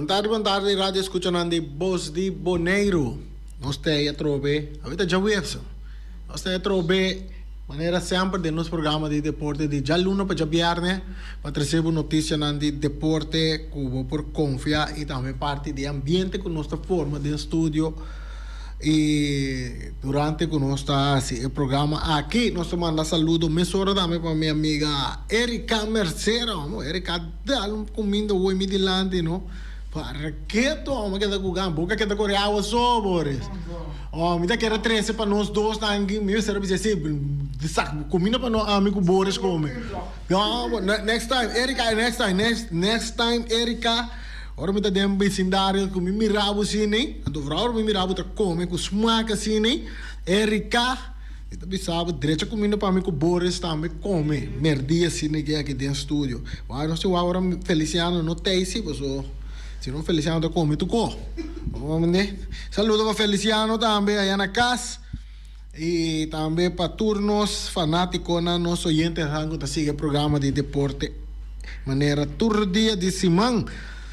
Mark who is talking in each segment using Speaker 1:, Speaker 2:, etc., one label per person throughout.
Speaker 1: Bon tardi bon tardi radio escuchanan di Bos di Boneiru. Nos ta ei atrobe, awe ta djaweps. Nos ta ei atrobe manera semper den nos programa di deporte di djaluna pa djabierne pa trese bo noticianan di deporte cu bo por confia y tambe parti di e ambiente cu nos ta forma den studio y durante cu nos ta haci e programa aki. Nos ta manda saludo mesora tambe pa mi amiga Erika Mercera. Erika. Dal un kuminda hoy mi dilanti no. Para keto amo keda ku gan boka keda kore awa so Boris. Oh mi ta kere trese pa nos dos nan mi mester a bisa si sak kuminda pa no ami ku Boris kome. No next time Erika next time next next time Erika ora mi ta den bisindario ku mi mira bo asina anto vooral ora mi mira bo ta kome ku smak asina Erika. Mi ta bisa bo drecha kuminda pa mi ku Boris tambe kome merdia asina ke aki den studio. Wou no si wou ora Feliciano no tei si paso si no Feliciano ta kome tu ko. Saludo pa Feliciano tambe aya na kas y tambe pa tur nos fanatikonan nos oyentenan ku ta sigui e programa di deporte manera tur dia di siman.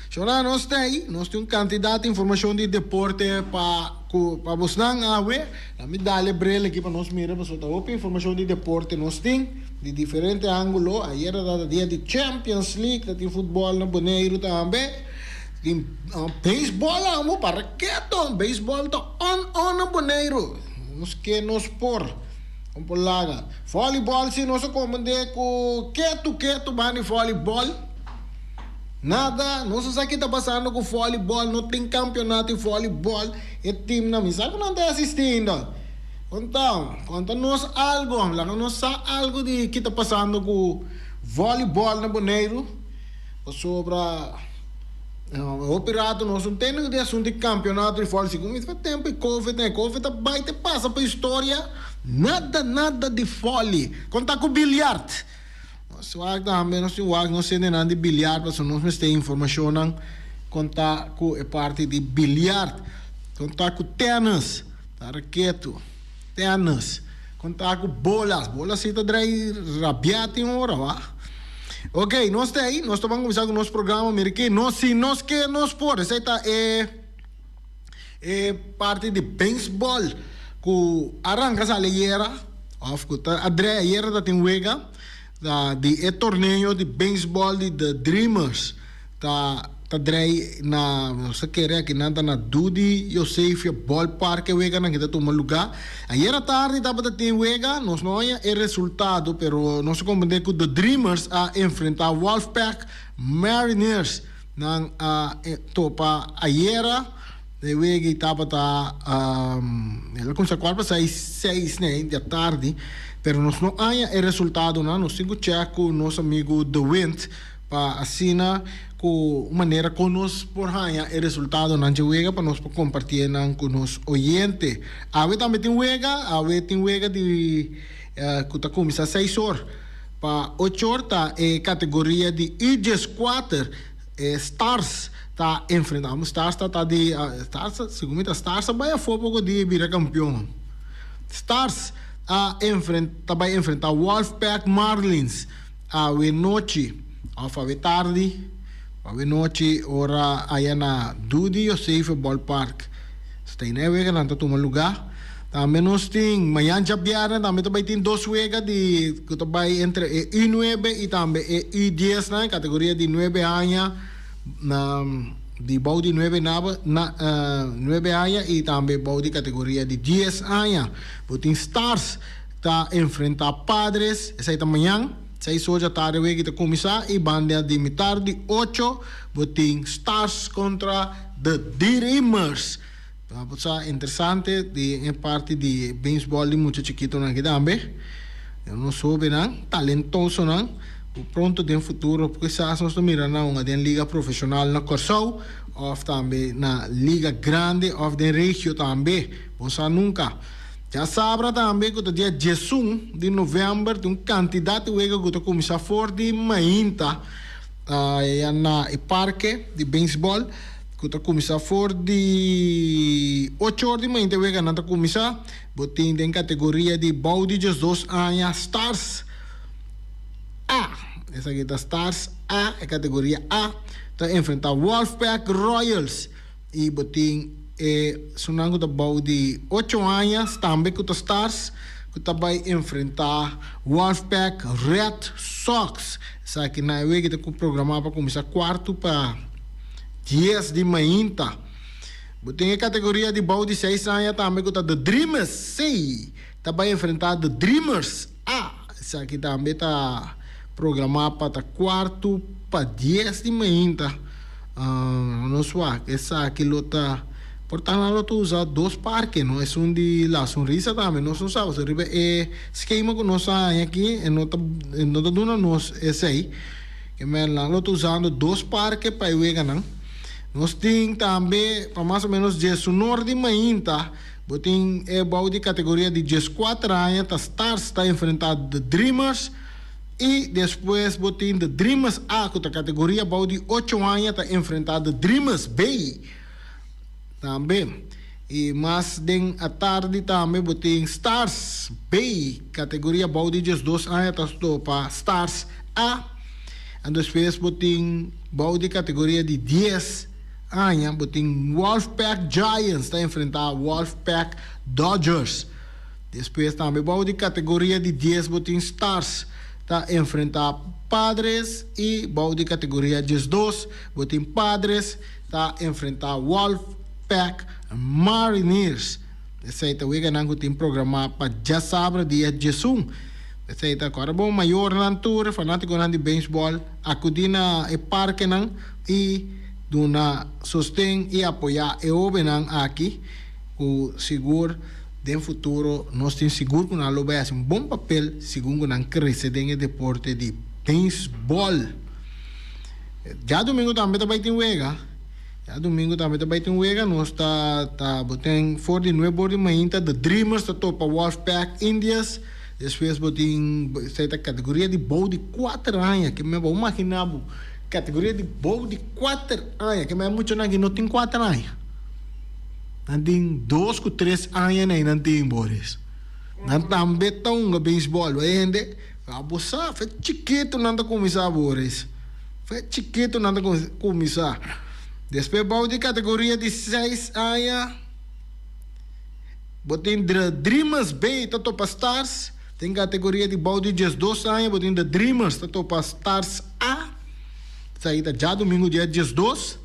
Speaker 1: Shora nos tei nos tin un kantidat di informashon di deporte pa ku pa bosnan awe. Na mi dal e bril aki pa nos mira pasobra ta hopi informacion di deporte nos tin di diferente angulo. Ayer ta ta dia di Champions League, ta tin futbol na Boneiru tambe. Tin beisbol amo para keto, beisbol ta on on na Boneiru. Nos ke nos por, no por laga. Volleyball si nos a komende ku ketu ketu banda di volleyball. Nada, nos no sa ki ta pasando ku volleyball, no tin kampionato di volleyball. E teamnan, mi sa ku nan ta asisti ainda. Konta, konta nos algo, laga nos sa algo di ki ta pasando ku volleyball na Boneiru, pasobra hopi rato nos no tende di asuntu di kampionato di volleyball. Segun mi ta tempu di covid, e covid ta bai te pasa pa historia, nada nada di volley. Konta ku bilyart. Nos wak tambe, nos tin wak nos hendenan di bilyart pasobra nos mester informashonnan kon ta ku e parti di bilyart, kon ta ku tènis, ta raketu, tènis, kon ta ku bolas, bolas si ta drai rabiá tin ora wak. Ok, nos ta ei, nos ta ban kuminsá ku nos programa, mira ke nos si nos ke nos por, esei ta e e parti di beisbòl ku a ranka sali ayera òf ku ta a drei ayera ta tin wega ta di e torneo di beisbòl di The Dreamers ta ta drei na nos ta kere aki nan ta na Dudi Josephia Ballpark e weganan ki ta tuma lugá ayera tardi tabata tin wega nos no haña e resultado pero nos a komprende ku The Dreamers a enfrentá Wolfpack Mariners. Nan a topa ayera, e wega tabata el a cuminsa cuart pa seis, seis ne di atardi, pero nos no haña e resultadonan, nos tin cu check cu nos amigo De Windt pa asina cu un manera con nos por haña e resultadonan dje wega pa nos por comparti nan cu nos oyente. Awe tambe tin wega, awe tin wega di cu ta cuminsa seis or. Pa ochor ta e categoria di U dieskuater, e Stars ta enfrenta. Amo Stars ta ta di Stars segun mi ta Stars a bai afo poco di bira campeon. Stars a enfrenta ta bai enfrenta Wolfpack Marlins awe nochi of awe tardi awe nochi ora aya na Dudi Josefa Ballpark. Stay na e weganan ta tuma luga. Tambe nos tin mañan djabièrnè tambe ta bai tin dos wega di ku ta bai entre e U nuebe i tambe e U diesnan, e kategoria di nuebe aña na di bou di nuebe naba na nuebe aña i tambe bou di kategoria di dies aña. Bo tin Stars ta enfrentá Padres, esei ta mañan seis or djatardi e wega ta kuminsá i banda di mitar di ocho bo tin Stars kontra The Dreamers. Ta por sa interesante di e parti di beisbòl di mucha chikitonan aki tambe. Nos hóbennan talentosonan ku pronto den futuro kisas nos ta mira nan hunga den liga profeshonal na Kòrsou òf tambe na liga grandi òf den regio tambe. Bo sa nunka. Djasabra tambe ku ta dia diesun di novèmber tin un kantidat di wega ku ta kuminsá for di mainta ya na e parke di beisbòl. Ku ta kuminsá for di ocho or di mainta e weganan ta kuminsá. Bo tin den kategoria di bou di diesdos aña Stars A. Esaki ta Stars A, e kategoria A, ta enfrentá Wolfpack Royals. I bo tin e sunan ku ta bou di ocho aña tambe ku ta Stars ku ta bai enfrentá Wolfpack Red Sox. Esaki na e wiki ta programá pa kuminsá kuartu pa dies di mainta. Bo tin e kategoria di bou di seis aña tambe ku ta The Dreamers C ta bai enfrentá The Dreamers A. Esaki tambe ta programá pa ta kuartu pa dies di mainta. Nos wak esaki lo ta por ta nan lo ta usa dos parke no esun di La Sonrisa tambe nos no sa pasobra riba e skema ku nos a haña aki e no ta e no ta duna nos esei ke men nan lo ta usando dos parke pa e weganan. Nos tin tambe pa mas o menos diesunor di mainta bo tin e bou di kategoria di dieskuater aña ta Stars ta enfrentá The Dreamers i despues bo tin The Dreamers A ku ta kategoria bou di ocho aña ta enfrentá The Dreamers B tambe. I mas den atardi tambe bo tin Stars B kategoria bou di diesdos aña ta topa Stars A. En despues bo tin bou di kategoria di dies aña bo tin Wolfpack Giants ta enfrentá Wolfpack Dodgers. Despues tambe bou di kategoria di dies bo tin Stars ta enfrentá Padres i bou di kategoria diesdos bo tin Padres ta enfrentá Wolfpack Mariners. Esei ta weganan ku tin programá pa djasabra dia diesun. Esei ta kòrda bon mayornan tur, fanátikonan di beisbòl akudí na e parkenan i duna sosten i apoyá e hóbennan aki ku sigur den futuro nos tin sigur ku nan lo bai hasi un bon papel segun ku nan krese den e deporte di beisbòl. Djadumingu tambe ta bai tin wega. Djadumingu tambe ta bai tin wega. Nos ta ta bo tin for di nuebe or di mainta The Dreamers ta topa Wolfpack Indians. Despues bo tin esei ta kategoria di bou di kuater aña. Ke men bo magina bo kategoria di bou di kuater aña. Ke men muchanan ki no tin kuater aña. Nan tin dos ku tres aña na nan tin Boris. Nan tambe ta hunga beisbòl. Bo hende bo sa fe chikitu nan ta kuminsá Boris. Fe chikitu nan ta kuminsá. Despues bou di kategoria di seis aña bo tin The Dreamers B ta topa Stars. Den kategoria di bou di diesdos aña bo tin The Dreamers ta topa Stars A. Esaki ta djadumingu dia diesdos.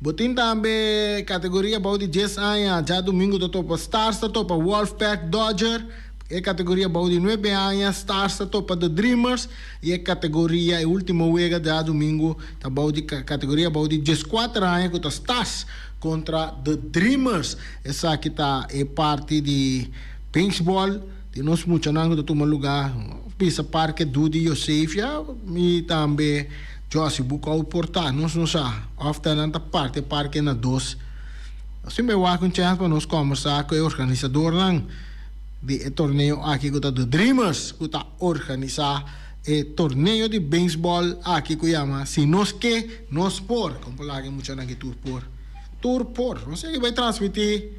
Speaker 1: Bo tin tambe kategoria bou di dies aña, djadumingu ta topa Stars ta topa Wolfpack Dodger, e kategoria bou di nuebe aña Stars ta topa The Dreamers i e kategoria e ultimo wega djadumingu ta bou di kategoria bou di dieskuater aña ku ta Stars kontra The Dreamers. Esaki ta e parti di beisbòl di nos muchanan ku ta tuma lugá bisa Parke Dudi Josefia i tambe. Jossy, bu kou por ta, nos no sa. Of ta nan ta parti e parke na dos. Nos tin bai wak un chèns pa nos kòmbersá ku e organisadornan di e torneo aki ku ta The Dreamers ku ta organisá e torneo di beisbòl aki ku yama Si Nos Ke, Nos Por. Kon por laga e muchanan aki tur por? Tur por. No sé ki bai transmití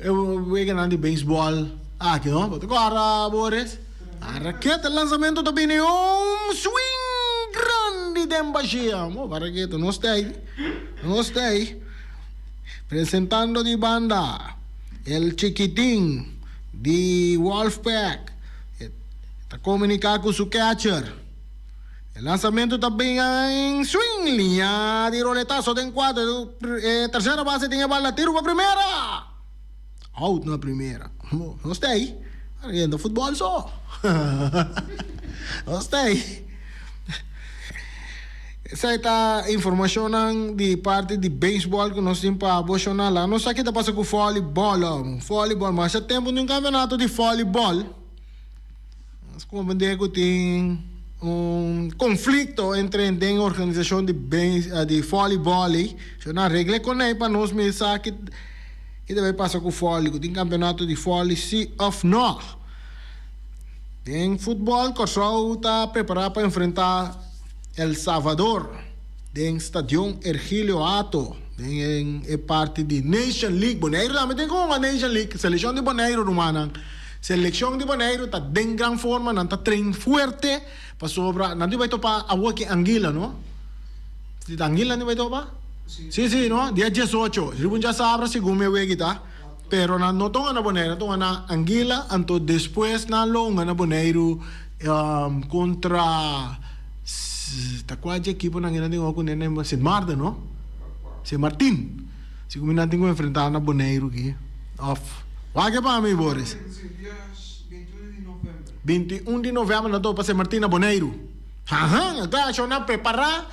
Speaker 1: e weganan di beisbòl aki, no? Bo ta kòrda, Boris? A raketa lanzamento ta bini un swing grandi den bashia. Mo pa raketa no sta ei, no sta ei. Presentando di banda el chikitin di Wolfpack e ta komunika ku su catcher. E lanzamento ta bin en swing liña di roletazo den kuadro. E tercera base tin e bala tiro pa primera. Out na primera. Nos ta ei. Ariendo futbol so. Nos ta ei. Esei ta informashonnan di parti di beisbòl ku nos tin pa bo shona. Laga nos sa ki ta pasa ku vòlibòl. Vòlibòl, masha tempu tin un kampeonato di vòlibòl. Nos comprende cu tin un conflicto entre den organisacion di di volleyball ey. So nan regle con ey pa nos mira sa ki ki ta bay pasa cu volley, cu tin campeonato di volley si of no. Den futbol Corsou ta prepara pa enfrenta El Salvador den Stadion Ergilio Hato den e parti di Nation League. Boneiru tambe tin cu hunga Nation League. Seleccion di Boneiru rumannan. Selekshon di Boneiru ta den gran forma, nan ta train fuerte pasobra nan tin bai topa awor ki Anguila no? Si ta Anguila nan tin bai topa? Si si no? Dia diesocho, riba un djasabra segun mi wegi ta, pero nan no ta hunga na Boneiru, nan ta hunga na Anguila, anto despues nan lo hunga na Boneiru kontra ta kua dje ekipo nan tin hunga kuné Sint Maarten no? Sint Martin. Si ku mi nan tin ku enfrentá na Boneiru ki òf wak e pa mi Boris. 21 di novèmber nan topa Sint Martin na Boneiru. Haha, ta shownan prepará.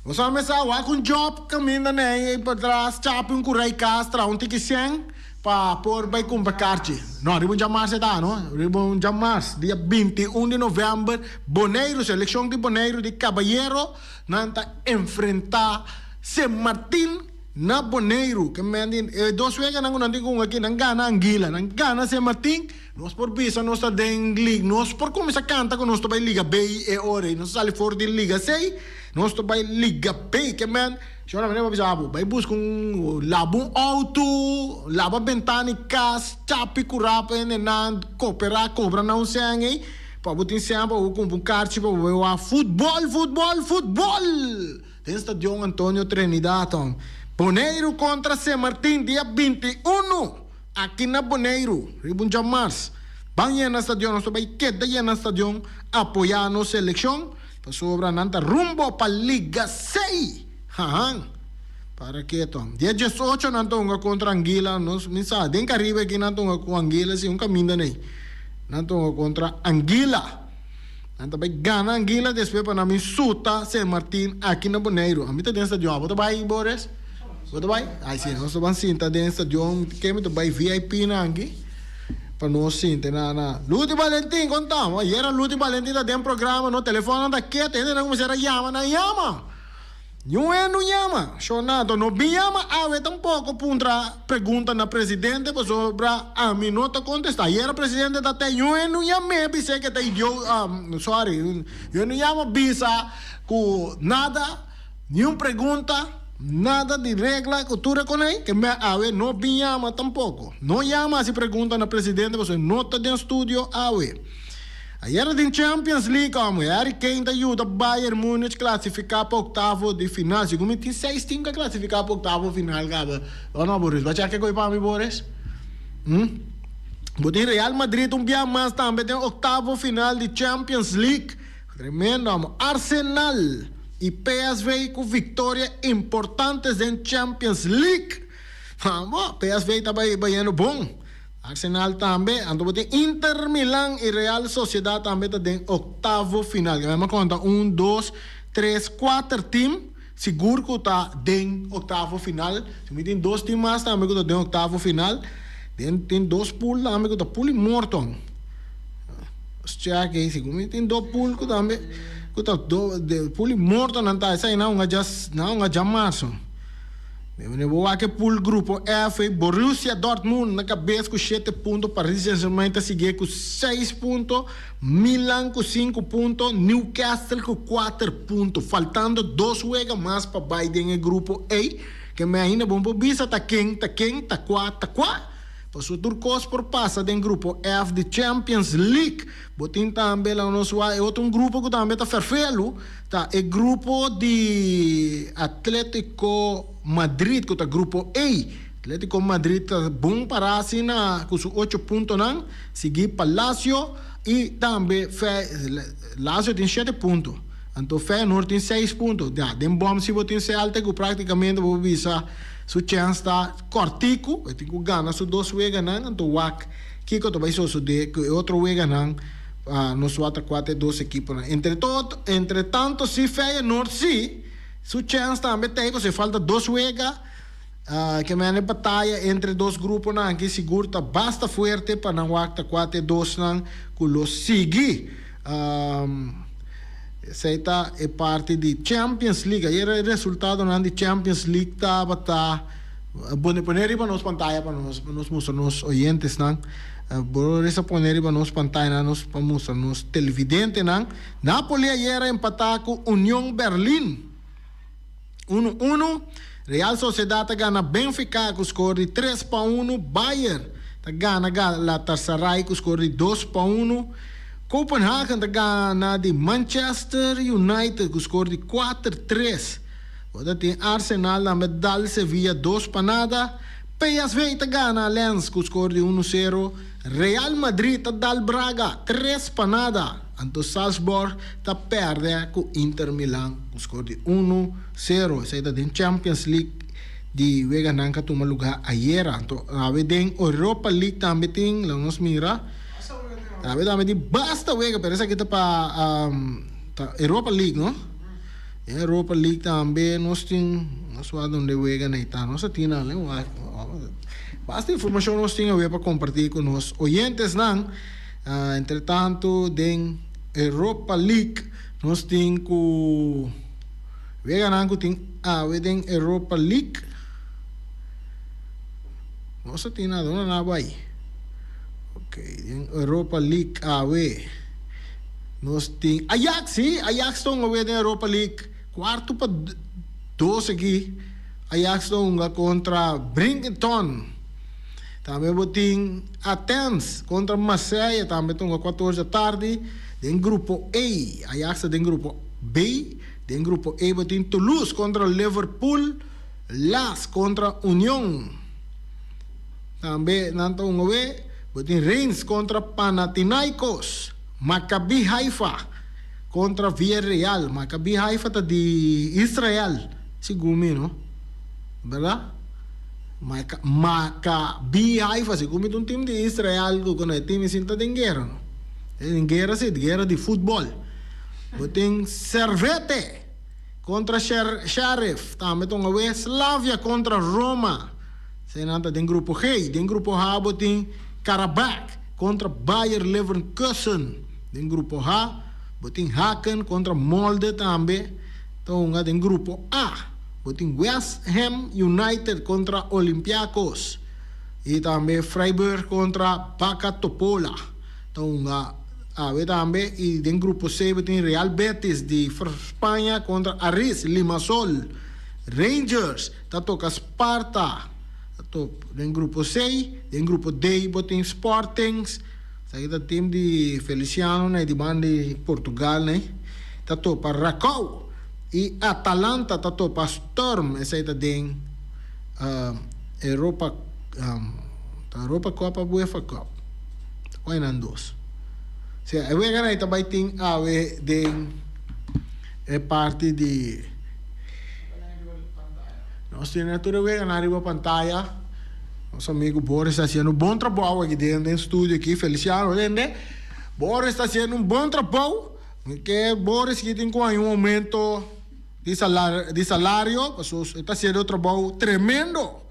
Speaker 1: Bo sa mesa wak un job kaminda nei patras chapi un kurai kas traha un tiki sèn pa por bai kumpra karchi. No, riba un djamars e ta no, riba un djamars dia 21 di novèmber Boneiru, selekshon di Boneiru di kabayero nan ta enfrentá Sint Martin. Na Boneiru, ke men di e dos weganan ku nan tin ku hunga aki, nan gana Anguilla, nan gana Sint Martin, nos por bisa nos ta den liga, nos por kuminsá kanta ku nos ta bai liga B e ora ei, nos a sali for di liga C, nos ta bai liga B, ke men, shora mi ta bisa bo, bai buska un, laba un outo, laba bentana di kas, chapi kurá pa hendenan, koperá, kobra nan un sèn ei, pa bo tin sèn pa bo kumpra un karchi pa bo bai wak futbòl, futbòl, futbòl! Den Stadion Antonio Trinidad, Boneiru kontra Sint Martin dia 21 aki na Boneiru, riba un djamars. Ban yena stadion, nos ta bai keda yena stadion apoyá nos selekshon pasobra nan ta rumbo pa Liga Sei. Hahan. Para keto. Dia 18 nan ta hunga kontra Anguila, nos mi sa den Karibe aki nan ta hunga ku Anguila si un kaminda nei. Nan ta hunga kontra Anguila. Nan ta bai gana Anguila despues pa nan bin suta Sint Martin aki na Boneiru. Ami ta den stadion. Abo ta bai, Boris? Bo ta bai? Ai si, nos ta ban sinta den stadion. Ke mi ta bai VIP nan aki pa nos sinta na na. Luti Valentin, kon ta? Ayera Luti Valentin ta den programa, no telefonnan ta ketu. Hendenan kuminsá a yama, nan yama. Niun hende no yama. Shornato no bin yama awe tampoco puntra pregunta na presidente pasobra ami no ta contesta. Ayera presidente ta te niun hende no yam'e bis'e ke ta idio sorry niun hende no yama bisa cu nada niun pregunta nada di regla cu tur e coney ke me awe no bin yama tampoco. No yama haci pregunta na presidente pasobra no ta den studio awe. Ayera den Champions League amo Harry Kane ta yuda Bayern Munich clasifica pa octavo di final. Segun mi tin seis team ta clasifica pa octavo final caba. O no Boris? Bo a check koe pa mi Boris? Hm? Bo tin Real Madrid un bia mas tambe den octavo final di Champions League. Tremendo amo. Arsenal y PSV cu victoria importantes den Champions League. Amo, PSV ta bay bayendo bon. Arsenal tambe, anto bo tin Inter Milan y Real Sociedad tambe ta den octavo final. Ke mi a conta un, dos, tres, cuater team sigur cu ta den octavo final. Si mi tin dos team mas tambe cu ta den octavo final. Den tin dos pool tambe cu ta pool y morton. Nos check ey, sigur mi tin dos pool cu tambe cu ta pool y morton nan ta esai nan hunga nan hunga djamarzo. Meneer bo wak e pool grupo F ei Borussia Dortmund na kabes ku shete punto, Paris Saint-Germain ta siguié ku seis punto, Milan ku sinku punto, Newcastle ku kuater punto. Faltando dos wega mas pa bai den e grupo ei, ke me ainda bon por bisa ta ken ta ken, ta kua ta kua. Pasobra tur kos por pasa den grupo F di Champions League. Bo tin tambe laga nos wak e otro un grupo ku tambe ta ferfelu. Ta e grupo di Atletico Madrid ku ta grupo A. Atletico Madrid ta bon pará asina ku su ocho puntonan, sigui pa Lazio i tambe Lazio tin shete punto, anto Feyenoord tin seis punto. Ya, den bòm si bo tin Celtic ku praktikamente bo por bisa su chèns ta kòrtiku, e tin ku gana su dos weganan, anto wak kiko ta bai sosodé ku e otro weganan. Nos wak ta kuater e dos ekiponan. Entre tot, entre tanto si Feyenoord si, su chèns tambe ta ei pasobra e falta dos wega. Ke mende bataya entre e dos gruponan aki sigur ta basta fuerte pa nan wak ta kuater e dosnan ku lo sigui. Esei ta e parti di Champions League. Ayer e resultadonan di Champions League tabata, bo pone riba nos pantaya pa nos pa nos mustra nos oyentesnan. Bo resa pone riba nos pantayanan nos pa mustra nos televidentenan. Napoli ayer a empatá ku Union Berlin unu unu. Real Sociedad a gana Benfica ku skor di 3-1. Bayern. ta gana Galatasaray ku skor di 2-1. Copenhagen ta gana di Manchester United ku skor di 4-3. Bo ta tin Arsenal tambe dal Sevilla 2-0. PSV ta gana Lens ku skor di 1-0. Real Madrid ta dal Braga 3-0. Anto Salzburg ta pèrdè ku Inter Milan ku skor di 1-0. Esei ta den Champions League di weganan ku a tuma lugá ayera. Anto awe den Europa League tambe tin, laga nos mira. Awe tambe tin basta wega, pero esaki ta pa ta Europa League, no? Den Europa League tambe nos tin, nos wak donde wega nan ta. Nos a tin nan, basta informashon nos tin awe pa kompartí ku nos oyentesnan. Entretanto den Europa League nos tin ku weganan ku tin awe den Europa League. Nos a tin nan, donde nan a bai? Ok, den Europa League awe. Nos tin Ajax, sí, Ajax ta hunga wega den Europa League. Cuarto pa dos aki, Ajax ta hunga contra Brinkenton. Tambe bo tin Athens contra Marseille, tambe ta hunga cuatro ora tardi. Den grupo A, Ajax ta den grupo B. Den grupo A bo tin Toulouse contra Liverpool, Las contra Union. Tambe nan ta hunga we. Bo tin Reims kontra Panathinaikos, Maccabi Haifa kontra Villarreal. Maccabi Haifa ta di Israel, segun mi no, berdad? Maccabi Haifa, segun mi ta un team di Israel ku kono e team esin ta den guera no. Den guera si, guera di futbol. Bo tin Servette kontra Sheriff, tambe ta hunga we. Slavia kontra Roma. Eseinan ta den grupo G. Den grupo H bo tin Karabakh kontra Bayer Leverkusen. Den grupo H bo tin Haken kontra Molde tambe ta hunga. Den grupo A bo tin West Ham United kontra Olympiakos i tambe Freiburg kontra Baka Topola ta hunga awe tambe. I den grupo C bo tin Real Betis di Spaña kontra Aris Limassol. Rangers ta toka Sparta ta top den grupo C. Den grupo D bo tin Sporting, esaki ta team di Feliciano nei di banda di Portugal nei, ta topa Rakow y Atalanta ta topa Sturm, esei ta den Europa ta Europa Cup of Uefa Cup? Ta cual nan dos? Sea e wega nei ta bay tin awe den e parti di. Nos tin tur e weganan riba pantaya. Nos amigo Boris ta haciendo un bon trabou aki den den studio aki. Feliciano tende. Boris ta haciendo un bon trabou. Ke Boris ki tin cu haña un aumento di salar di salario pasobra e ta haciendo un trabou tremendo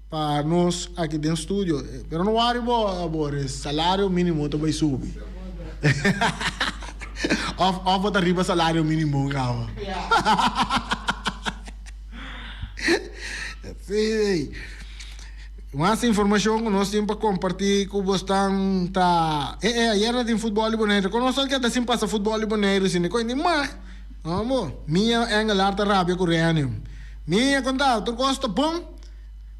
Speaker 1: pa nos aki den studio. Pero no wari bo Boris, salario minimo ta bay subi. Of of bo ta riba salario minimo caba. Sí. Mas informacion cu nos tin pa comparti cu bosnan ta e e ayer ta tin futbol di Boneiru. Con nos tal keda sin pasa futbol di Boneiru sin e coin di mag. No bo. Mia Engelar ta rabia cu Renium. Mia conta tur cos ta bon.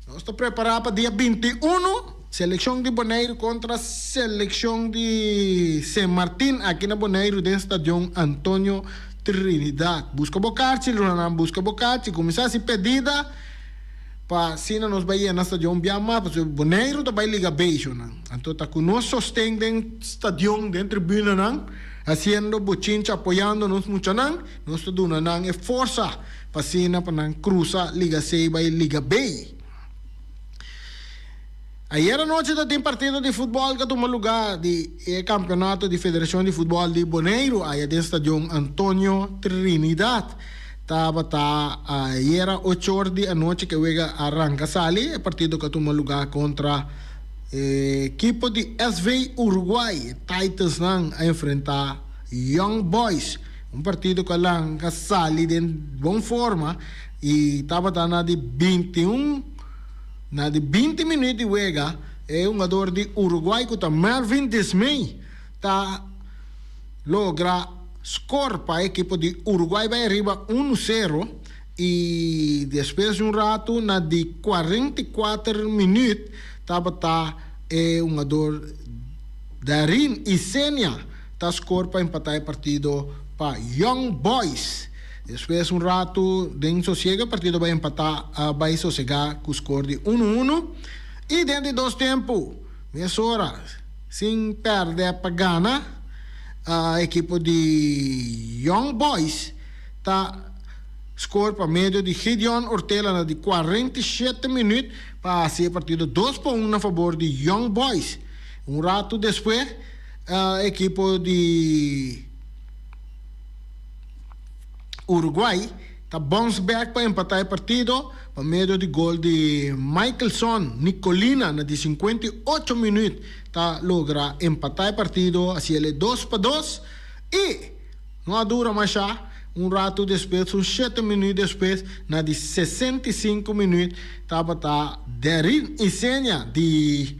Speaker 1: Nos ta prepara pa dia 21. Seleccion di Boneiru contra seleccion di Sint Martin aki na Boneiru den Stadion Antonio Trinidad. Busca bo karchi, lunanan, busca bo karchi. Cuminsa haci pedida pa asina nos bay yena stadion bia mas, pasobra Boneiru ta bay Liga B, shonan. Anto ta cu nos sosten den stadion, den tribunanan, haciendo bochincha, apoyando nos muchanan, nos ta duna nan e forsa pa asina pa nan crusa Liga C bay Liga B. Ayer anochi ta tin partido di futbòl ku a tuma lugá di e kampeonato di Federashon di Futbòl di Boneiru aya den Stadion Antonio Trinidad. Tabata ayera ocho or di anochi ku e wega a ranka sali. E partido ku a tuma lugá kontra e ekipo di SV Uruguay. E Titansnan a enfrentá Young Boys. Un partido ku a lanka sali den bon forma i tabata na di 21. Na di 20 minuut di wega, e hungador di Uruguay ku ta Mervin Dismay ta logra skor pa e ekipo di Uruguay bai ariba 1-0 i despues di un ratu na di 44 minuut tabata. E hungador Darin Isenia ta score pa empata e partido pa Young Boys. Despues un rato den sosiego e partido bai empata a bai sosega cu score di uno uno. Y den di dos tempo mesora sin perde pa gana ekipo di Young Boys ta Score pa medio di Gideon Ortela na di 47 minuut pa hasi e partido 2-1 na fabor di Young Boys. Un ratu despues ekipo di Uruguay ta bounce back pa empata e partido pa medio di gol di Michelson Nicolina na di 58 minuut ta logra empata e partido hasiel e 2-2 y No a dura mashá, un ratu despues, un shete minuut despues, na di 65 minuut, tabata Derin Isenia di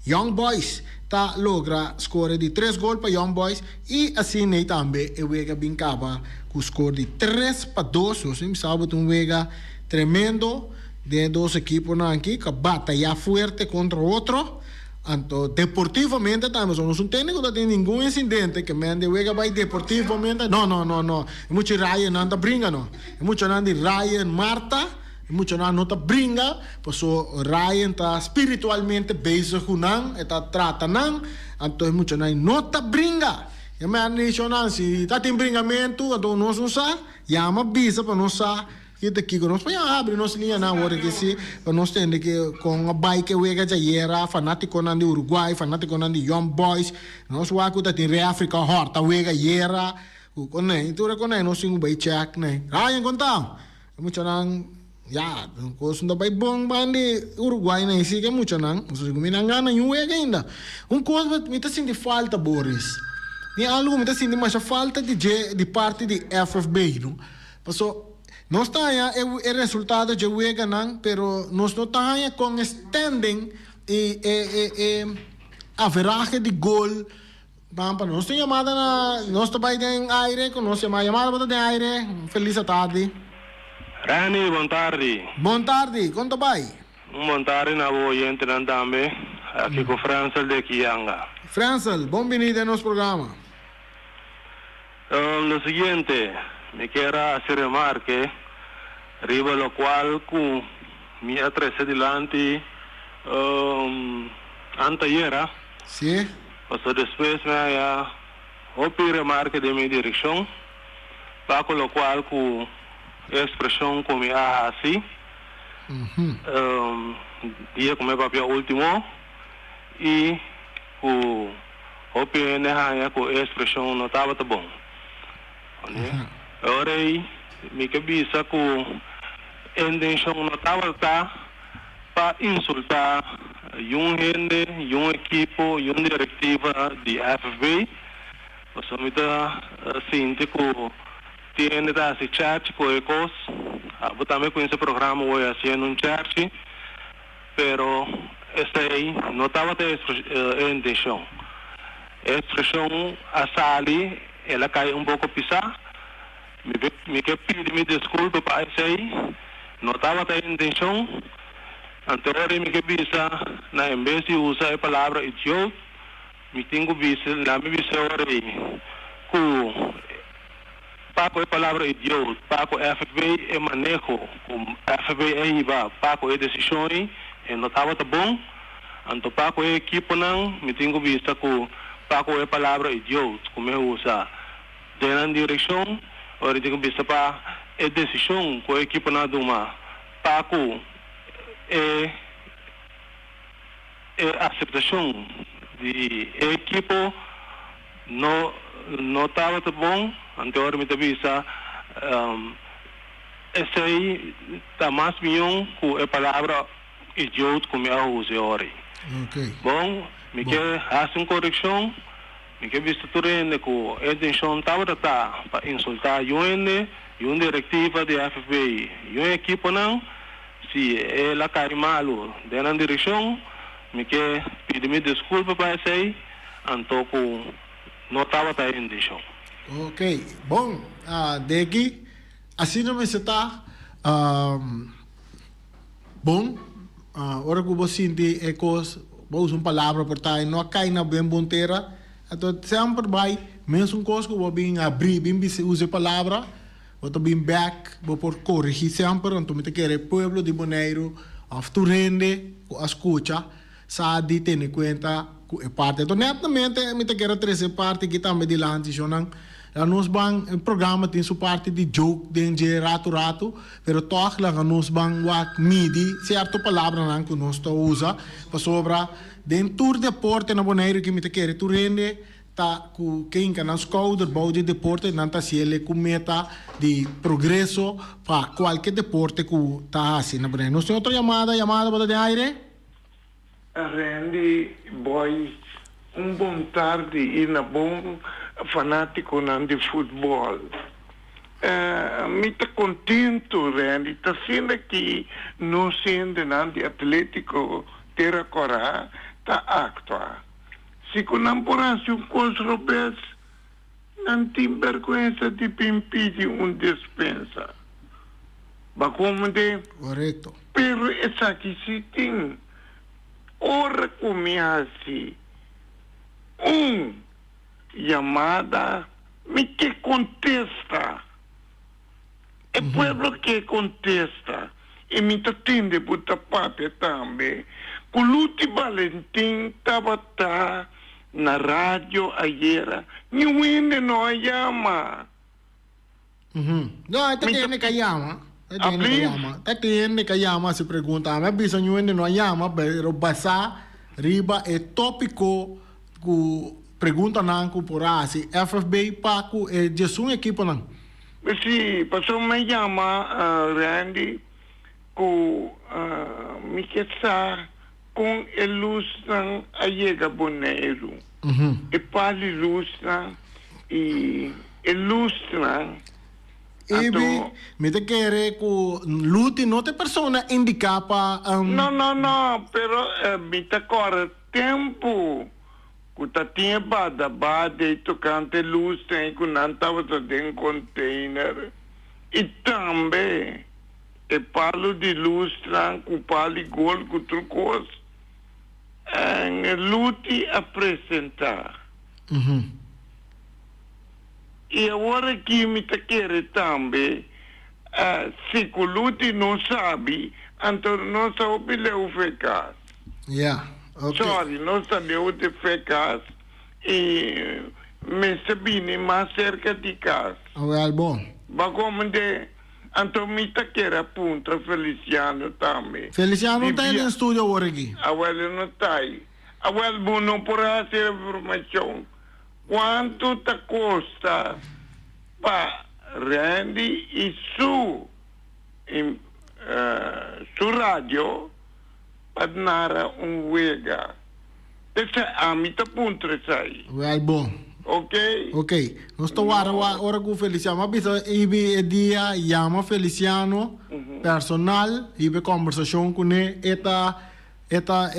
Speaker 1: Young Boys ta logra score di tres gol pa Young Boys i asin'ei tambe e wega bin kaba ku score di 3-2. Nos tin bisa bo ta un wega tremendo den e dos ekiponan aki ku a batayá fuerte kontra otro. Anto deportivamente tambe so nos un tende ku ta tin ningun insidente ke men de wega bai deportivamente no no no no e mucha Ryan nan ta bringa no e muchanan di Ryan Marta e muchanan no ta bringa paso Ryan ta spiritualmente bezig ku nan e ta trata nan anto e muchanan no ta bringa e men di shownan si ta tin bringamentu anto nos no sa yama bisa pa nos sa. Ki ta kiko nos por ya habri nos liñanan awor aki si pa nos tende ke kon a bai ke wega djayera, fanatikonan di Uruguay, fanatikonan di Young Boys, nos wak ku ta tin refri ku a hòrta wega ayera, ku konei, tur e konei nos tin ku bai chèk nei. Ryan kon ta? E muchanan ya kos no ta bai bon ban di Uruguay nei si ke muchanan, pasobra ku mi nan gana niun wega ainda. Un kos mi ta sinti falta Boris, tin algu ku mi ta sinti masha falta di dje di parti di FFB no. Paso, nos ta haña e resultado dje weganan, pero nos no ta haña kon e standing i e e e averahe di gol ban pa nos. Nos tin yamada na, nos ta bai den aire ku nos yama. Yamada bo ta den aire. Felis atardi.
Speaker 2: Reni, bon tardi.
Speaker 1: Bon tardi, kon ta bai?
Speaker 2: Un bon tardi na bo oyentenan tambe. Aki ku Frensel de Kianga.
Speaker 1: Frensel, bon bini den nos programa.
Speaker 2: Lo siguiente, mi kier a haci remarke riba locual cu mi a trece dilanti antayera.
Speaker 1: Sí.
Speaker 2: Pasobra despues mi a haya hopi remarke den mi direccion pa cu locual cu e expresion cu mi a haci dia cu mi a papia ultimo y cu Hopi hende haña ku e ekspreshon no tabata bon. E ora ei mi ke bisa ku e intenshon no tabata pa insultá yun hende, yun ekipo, yun direktiva di FFB, pasobra mi ta sinti ku tin hende ta hasi chèrchi ku e kos. Abo tambe kuminsá programa wou hasiendo un chèrchi. Pero esei no tabata e intencion. E expresion a sali, el a cay un poco pisa. Mi ke pidi mi disculpa pa esei, no tabata e intencion. Anto ora mi ke bisa na en bes di usa e palabra idioot, mi tin cu bisa, na mi bisa ora ei cu. Pa ku e palabra idioot, pa ku FB e maneho ku FB a hiba pa ku e desishon ei e no tabata bon, anto pa ku e ekiponan mi tin ku bisa ku pa ku e palabra idioot ku mi a usa den nan direkshon, ora mi tin ku bisa pa e desishon ku e ekiponan a tuma pa ku e e aseptashon di e ekipo. No no tabata bon, anto ora mi ta bisa esei ta mas mion ku e palabra idioot ku mi a usa e ora ei. Bon, mi ke hasi un korekshon, mi ke bisa tur hende ku e intenshon tabata ta pa insultá yun hende, yun direktiva di FFB, yun ekiponan, si el a kai malu den nan direkshon, mi ke pidi mi diskulpa pa esei. Anto ku no tabata e intishon.
Speaker 1: Ok, bon, Deki, asina mester ta. Bon, ora ku bo sinti e kos, Bo usa un palabra por ta e no a kai na ben bon tera, anto semper bai mesun kos ku bo bin abri bin bisa usa e palabra, bo ta bin bek, bo por korigi semper, anto mi ta kere pueblo di Boneiru òf tur hende ku a skucha sa di tene kuenta ku e parti. Anto netamente mi ta kere trese e parti aki tambe dilanti shonnan. Laga nos ban, e programa tin su parti di joke den dje ratu ratu, pero tòg laga nos ban wak midi sierto palabranan ku nos ta usa, pasobra den tur deporte na Boneiru ki mi ta kere tur hende ta ku ke hinka nan skouder bou di deporte, nan ta hasiel ku meta di progreso pa kualke deporte ku ta hasi na Boneiru. Nos tin otro yamada, yamada bo ta den aire?
Speaker 3: Randy Boy un bon tardi y na bon fanaticonan di futbol. Mi ta contento Randy ta siendo aki nos hendenan di Atletico Tera Cora ta actua. Si cu nan por haci un cos robes nan tin berguensa di bin pidi un despensa. Ba comprende?
Speaker 1: Correcto.
Speaker 3: Pero esaki si tin. Ora cu mi haci un yamada mi ke contesta. E pueblo ke contesta. Y mi ta tende bo ta papia tambe cu Luti Balentin tabata na radio ayera. Niun hende no a yama.
Speaker 1: No, e ta tende ka yama. E ta tende ka yama. Ta tende ka yama hasi pregunta. Ami a bisa ñu hende no a yama, pero basá riba e tópiko ku preguntanan ku por a hasi FFB pa ku e djesun ekiponan.
Speaker 3: Sí, pasobra mi a yama Randy ku mi ke sa kon e lusnan a yega Boneiru. E par di lusnan i e lusnan
Speaker 1: Ibi,
Speaker 3: anto.
Speaker 1: mi ta kere ku Luti no ta e persona indiká pa.
Speaker 3: No, no, no, pero mi ta kòrda tempu ku ta tin e badabada ei tokante lusnan ei ku nan tabata den container i tambe e palu di lusnan ku palu di gol ku tur kos. En Luti a presentá. I awor aki mi ta kere tambe, si ku Luti no sabi, anto nos ta hopi leu fe kas.
Speaker 1: Ya, ok.
Speaker 3: Sorry, nos ta leu di fe kas i mester bini mas serka di kas.
Speaker 1: Awel bon.
Speaker 3: Ba komende. Anto mi ta kere a puntra Feliciano tambe.
Speaker 1: Feliciano no ta den studio awor aki.
Speaker 3: Awel e no ta ahi. Awel bo no por haci e informacion cuanto ta costa pa Randy y su su radio pa nara un wega. Esei ami ta puntra esei.
Speaker 1: Wel bon.
Speaker 3: Ok.
Speaker 1: Ok. Nos ta wara wak ora ku Feliciano. Mi a bisa Ibi e dia yama Feliciano personal hiba e kombersashon kuné. E ta e ta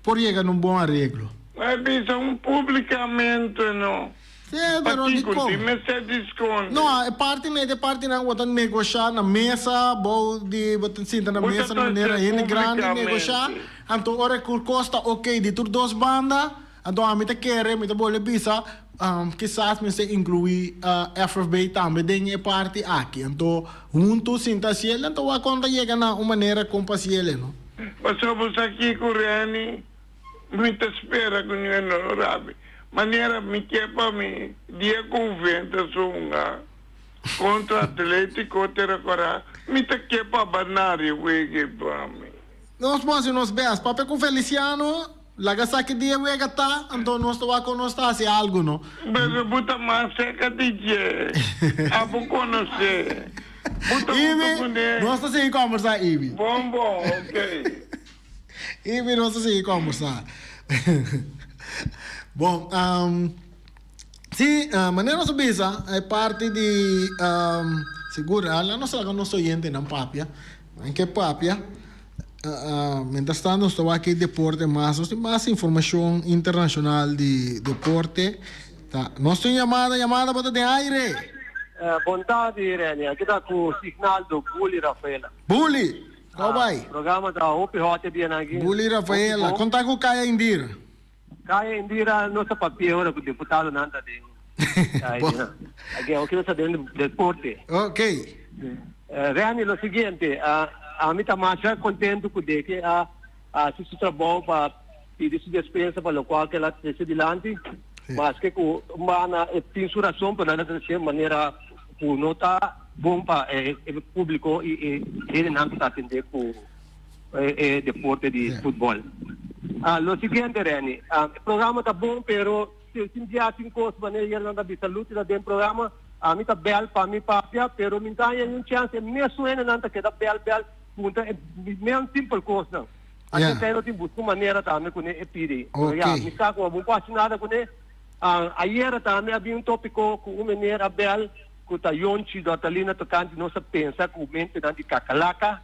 Speaker 1: por yega na un bon areglo.
Speaker 3: Mi a bisa un publicamente no.
Speaker 1: Sí, pero
Speaker 3: Pakiko
Speaker 1: dikon?
Speaker 3: tin mester di skonde?
Speaker 1: No, e parti nei ta e partinan ku bo ta negoshá na mesa, bou di bo ta sinta na
Speaker 3: Bo ta
Speaker 1: mesa na manera
Speaker 3: trese
Speaker 1: hende grandi negoshá.
Speaker 3: publikamente.
Speaker 1: Anto ora ku kos ta oké di tur dos banda, anto ami ta kere, mi ta bolbe bisa, kisas mester inkluí FFB tambe den e parti aki. Anto huntu sinta hasiel, anto wak kon ta yega na un manera kon pa hasiel, no?
Speaker 3: Pasobra bo sa kiko, Renny? Mi ta spera ku ñu no rabi. Manera mi ke pa mi dia ku Juventus hunga kontra Atletico te rekordá, mi ta ke pa Banario wega pa mi.
Speaker 1: Nos por hasi nos best. Papia ku Feliciano, laga sa ki dia wega ta, anto nos ta wak ku nos ta hasi algu, no?
Speaker 3: Pero bo ta mas serka di dje. Abo konosé. Bo ta huntu
Speaker 1: Ibi,
Speaker 3: kuné.
Speaker 1: nos ta sigui kombersá, Ibi.
Speaker 3: Bon bon, ok.
Speaker 1: I mi nos ta sigui kombersá. Bon, si, manera nos a bisa, e parti di sigur, laga nos laga nos oyentenan papia. Nan ke papia. Mientras tanto nos ta wak e deporte mas. Nos tin mas informashon internashonal di deporte. Ta, nos tin yamada, yamada bo ta den aire.
Speaker 4: Bon tardi, Rene. Aki ta ku Signaldo Bully Rafaela.
Speaker 1: Bully! Kon bai?
Speaker 4: Programa ta hopi hot e dianan aki.
Speaker 1: Buli Rafaela, kon ta ku Kaya Indira?
Speaker 4: Kaya Indira no ta papia ora ku deputadonan ta den. Aki awo nos ta den deporte.
Speaker 1: Ok.
Speaker 4: Renny, lo siguiente, ami ta masha contento cu Deke a haci su trabou pa pidi su despensa pa locual cu el a trece dilanti, maske cu un banda e tin su razon pero el a trece manera cu no ta bon pa e publico y e hendenan cu ta atende cu e deporte di futbol. Lo siguiente, Renny, e programa ta bon pero Tin dia tin kos manera yernan ta bisa Luti ta den programa, ami ta bel pa mi papia, pero mi ta haña niun chance, e mesun hendenan ta keda bel bel puntra e mesun simpel kosnan. Asina esei no tin buska un manera tambe kuné e pidi. Pero ya, mi sa ku bo no por hasi nada kuné. Ayera tambe a bin un topiko ku un meneer a bel ku ta Yonchi Dortalina tokante nos a pensa ku mentenan di kakalaka.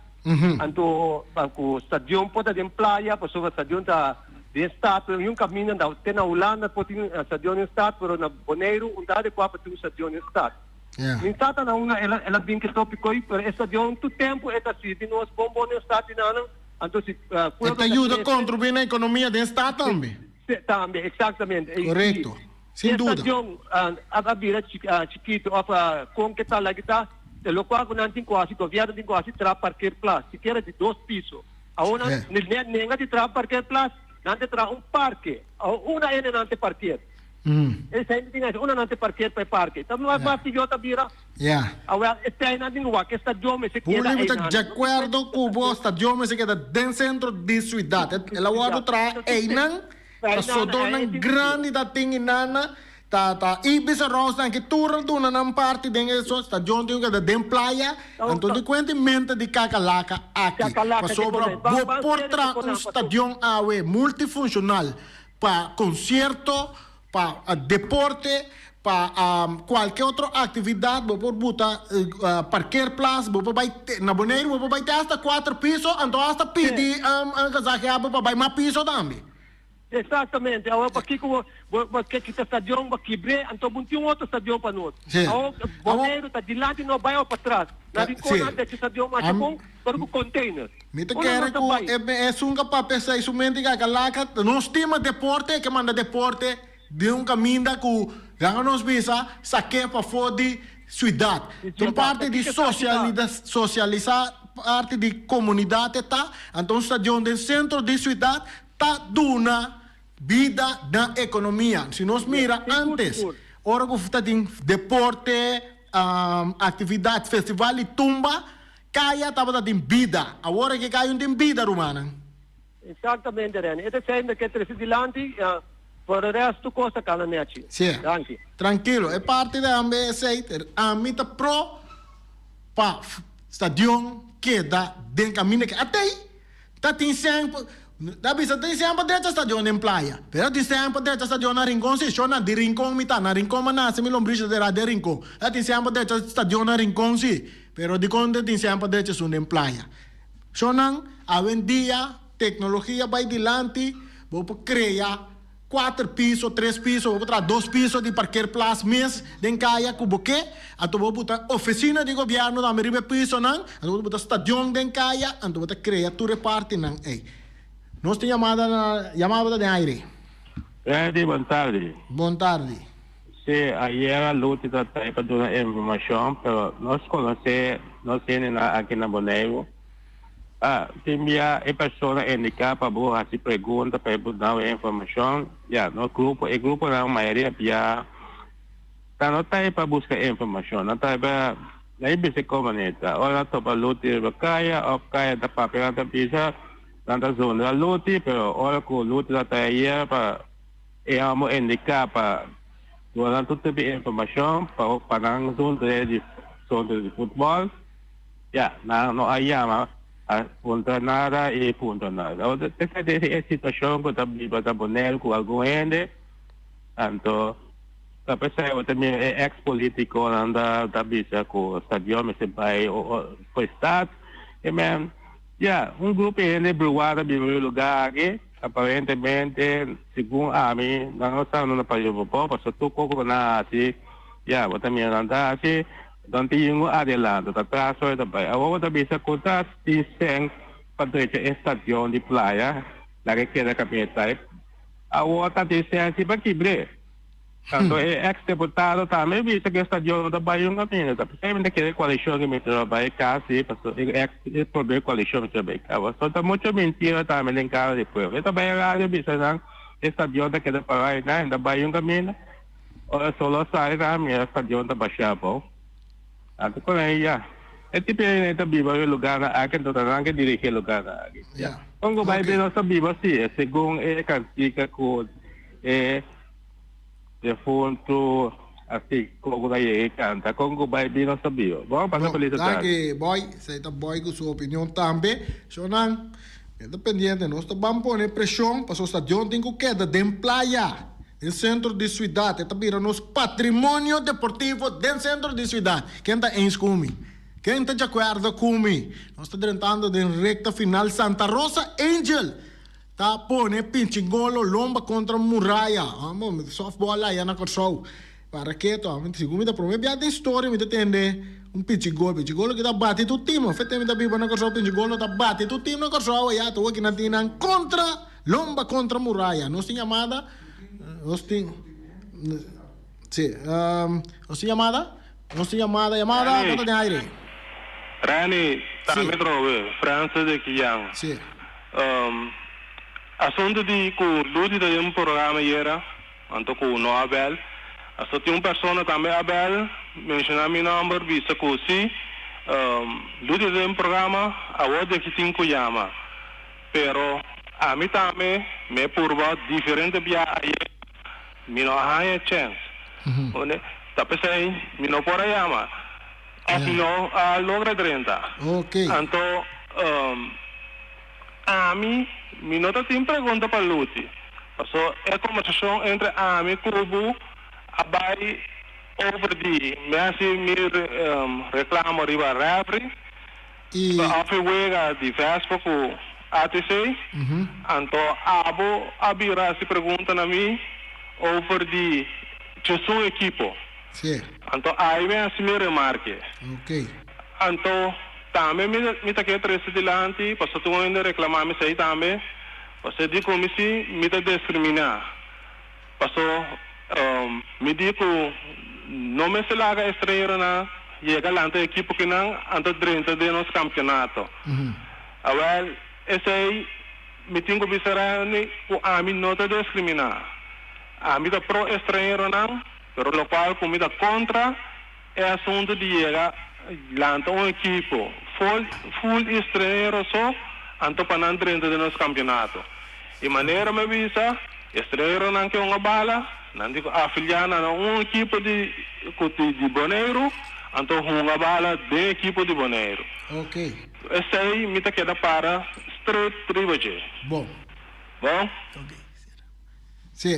Speaker 4: Anto ku stadion por ta den playa pasobra stadion ta den stad pero un kaminda ta te na Hulanda por tin stadion den stad pero na Boneiru un ta adekua pa tin un stadion den stad. Mi sa ta na unda el a bin ku e topiko ei pero e stadion tur tempu e ta sirbi nos bon bon den stad di nanan anto si
Speaker 1: pueblo ta krese. E ta yuda kontribuí na ekonomia den stad tambe.
Speaker 4: Tambe, eksaktamente.
Speaker 1: Korekto. Sin duda.
Speaker 4: E stadion a bira chikitu of kon ke tal aki ta, e lokual ku nan tin ku hasi, gobièrnu tin ku hasi traha parkeerplaats, sikiera di dos piso. Awor nan nenga di traha parkeerplaats, nan ta traha un parke. Awor una hende nan ta parkeer. Esei mi tin hasi, una nan ta parkeer pa e parke. Ta mas mas pió ta bira. Awor esei nan tin ku wak, e stadion mester keda
Speaker 1: einan. Público ta di akuerdo ku bo stadion mester keda den sentro di siudat. El a wòrdu traha einan. Pasobra grandi ta tin i nana ta ta i bisa Rosnan ki tur a duna nan parti den e stadion tin ku keda den playa anto di kuenta i menta di kakalaka aki pasobra bo por traha un stadion awe multifunshonal pa konsierto pa deporte pa kualke otro aktividat bo por buta parkeerplaats bo por bai na Boneiru bo por bai te hasta kuater piso anto hasta pidi gezaghebber pa bai mas piso tambe.
Speaker 4: Exactamente, awor pakiko bo bo bo ke kita stadion bo kibr'é anto bo no tin un otro stadion pa nos. Awor Boneiru ta dilanti no bai awor patras. Na Rincon nan decha stadion masha bon pero ku container.
Speaker 1: Mi ta kere ku esun ka papia esei su mente kakalaka no stima deporte e ke manda deporte Den un kaminda ku laga nos bisa sak'é pafó di siudat. Ta un parti di sosialisá, parti di komunidat e ta. Anto un stadion den sentro di siudat ta duna bida na ekonomia. Si nos mira ántes, ora ku ta tin deporte, aktividat, festival di tumba, kaya tabata tin bida. Awor aki kaya no tin bida, rumannan.
Speaker 4: Exactamente Renny, e ta esei mi ke trece dilanti, por e resto tur cos ta cana nechi.
Speaker 1: Sí.
Speaker 4: Danki.
Speaker 1: Trankilo, e parti di ambe esei, ami ta pro pa stadion keda den caminda ke atei ta tin semper, ta bisa tin semper drecha stadion den playa, pero tin semper drecha stadion na Rincon si, sho na di Rincon mi ta, na Rincon mi a nace mi lombrishi ta dera den Rincon, ta tin semper drecha stadion na Rincon si, pero dikon ta tin semper drecha esun den playa? Shonnan, awendia teknologia bai dilanti, bo por krea kuater piso, tres piso, bo por traha dos piso di parkeerplaats mes den kaya ku bo ke, anto bo buta ofisina di gobièrnu tambe riba e pisonan, anto bo buta stadion den kaya, anto bo ta krea tur e partinan ei. Nos tin yamada na, yamada bo ta den aire.
Speaker 2: Freddy, bon tardi.
Speaker 1: Bon tardi.
Speaker 2: Sí, ayera Luti ta trae pa duna informashon, pero nos konosé nos hendenan aki na Boneiru. Ah, tin bia e persona indiká pa bo hasi pregunta pa e por duna bo e informashon. Ya, nos grupo, e gruponan mayoria bia ta no trae pa buska informashon, nan trae pa nan e bisa kon manera ta. Ora nan topa Luti riba kaya òf kaya ta papia nan ta bisa, nan ta zundra Luti, pero ora ku Luti ta trae ayera pa. E amo indiká pa duna nan tur tipo di informashon pa pa nan zundre di zundre di futbòl. Ya, nan no a yama a puntra nada i puntra nada. Awor esei ta e situashon ku ta biba ta Boneiru ku algun hende. Anto ta p'esei bo ta mira e eks politikonan ta ta bisa ku stadion mester bai for stad. E men, ya, un grupo di hende bruá ta biba e lugá aki. Aparentemente, segun ami, nan no sa no na pa Jehova, pasobra tur kos ku nan a hasi, ya, bo ta mira nan ta hasi. Don tin un adelanto, ta tras so e ta bai. Awor bo ta bisa ku ta tin sèn pa drecha e stadion di Playa, laga e keda kaminda ta. Awor ta tin sèn si pa kibr'é. Tanto e eks deputado tambe bisa ku e stadion no ta bai un kaminda. Ta p'esei mi ta kere koalishon ku mester a bai kasi, pasobra e eks e promé koalishon mester a bai kaba. So ta mucho mentira tambe den kara di pueblo. E ta bai radio bisa nan e stadion ta keda pará einan, e ta bai un kaminda. Ora solo a sali ta mira stadion ta bashá abou. Anto con ei ya. E tipo ei ta biba e lugarnan aki anto ta nan ke dirigi e lugarnan aki.
Speaker 1: Ya.
Speaker 2: Con cu bai
Speaker 1: Ok.
Speaker 2: bin nos ta biba si e segun e cantica cu e defunto asi Coco ta yega y canta con cu bai bin nos ta biba. Bon pasa
Speaker 1: Bon,
Speaker 2: feliz tarde.
Speaker 1: danki Boy. Esei ta Boy cu su opinion tambe. Shownan, mi ta pendiente. Nos ta ban pone presion pasobra stadion tin cu keda den playa. Den sentro di suidat. E ta bira nos patrimonio deportivo den sentro di suidat. Ken ta eens ku mi? Ken ta djakuerdo ku mi? Nos ta drentando den rekta final. Santa Rosa Angel ta pone Pichingolo lomba kontra muraya. Amo, softball aya na Kòrsou. Para keto, amo, segun mi ta promé bia den storia mi ta tende un Pichigolo. Pichigolo ki ta bati tur tim. Afete mi ta biba na Kòrsou, Pichigolo ta bati tur tim na Kòrsou. Aya ta wak nan tin nan kontra. Lomba kontra muraya. Nos tin yamada? Nos tin Sí, nos tin yamada? Nos tin yamada, yamada,
Speaker 2: Rani,
Speaker 1: bo ta den aire.
Speaker 2: Rani,
Speaker 1: Sí.
Speaker 2: tambe trobe, Francis de Kian.
Speaker 1: Sí.
Speaker 2: Asunto di ku Lucy ta den un programa ayera, anto ku no a bel. Aso tin un persona tambe a bel, menshona mi nomber, bisa ku si, Lucy ta den un programa, awor di aki tin ku yama. Pero ami tambe me purba diferente bia ayer, mi no a haña chèns. Pone, ta p'esei mi no por a yama òf mi no a logra drenta. Anto ami mi no ta tin pregunta pa Luti, paso e kombersashon entre ami ku bo a bai over di mi hasi mi reklamo riba rèfri.
Speaker 1: I.
Speaker 2: Of e wega di Vespa ku ATC, anto abo a bira hasi pregunta na mi over di djesun ekipo.
Speaker 1: Sí.
Speaker 2: Anto ai mi hasi mi remarke.
Speaker 1: Ok.
Speaker 2: Anto tambe mi mi ta ke trese dilanti pasobra tur hende reklama mi esei tambe, pasobra di ku mi si mi ta diskriminá. Paso mi di ku no mester laga estranheronan yega lanta e ekipo kinan anto drenta den nos kampionato. Awel esei mi tin ku bisa Randy ku ami no ta diskriminá. Ami ta pro estranheronan pero lokual ku mi ta kontra e asuntu di yega lanta un ekipo full full estranhero so anto pa nan drenta den nos kampionato. E manera mi a bisa, estranheronan ke hunga bala, nan tin ku afiliá nan na un ekipo di ku di di Boneiru, anto hunga bala den ekipo di Boneiru.
Speaker 1: Ok.
Speaker 2: Esei mi ta keda para straight riba dje.
Speaker 1: Bon.
Speaker 2: Bon?
Speaker 1: Ok. Sí,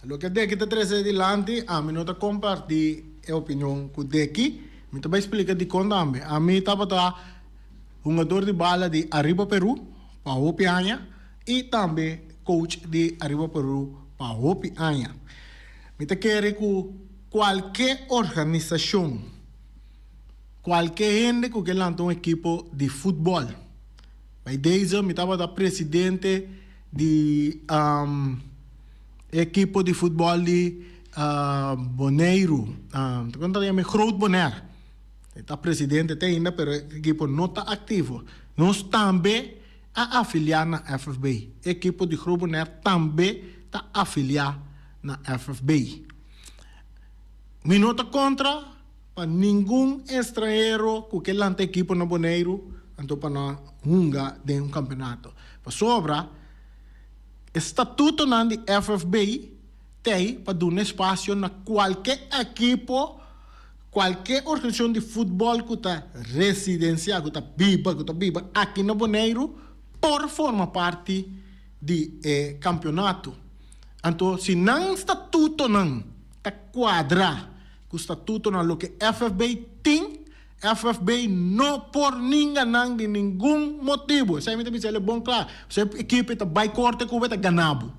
Speaker 1: loke Deki ta trese dilanti, ami no ta kompartí e opinion ku Deki. Mi ta bai splika dikon tambe. Ami tabata hungador di bala di Arriba Peru pa hopi aña i tambe coach di Arriba Peru pa hopi aña. Mi ta kere ku kualke organisashon, kualke hende ku ke lanta un ekipo di futbòl, bai deze mi tabata presidente di ekipo di futbòl di Boneiru, kon ta yama e Groot Bonaire. E ta presidente te ainda pero e ekipo no ta aktivo. Nos tambe a afiliá na FFB. E ekipo di Groot Bonaire tambe ta afiliá na FFB. Mi no ta kontra pa ningun estranhero ku ke lanta ekipo na Boneiru anto pa nan hunga den un kampeonato. Pasobra e statutonan di FFB t'ei pa duna espasio na kualke ekipo. Kualke organisashon di futbòl ku ta residensiá, ku ta biba, ku ta biba aki na Boneiru por forma parti di e kampionato. Anto si nan statutonan ta kuadra ku statutonan loke FFB tin, FFB no por ninga nan di ningun motibu. Esei mi ta bisa el e bon kla. Si e ekipo ta bai korte ku bo e ta gana bo.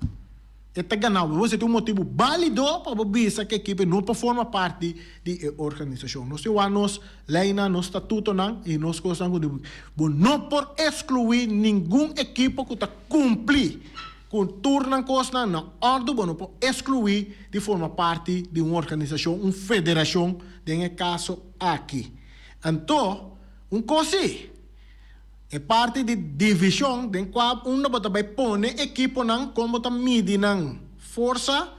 Speaker 1: E ta gana bo. Bo mester tin un motibu bálido pa bo bisa ku e ekipo no por forma parti di e organisashon. Nos tin wak nos leinan, nos statutonan i nos kosnan ku bo no por ekskluí ningun ekipo ku ta kumpli ku tur nan kosnan na òrdu. Bo no por ekskluí di forma parti di un organisashon, un federashon den e kaso aki. Anto, un kos sí. E parti di divishon den kua unda bo ta bai pone ekiponan kon bo ta midi nan forsa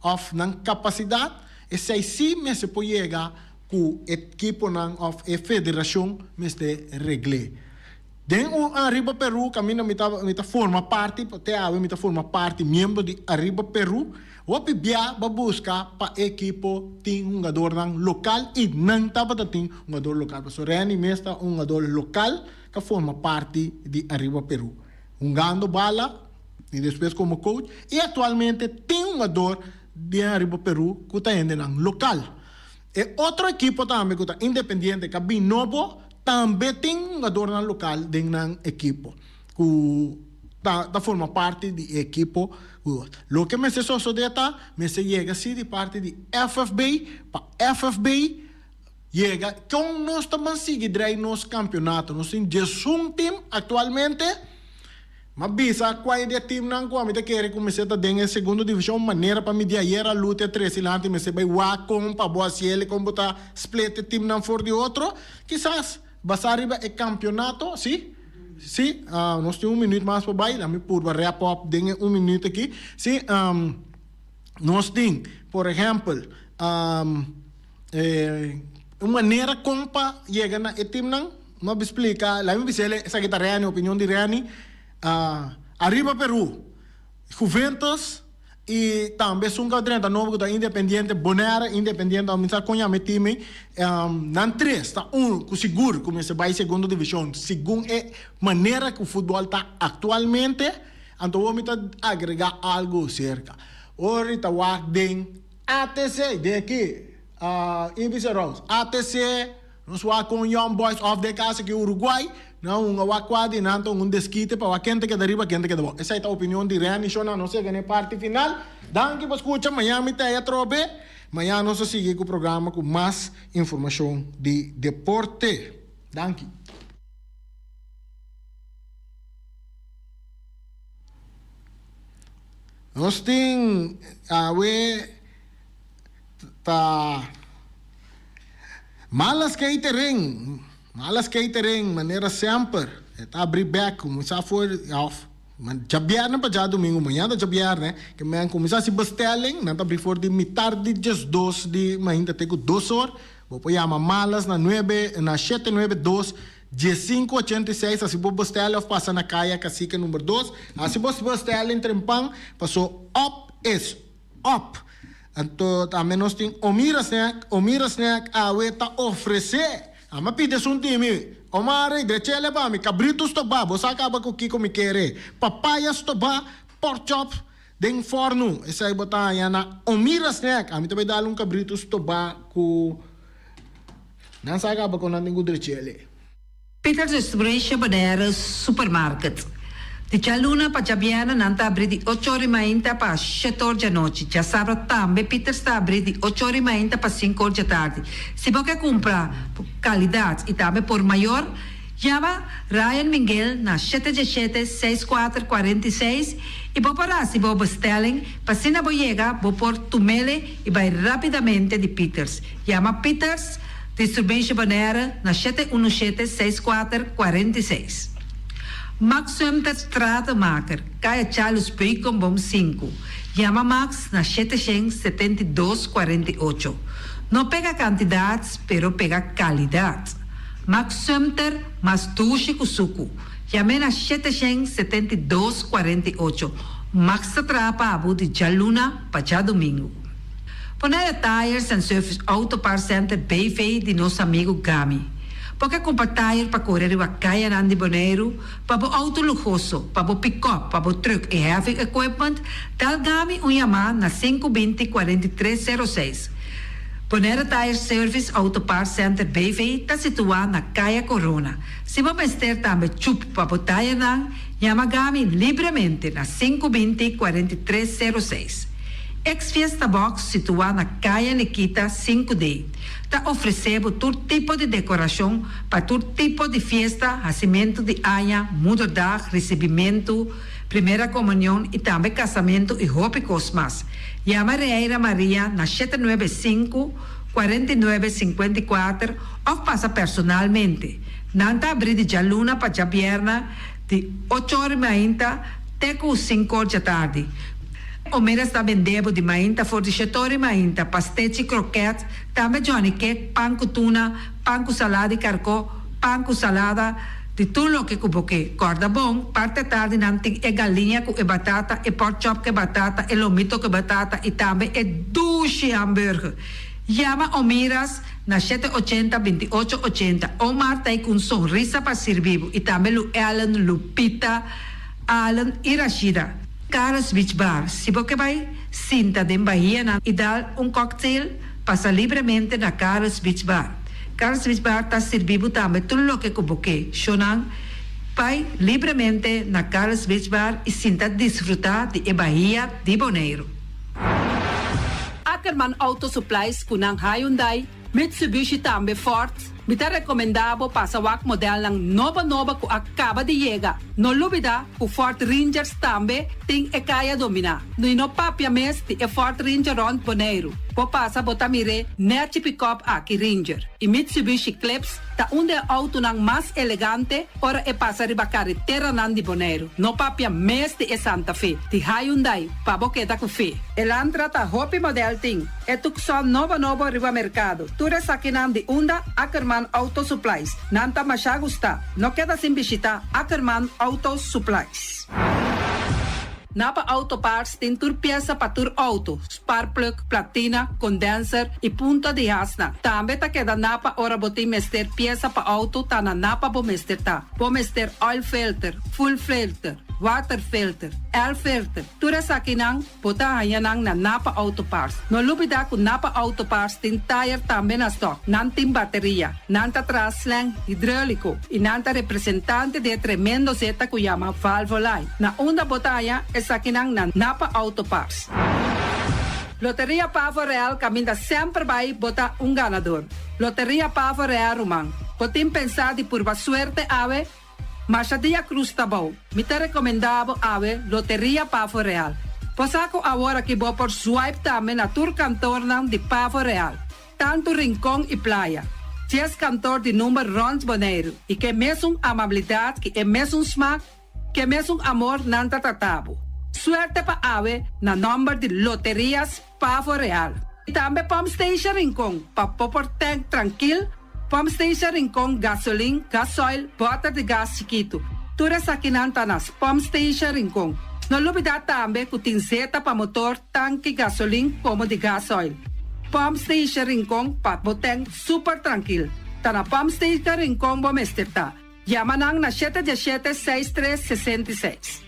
Speaker 1: òf nan kapasidat, esei sí mester por yega ku ekiponan òf e federashon mester regl'é. Den un Ariba Peru kaminda mi ta mi ta forma parti, te awe mi ta forma parti miembro di Ariba Peru, hopi bia bo buska pa e ekipo tin hungadornan lokal i nan tabata tin hungador lokal pasobra Renny mes ta un hungador lokal ta forma parti di Ariba Peru hungando bala i despues komo coach i aktualmente tin hungador di Ariba Peru ku ta hendenan lokal. E otro ekipo tambe ku ta independiente ka bin nobo tambe tin hungadornan lokal den nan ekipo ku ta ta forma parti di e ekipo ku loke mester sosode ta mester yega si di parti di FFB pa FFB Yega kon nos ta ban sigui drei nos kampionato. Nos tin diesun tim aktualmente. M'a bisa kua e di e timnan ku ami ta kere ku mester ta den e segundo divishon manera pa mi di ayer a luta e trese lanti mester bai wak kon pa bo hasi el kon bo ta split e timnan for di otro. Kisas basá riba e kampionato, si? Si, nos tin un minuut mas pa bai, lami purba wrap up den e un minuut aki. Si, nos tin por ehèmpel. E un manera kon pa yega na e timnan, no a splika, laga mi bisa el esaki ta Renny, opinion di Renny, Ariba Peru, Juventus y tambe esun ku a drenta nobo ku ta Independiente, Bonaire Independiente, mi sa kon yama e tim ei, nan tres ta un ku sigur ku mester bai segundo divishon segun e manera ku futbòl ta aktualmente, anto awor mi ta agrega algu serka, ora ta wak den. ATC, den aki, Ibis Rose, ATC, nos wak kon Young Boys of den caso aki Uruguay, nan hunga wak kua di nan ta un deskite pa wak ken ta keda riba ken ta keda abou. Esei ta opinion di Renny Shona, nos yega na e parti final. Danki pa skucha, mañan mi ta ei atrobe. Mañan nos ta sigui ku programa ku mas informashon di deporte. Danki. Nos tin awe ta Malas Catering, Malas Catering manera semper e ta abri bek kuminsá for òf djabièrnè pa djadumingu, mañana ta djabièrnè ke men kuminsá hasi bestelling nan ta abri for di mitar di diesdos di mainta te ku dos or bo por yama Malas na nuebe na shete nuebe dos Diesinku ochenta i seis hasi bo bestèl òf pasa na Kaya Kasike number dos. Hasi bo bestèl en trempan paso òp es òp. Anto tambe nos tin Omira Snack. Omira Snack awe ta ofresé. Amo a pidi esun di mi. Omar drechele pa mi. Kabritu stobá. Bo sa kaba ku kiko mi kere. Papaya stobá, pork chop den fòrnu. Esei bo ta haña na Omira Snack. Ami ta bai dal un kabritu stobá ku. Nan sa kaba kon nan tin ku drechele.
Speaker 5: Peter Distribution Bonaire Supermarket. Di djaluna pa djabièrnè nan ta abrí di ocho or i mainta pa shete or djanochi. Djasabra tambe Peters ta abrí di ocho or i mainta pa sinku or djatardi. Si bo ke kumpra kalidat i tambe por mayor, yama Ryan Minguel na shete djeshete, seis kuater, kuarenta i seis i bo por hasi bo bestelling pa asina bo yega bo por tumele i bai rapidamente di Peters. Yama Peters Distribution Bonaire na shete unu shete seis kuater kuarenta i seis. Max Sumter Stratenmaker, Kaya Charles Beukenboom sinku. Yama Max na shete shen 72 48. No pega kantidat, pero pega kalidat. Max Sumter mas dushi ku suku. Yam'é na shete shen 72 48. Max ta traha pa bo di djaluna pa djadumingu. Bonaire Tires and Service Auto Parts Center BV di nos amigu Gami. Bo ke kumpra tire pa kore riba kayanan di Boneiru, pa bo outo luhoso, pa bo pikòp, pa bo trùk i heavy equipment, dal Gami un yamá na sinku binti 43 sero seis. Bonaire Tires Service Auto Parts Center BV ta situá na Kaya Corona. Si bo mester tambe chup pa bo tayernan, Yama Gami libremente na 520 4306. Ex Fiesta Box situá na Kaya Nikita 5D ta ofresé bo tur tipo di dekorashon pa tur tipo di fiesta, hasimentu di aña, moederdag, risibimentu, primera komunion i tambe kasamentu i hopi kos mas. Yama Reira Maria na 795 49 54 òf pasa personalmente. Nan ta abrí di djaluna pa djabièrnè di ocho or mainta te ku sinku or djatardi. Omeras ta bende bo di mainta for di shete or mainta, pastechi, kroket, tambe johnny cake, pan ku tuna, pan ku salada di karkó, pan ku salada, di tur loke ku bo ke. Kòrda bon, parti atardi nan tin e galiña ku e batata, e pork chop ku e batata, e lomito ku e batata i tambe e dushi hamburger. Yama Omiras na shete ochenta, 28 ochenta. Omar ta ei ku un sonrisa pa sirbi bo i tambe Lu Ellen, Lupita, Allen i Rashida. Carlos Beach Bar, Si bo ke bai sinta den bahianan i dal un cocktail, pasa libremente na Carlos Beach Bar. Carlos Beach Bar ta sirbi bo tambe tur loke ku bo ke. Shownan, bai libremente na Carlos Beach Bar i sinta disfrutá di e bahia di Boneiru.
Speaker 6: Ackerman Auto Supplies ku nan Hyundai, Mitsubishi tambe Ford. Mi ta rekomendá bo pasa wak modelnan nobo nobo ku a kaba di yega. No lubidá ku Ford Rangers tambe tin e kaya dominá. I no papia mes di e Ford Ranger rònt Boneiru. Bo pasa bo ta mir'é nèchi pikòp aki Ranger. I Mitsubishi Eclipse ta un di e outonan mas elegante ora e pasa riba kareteranan di Boneiru. No papia mes di e Santa Fe di Hyundai pa bo keda ku fe. Elantra ta hopi model tin. E Tucson nobo nobo riba merkado. Tur esakinan di unda Ackerman Auto Supplies. Nan ta masha gusta. No keda sin bishita Ackerman Auto Supplies. Napa Auto Parts tin tur piesa pa tur auto, sparkplug, platina, condenser y punta di hasnan. Tambe ta keda Napa ora bo tin mester piesa pa auto ta na Napa bo mester ta. Bo mester oil filter, fuel filter, water filter, air filter, tur esakinan Bo ta haña nan na Napa Auto Parts. No lubidá ku Napa Auto Parts tin tayer tambe na stòk. Nan tin bateria, nan ta traha slang hidróliko i nan ta representante di e tremendo zeta ku yama Valvoline. Na unda bo ta haña esakinan na Napa Auto Parts. Loteria Pavo Real kaminda semper bai bo ta un ganador. Loteria Pavo Real ruman, bo tin pensá di purba suerte awe? Masha dia cruz ta bou. Mi ta recomenda bo awe Loteria Pavo Real. Bo sa cu awor aki bo por swipe tambe na tur kantornan di Pavo Real, tanto Rincon y Playa. Dies kantor di number rond Boneiru y ke mesun amabilidad ki e mesun smaak, ke mesun amor nan ta trata bo. Suerte pa awe na nomber di Loterias Pavo Real. Y tambe Pump Station Rincon pa bo por tank trankil. Pump Station Rincon, gasolin, gasoil, bòter di gas chikitu. Tur esakinan ta na Pump Station Rincon. No lubidá tambe ku tin zeta pa motor, tanki, gasolin komo di gasoil. Pump Station Rincon pa bo tèn super trankil. Ta na Pump Station Rincon bo mester ta. Yama nan na shete diesshete seis tres 66.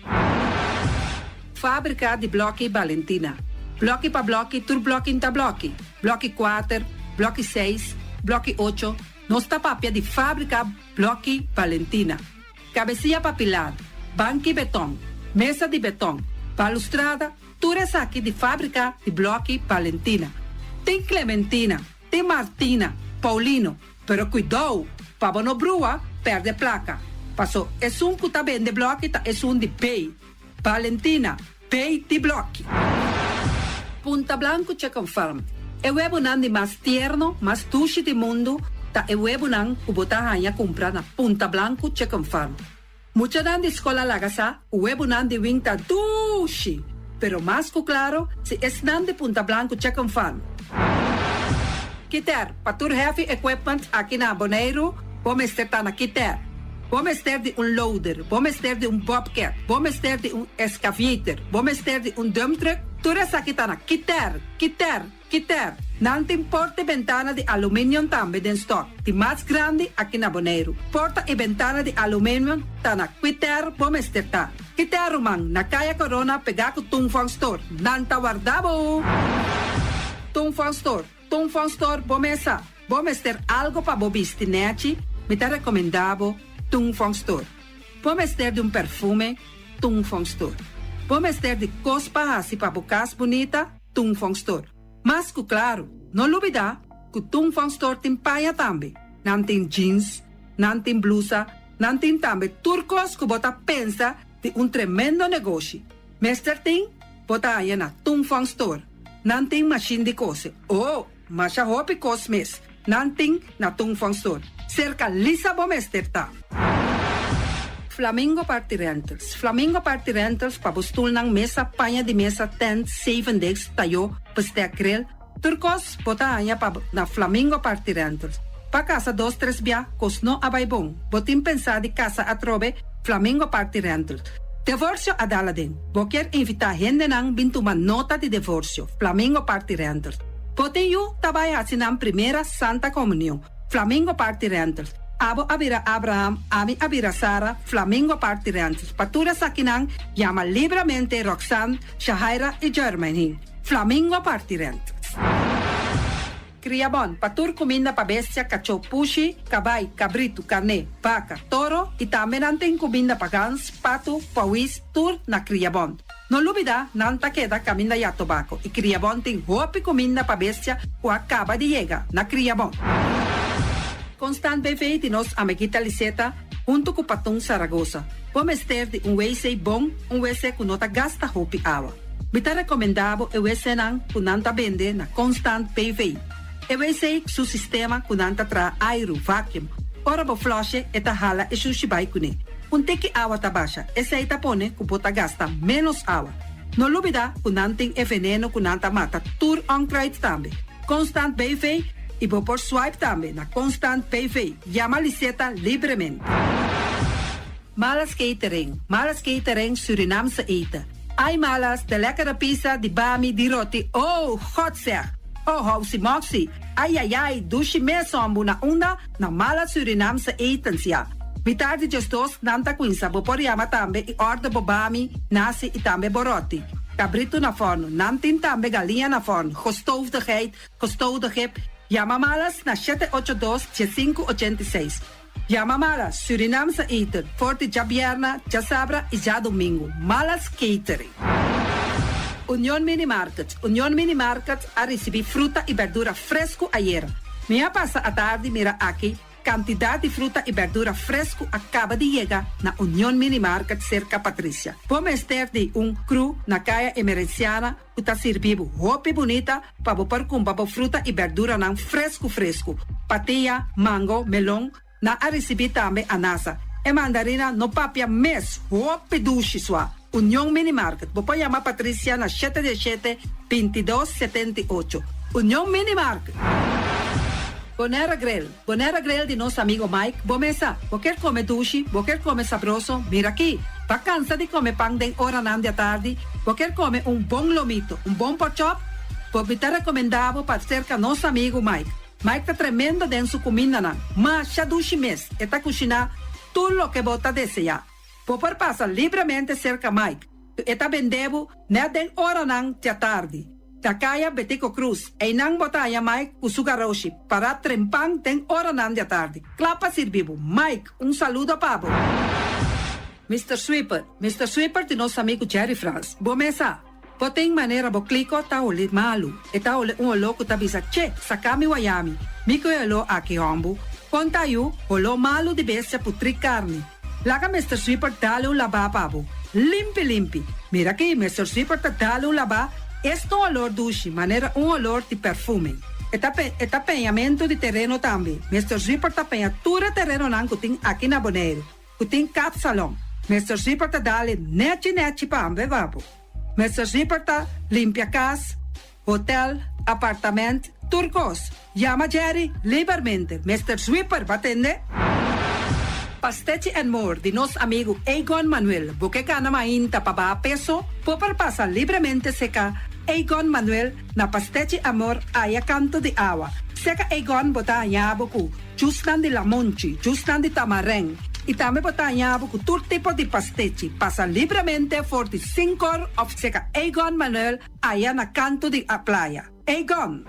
Speaker 6: Fábrika di blòki Balentina. Blòki pa blòki tur blòki n'ta blòki. Blòki kuater, blòki seis, blòki ocho, nos ta papia di fábrika blòki Balentina. Kabesia pa pilar, banki betòn, mesa di betòn, balustrada, tur esaki di fábrika di blòki Balentina. Tin Clementina, tin Martina, Paulino, Pero kuidou, pa bo no brua, pèrdè plaka. Paso esun ku ta bende blòki ta esun di Bay. Valentina, Bay di blòki. Punta Blanco Chicken Farm, E webunan di mas tierno, mas dushi di mundu ta e webunan ku bo ta haña kumpra na Punta Blanco Chicken Farm. Muchanan di skol a laga sa ku webunan di wing ta dushi, pero mas ku klaro si esnan di Punta Blanco Chicken Farm. Kiter, pa tur heavy equipment aki na Boneiru, bo mester ta na Kiter. Bo mester di un loader, bo mester di un bobcat, bo mester di un excavator, bo mester di un dump truck, tur esaki ta na Kiter, Kiter. Kiter, nan tin porta i bentana di aluminium tambe den stock, di mas grandi aki na Boneiru. Porta i bentana di aluminium ta na Kiter bo mester ta. Kiter ruman, na Kaya Corona pegá ku Tung Fong Store. Nan ta warda bo! Tung Fong Store, Tung Fong Store bo mesa. Bo mester algo pa bo bisti nechi, mi ta rekomendá bo Tung Fong Store.
Speaker 5: Bo mester di un perfume? Tung Fong Store. Bo mester di kos pa hasi pa bo kas bunita? Tung Fong Store. Mas ku klaru, no lubidá ku Tung Fong Store tin paña tambe. Nan tin jeans, nan tin blusa, nan tin tambe tur kos ku bo ta pensa di un tremendo negoshi. Mester tin, bo ta haña na Tung Fong Store. Nan tin mashin di kose. Oh, masha hopi kos mes nan tin na Tung Fong Store. Serka Lisa bo mester ta. Flamingo Party Rentals Flamingo Party Rentals pa bo stulnan, mesa, paña di mesa, tent, zevendegs, tayó, bestek, grill, tur kos bo ta haña pa na Flamingo Party Rentals. Pa kasa dos tres bia, kos no a bai bon. Bo tin pensá di kasa atrobe? Flamingo Party Rentals. Devorsio a dal aden. Bo kier invitá hendenan bin tuma nota di devorsio? Flamingo Party Rentals. Bo tin yu ta bai hasi nan primera Santa Comunion? Flamingo Party Rentals. Abo a bira Abraham, ami a bira Sara, Flamingo Party Rentals. Pa tur esakinan, yama libramente Roxanne, Shahaira i Jermaine. Flamingo Party Rentals. Kriabon, pa tur kuminda pa bestia, kachó, pushi, kabai, kabritu, karné, baka, toro i tambe nan tin kuminda pa gans, patu, pawis, tur na Kriabon. No lubida, nan ta keda kaminda ya tobako i Kriabon tin hopi kuminda pa bestia ku a kaba di yega na Kriabon. Constant BV di nos amiguita Liseta huntu ku Patun Saragosa. Bo mester di un wc bon, un wc ku no ta gasta hopi awa. Mi ta rekomendá bo e wcnan ku nan ta bende na Constant BV. E wc su sistema ku nan ta traha airu, vacuum. Ora bo flush'e e ta hala e shushi bai kuné. Un tiki awa ta basha, esei ta pone ku bo ta gasta ménos awa. No lubidá ku nan tin e veneno ku nan ta mata tur onkruid tambe. Constant BV i bo por swipe tambe na Constant BV. Yama Liseta libremente. Malas Catering, Malas Catering Surinaamse eten. Ai Malas, de lekkere pizza, di bami, di roti, oh, God zeg! Oh, housi moxi, ai ai ai, dushi mes hombu na unda? Na Malas Surinaamse etens, ya. Mitar di djesdos nan ta cuinsa, bo por yama tambe y order bo bami, nasi y tambe bo roti. Cabrito na forno, nan tin tambe galiña na forno, gestoofde geit, gestoofde kip. Yama Malas na shete ocho dos, diesinku ochenta i seis. Yama Malas Surinaamse eten for di djabierna, djasabra y djadomingo. Malas Catering. Union Mini Market Union Mini Market a ricibi fruta y berdura fresco ayera. Mi a pasa atardi mira aki cantidad di fruta y berdura fresco a caba di yega na Union Mini Market cerca Patricia. Bo mester di un cru na Caya Emerenciana ku ta sirbi bo hopi bunita pa bo por kumpra bo fruta i berduranan fresku fresku. Patia, mango, melon, nan a risibí tambe anasa. E mandarina no papia mes, hopi dushi sua. Union Mini Market, bo por yama Patricia na shete diesshete, bintidos, setenta i ocho. Union Mini Market. Bonaire Grill, Bonaire Grill di nos amigo Mike, bo mesa, bo kier come dushi, bo kier come sabroso, mira aki. Bo a cansa di come pan den oranan di atardi, bo kier come un bon lomito, un bon porkchop, bo mi ta recomenda bo pa cerca nos amigo Mike. Mike ta tremendo den su cumindanan, masha dushi mes, e ta cushina tur loke bo ta desea. Bo por pasa libremente cerca Mike, e ta bende bo net den oranan di atardi. Na Caya Betico Croes, einan bo ta haña Mike cu su garoshi, para trempan den oranan di atardi. Cla pa sirbi bo. Mike, un saludo pa bo. Mister Sweeper, Mister Sweeper di nos amigo Jerry Frans. Bo mesa, bo tin manera bo clico ta holi malu. E ta holi un oló cu ta bisa, Che, saca mi wayami. Mi cu e oló aki hombu. Con ta yu, holó malu di bestia putri carni. Laga Mister Sweeper dale un labá pa bo. Limpi limpi. Mira aki, Mister Sweeper ta dale un labá, esta un olor dushi, manera un olor di perfume. E ta pe, e ta peñamentu di tereno tambe. Mister Sweeper ta peña tur e terenonan ku tin aki na Boneiru, ku tin kapsalon. Mister Sweeper ta dale nechi nechi pa ambe pa bo. Mister Sweeper ta limpia kas, hotel, apartament, tur kos. Yama Jerry libermente. Mister Sweeper ba tende? Pastechi and More di nos amigu Egon Manuel. Bo ke gana mainta pa baha peso? Bo por pasa libremente seka Egon Manuel na Pastechi Amor aya kanto di awa. Seka Egon bo ta haña bo ku jusnan di lamonchi, jusnan di tamarèn i tambe bo ta haña bo ku tur tipo di pastechi. Pasa libremente for di sinkor òf seka Egon Manuel aya na kanto di a playa. Egon!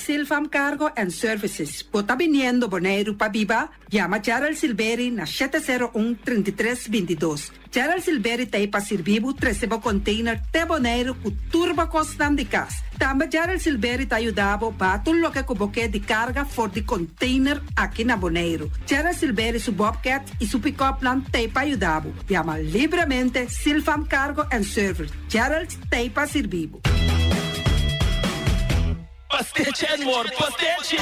Speaker 5: Silvam Cargo and Services. Bo ta biniendo Boneiru pa biba? Yama Gerald Silberi na 701 33 22. Gerald Silberi ta ei pa sirbi bo trese bo container te Boneiru ku tur bo kosnan di kas. Tambe Gerald Silberi ta yuda bo baha tur loke ku bo ke di karga for di container aki na Boneiru. Gerald Silberi su bobcat i su pick-upnan ta ei pa yuda bo. Yama libremente Silvam Cargo and Service. Gerald ta ei pa sirbi bo.
Speaker 7: Pastechi and more pastechi!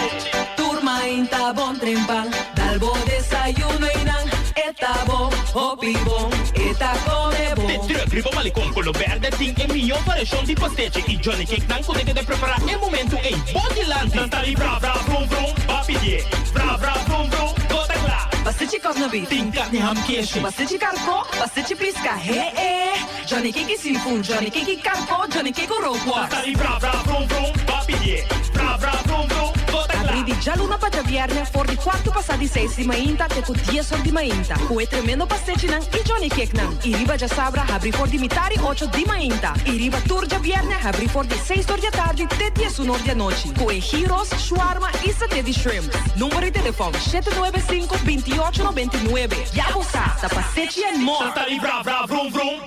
Speaker 8: Tur mainta bon trempan, dal bo desayuno y nan e ta bon, hopi bon, e ta come bon.
Speaker 7: De truck riba Malecon Colo Berde tin e mihó variashon di pastechi y Johnny Cake nan ku ta keda prepará e momentu ei bo dilanti. Nan ta di bra bra vrum vrum, ba pidié bra bra vrum vrum, bo ta kla.
Speaker 8: Pastechi kòsna beef.
Speaker 7: Tin karni ham keshi.
Speaker 8: Pastechi karkó, pastechi piska, he e. Johnny Cake seafood, Johnny Cake karko, Johnny Cake rookworst.
Speaker 7: Ta di bra bra vrum vrum, ba pidié bra bra vrum vrum, bo ta kla.
Speaker 8: Abrí di djaluna pa djabièrnè for di kuartu pasá di seis di mainta te ku dies or di mainta ku e tremendo pastechinan i Johnny Cakenan. I riba djasabra habrí for di mitar i ocho di mainta i riba tur djabièrnè habrí for di seis or di atardi te diesun or di anochi ku e gyros, shawarma i saté di shrimp. Number di telefòn, 795 28 99. Ya bo sa, ta pastechi and more!
Speaker 7: Ta di bra bra vrum vrum.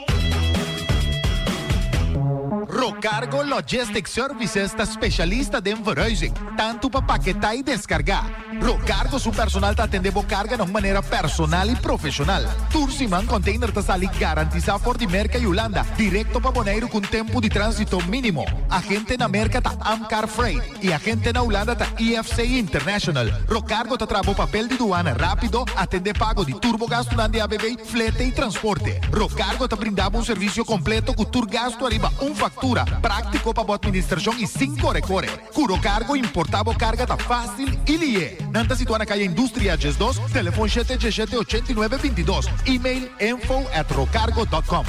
Speaker 9: Rocargo Logistic Services ta specialista den verhuizing, tanto pa paketá y descargá. Rocargo su personal ta atendé bo carga na un manera personal y profesional. Tur siman container ta sali garantisá for di Merca y Hulanda directo pa Boneiru cu un tempo di transito minimo. Agente na Merca ta Amcar Freight. Y agente na Hulanda ta IFC International. Rocargo ta traha bo papel di duana rapido, atende pago di tur bo gastunan di ABV, flete y transporte. Rocargo ta brinda bo un servicio completo cu tur gastu ariba un factura, practico pa bo administracion y sin core core. Cu Rocargo importa bo carga ta facil y lihe. Nan ta situa na Calle Industria 12, telefon shete diesshete ochenta i nuebe bintidos, email info at rocargo dot com.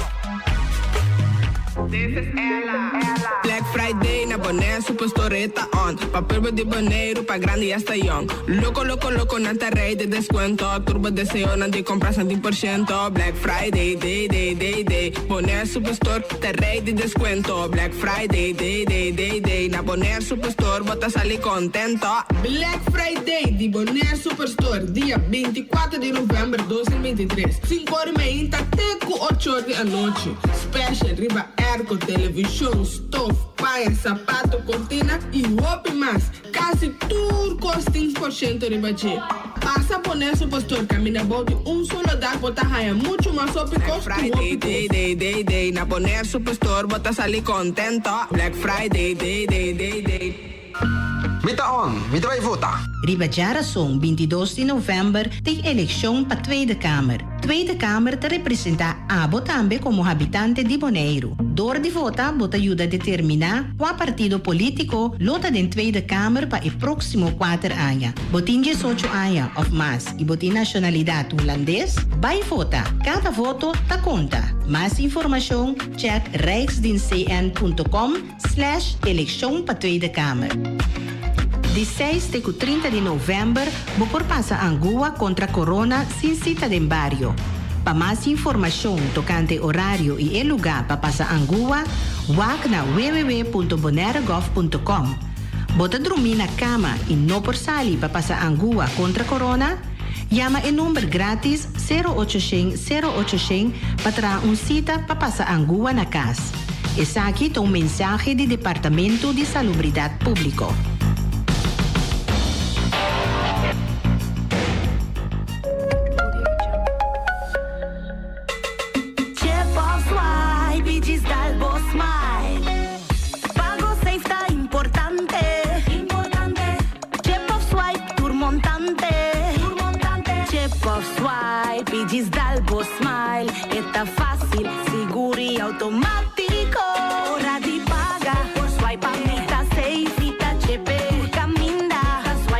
Speaker 10: Black Friday na Bonaire Superstore e ta on Pa pueblo di Boneiru, pa grandi y hasta young Loco loco loco nan ta rey di descuento Tur bo deseonan di compra san tin por ciento Black Friday day day day day Bonaire Superstore ta rey di descuento Black Friday day day day day Na Bonaire Superstore bo ta sali contento Black Friday di Bonaire Superstore dia 24 di november 2023 Cinco ora y meinta te cu ocho or di anochi. Special riba airco, television, stof, paña, sapato, cortina y hopi mas. Casi tur cos tin por ciento riba dje. Pasa Bonaire Superstore caminda bou di un solo dak bo ta haya mucho mas hopi cos Black cu Friday hopi cos. day day day day na Bonaire Superstore bo ta sali contento. Black Friday day day day day.
Speaker 11: Mi ta on, mi ta bai vota.
Speaker 12: Riba djarason 22 di novèmber tin elekshon pa Tweede Kamer. Tweede Kamer ta representá abo tambe komo habitante di Boneiru. Dor di vota bo ta yuda determiná kua partido polítiko lo ta den Tweede Kamer pa e próksimo kuater aña. Bo tin 18 aña òf mas i bo tin nashonalidat hulandes? Bai vota! Kada voto ta konta! Mas informashon chèk rijksdienstcn.com. Slash elekshon pa Tweede Kamer. Di seis te ku 30 di novèmber bo por pasa angua kontra korona sin sita den bario. Pa mas informashon tokante orario i e lugá pa pasa angua, wak na www.bonairegov.com. Bo ta drumí na kama i no por sali pa pasa angua kontra korona? Yama e number grátis sero ocho shen sero ocho shen pa traha un sita pa pasa angua na kas. Esaki ta un mensahe di Departamento di Salubridat Públiko.
Speaker 13: Chip of swipe y djis dal bo smile. Pago safe ta importante. Chip of swipe tur montante. Chip of swipe y djis dal bo smile. E ta fácil, sigur y automático. Ora di paga, por swipe pa mi ta safe. Mi ta chepe, tur caminda.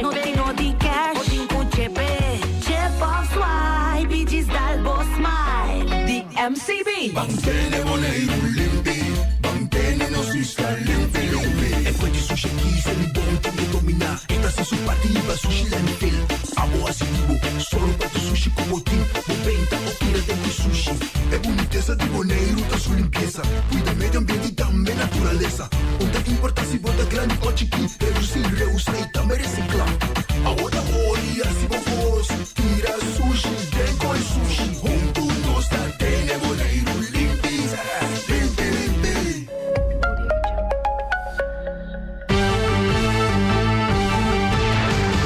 Speaker 13: No tin no di cash, bo tin cu chepe. Chip of swipe y djis dal bo smile.
Speaker 8: Di MCB.
Speaker 14: Ban tene Boneiru limpi, ban tene nos isla limpi limpi. E fuente sushi aki, semi bon tin di dominá. E ta. su parti hiba sushi landfill. Abo hasi di bo, sòru pa tur sushi ku bo tin, bo benta o tira den ku sushi. E bunitesa di Boneiru ta su limpiesa, kuida medio ambiente i tambe naturalesa. Un ta importá si bo ta grandi o chikí, redusí, reusá i tambe resiklá. Awo ta ora di hasi bo kos, tira sushi den koi sushi. Huntu nos ta tene Boneiru limpi, limpi limpi.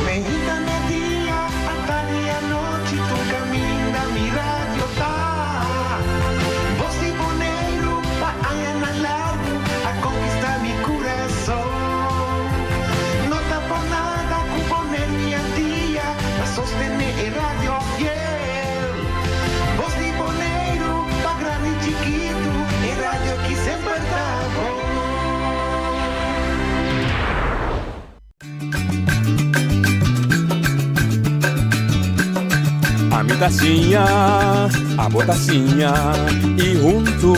Speaker 15: Meinta media, atardi anochi tur caminda mi radio ta. Bos di Boneiru pa añanan largu a conquista mi curason. No ta por nada cu Boneiru i Antia ta sostene e radio fiel. Bos di Boneiru pa grandi i chikitu e radio ki semper ta bon.
Speaker 16: Ami ta siña, abo ta siña y huntu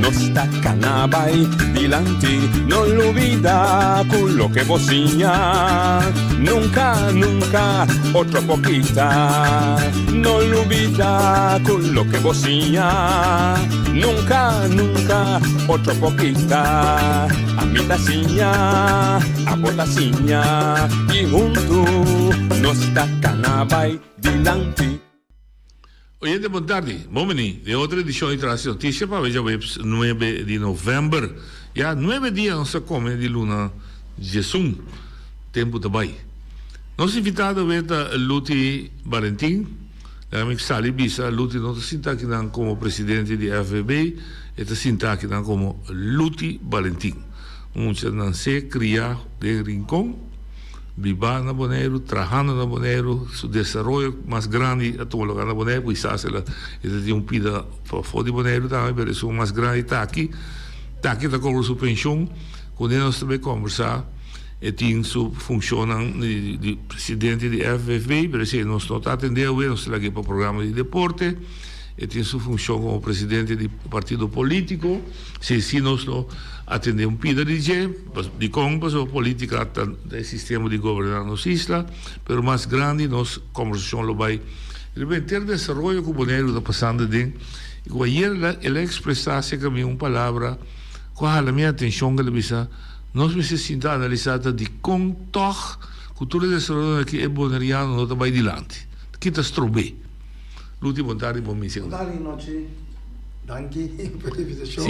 Speaker 16: nos ta cana bay dilanti. No lubida cu loke bo siña nunca, nunca otro por kita. No lubida cu loke bo siña nunca, nunca otro por kita. Ami ta siña, abo ta siña y huntu nos ta cana bay dilanti.
Speaker 17: Oyente bon tardi, bon bini den otro edicion di Tras di Noticia pa awe djaweps nuebe di november. Ya nuebe dia nos ta come di luna djesun. Tempo ta bay. Nos invitado awe ta Luti Balentin. Laga mi sali bisa, Luti no ta sinta akinan komo presidente di FVB, e ta sinta akinan komo Luti Balentin. Un mucha nansé, kriá den Rincon, bibá na Boneiru, trahando na Boneiru, su desaroyo mas grandi a tuma lugá na Boneiru, kisas el a e ta tin un pida pafó di Boneiru tambe, pero esun mas grandi ta aki, ta aki ta kobra su penshon, kuné nos ta bai kòmbersá. E tin su funcionnan di presidente di FFB, pero esey nos no ta atende awe, nos ta lag'e pa programa di deporte. E tin su funcion como presidente di partido politico, esey si nos lo atende un pida di dje. Dicon? Pasobra politica ta e sistema di goberna nos isla, pero mas grandi nos conversacion lo bay riba henter desaroyo cu Boneiru ta pasando aden y cu ayer el a expresa acerca mi un palabra cu a hala mi atencion, cu el a bisa, Nos mester sinta analisá ta dikon tòg ku tur e desaroyonan aki e boneriano no ta bai dilanti. Ki ta strob'é? Luti bon tardi bon misi.
Speaker 18: Bon tardi nochi danki pa e invitashon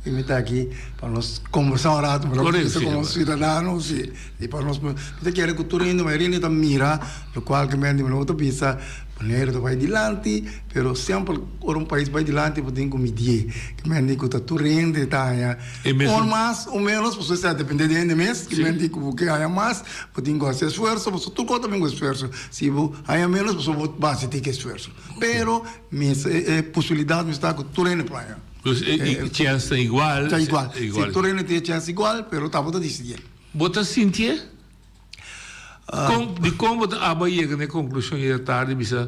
Speaker 18: i mi ta aki pa nos kombersá un rato pa nos komo siudadano si i pa nos mi ta kere ku tur hende mayoria hende ta mira lokual ku mi no ta bisa Boneiru ta bai dilanti, pero semper ora un pais bai dilanti bo tin ku midié. Ke men di ku ta tur hende ta haña un mas o ménos, pasobra esei a dependé di hende mes. Ke men di ku bo ke haña mas, bo tin ku hasi esfuerso, pasobra tur kos ta bin ku esfuerso. Si bo haña ménos, pasobra bo basi tin ku esfuerso. Pero mes e posibilidat mes ta ku tur hende por haña.
Speaker 17: Dus e chèns ta igual.
Speaker 18: Ta igual. Si tur hende tin e chèns igual, pero ta bo ta disidié.
Speaker 17: Bo ta sintié? Kon, dikon bo ta aba yega na e konklushon yega tardi bisa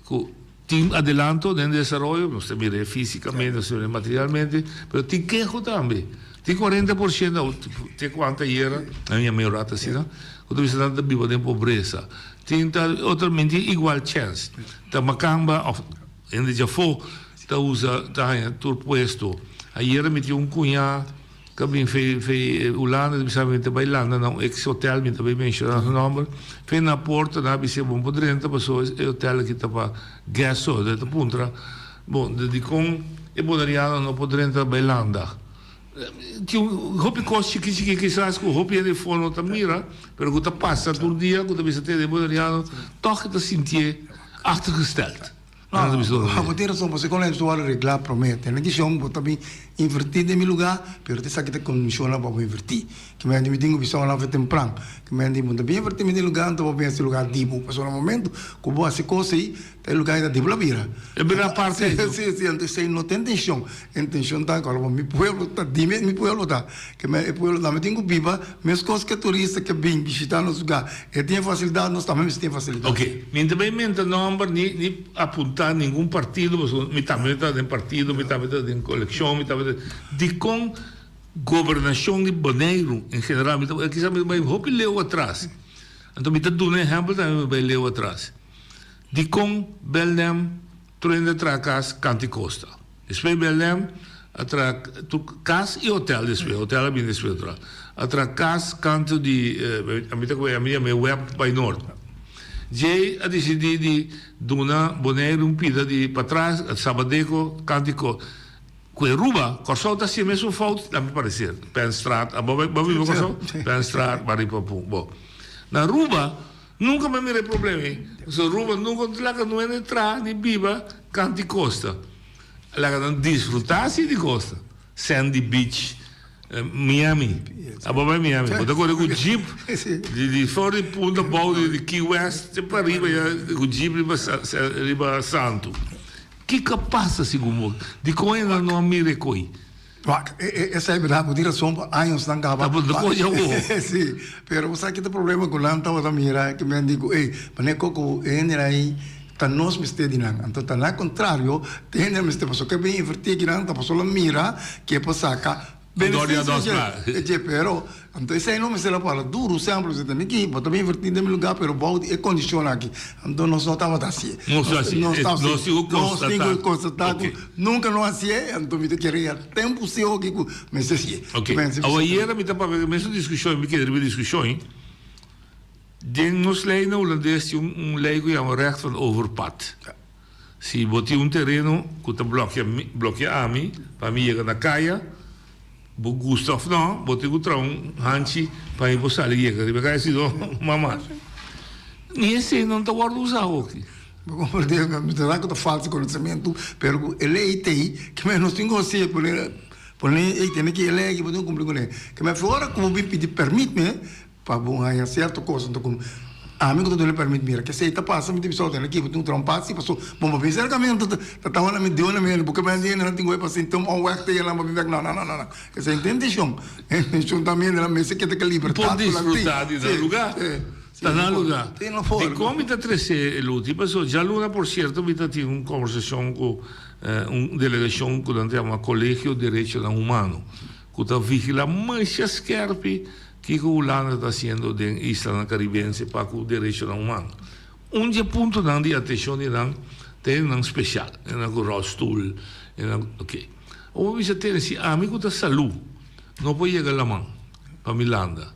Speaker 17: ku tin adelanto den desaroyo, nos ta mir'é físikamente, nos ta mir'é materialmente, pero tin keho tambe. Tin 40% te kuantu ayera, a mi yama e rato asina, ku ta bisa nan ta biba den pobresa. Tin ta otro men tin igual chèns. Ta makamba òf hende djafó ta usa ta haña tur puesto. Ayera mi tin un kuñá. Ta bin fe fe Hulanda ta bisa mi ta bai landa na un ex hotel mi ta bai menciona su nomber fe na porta nan a bisa bon por drenta paso e hotel aki ta pa guest so ta puntra bon dikon e boneriano no por drenta bai landa tin hopi kos chiki chiki kisas ku hopi hende for no ta mira pero ku ta pasa tur dia ku ta bisa tende e boneriano tog e ta sintié achtergesteld.
Speaker 18: No, bo tin rason, pasobra kon su wòrdu reglá promé. Tene dishon, bo ta bin invertí den mi lugá, pero ta esaki ta kondishonnan pa bo invertí. Ke menti mi tin ku bisa nan for tempran. Ke menti bo ta bin invertí mi den lugá, anto bo bin hasi lugá di bo. Pasobra na momento ku bo hasi kos ei, ta e lugá ei ta di bo la bira.
Speaker 17: E bira parti di bo.
Speaker 18: Sí, sí, anto esei no ta intenshon. Intenshon ta ku mi pueblo ta di mi, mi pueblo ta. Ke menti e pueblo tambe tin ku biba meskos ku e turista ke bin bishitá nos lugá. E tin e fasilidat, nos tambe mester tin e fasilidat.
Speaker 17: Ok, mi no ta bay menta nomber ni ni apunta ningun partido pasobra mi tambe ta den partido, mi tambe ta den coleccion, mi tambe ta. Dicon? Gobernashon di Boneiru en general, mi ta kisa mi ta bai hopi leu atras. Anto mi ta duna ehèmpel tambe mi bai leu atras. Dikon Belnem truende a traha kas kanti kosta? Despues Belnem a traha tur kas i hotel despues, hotel a bini despues otro. A traha kas kantu di mi ta mi yama e web bai nort. Djei a disidí di duna Boneiru un pida di patras, Sabadeco kanti kosta. Ku Aruba, Kòrsou ta hasi e mesun fout, na mi pareser. Penstraat, abo bo a biba Kòrsou? Penstraat, Maripapu. Bo. Na Aruba, nunka mi a mira e problema ei. Pasobra Aruba nunka no ta laga nuende traha ni biba kant di kosta. A laga nan disfrutá si di kosta. Sandy Beach, Miami. Abo a bai Miami? Bo ta kore ku jeep di di for di punta abou di Key West te pariba ya ku jeep riba riba santu. Kiko a pasa segun bo? Dikon e nan no a mira e koi?
Speaker 18: Wak, esei berdad, bo tin rason pa años nan kaba.
Speaker 17: Ta bo koi awo.
Speaker 18: Si, pero bo sa ki ta problema ku nan tabata mira ki men di ku ey, manera ku ku e hendenan ei ta nos mester di nan. Anto ta na kontrario, e hendenan mester pasobra ke bin inverti akinan ta pasobra mira ke por saka Beneficio pero anto esei no mester a para duru semper si tene ki bo ta bin inverti den mi lugar pero bou di e kondishon aki anto nos no tabata hasié
Speaker 17: nos
Speaker 18: tin ku konstata ku nunka no hasié anto mi ta kere ya tempu si hoki ku mester hasié
Speaker 17: ok awo ayera mi ta papia mesun diskushon mi keda riba e diskushon den nos lei na hulandes tin un lei ku yama recht van overpad. Si bo tin un tereno ku ta blòkia blòkia ami pa mi yega na kaya, bo gusta òf nò, bo tin ku traha un hanchi pa mi por sali yega riba e kaya, si no, mama. Ni esei no ta wòrdu usá hopi.
Speaker 18: Bo komprendé? Mi ta sa ku ta falta konosementu, pero ku e lei t'ei, ke men nos tin ku hasié, pone pone ei tene ki e lei aki bo tin ku kumpli kuné. Ke men ora ku bo bin pidi pèrmit me, Pa bo haña sierto kos anto ku ami ku ta duna permit mira kesei ta pasa mi ta bisa otro aki bo tin un traha un pasi paso bo no bin serka mi anto ta tawa na mi duna mi bo ke mi hende nan tin ku bai pa sinta un wèk te nan pa bin bèk no no no no esei no ta inteshon inteshon ta mi hende nan mester keda ku libertat
Speaker 17: Por disfruta di nan luga ta nan luga dikon mi ta trese e luti paso djaluna por sierto mi ta tin un kombersashon ku un delegashon ku nan ta yama Kolegio Derechonan Humano ku ta vigila masha skerpi Kiko Hulanda ta hasiendo den islanan Karibense pa ku derechonan humano? Un di e puntonan di atenshon di nan ta hendenan spesial, hendenan ku ròlstul, hendenan ku ok. Awor mi bisa tene si ami ku ta salú no por yega laman pa mi landa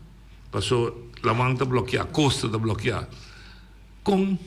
Speaker 17: paso laman ta blòkiá, kosta ta blòkiá. Kon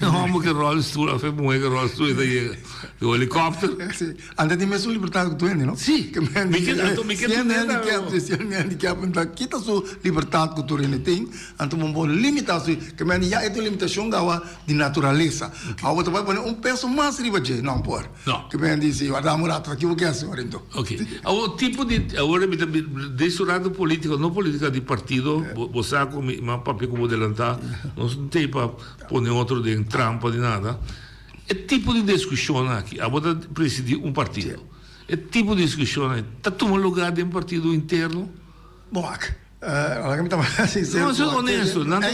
Speaker 17: e hòmber ku ròlstoel òf e muhé ku ròlstoel ta yega? Ku helikòpter?
Speaker 18: Sí. Ante tin mesun libertat ku tur hende, no?
Speaker 17: Sí. Mi ke anto mi ke
Speaker 18: Si hende handicap, si hende handicap ta kita su libertat ku tur hende tin, anto bo por limita su, ke men ya e ta un limitashon gawa di naturalesa. Awo bo ta bai pone un peso mas riba dje, no por.
Speaker 17: No.
Speaker 18: Ke men di si, warda un rato, aki bo ke hasi ora anto?
Speaker 17: Ok. Awo tipo di, awor mi ta den su rato politico, no politica di partido, bo bo sa cu mi a papia cu bo delanta, nos no tey pa pone otro den trampa ni nada. E tipo di discusion aki, abo ta presidi un partido, e tipo di discusion aki ta tuma lugar den partido interno?
Speaker 18: Bon, ak. Laga mi ta sincero.
Speaker 17: No, ser honesto. Nan ta,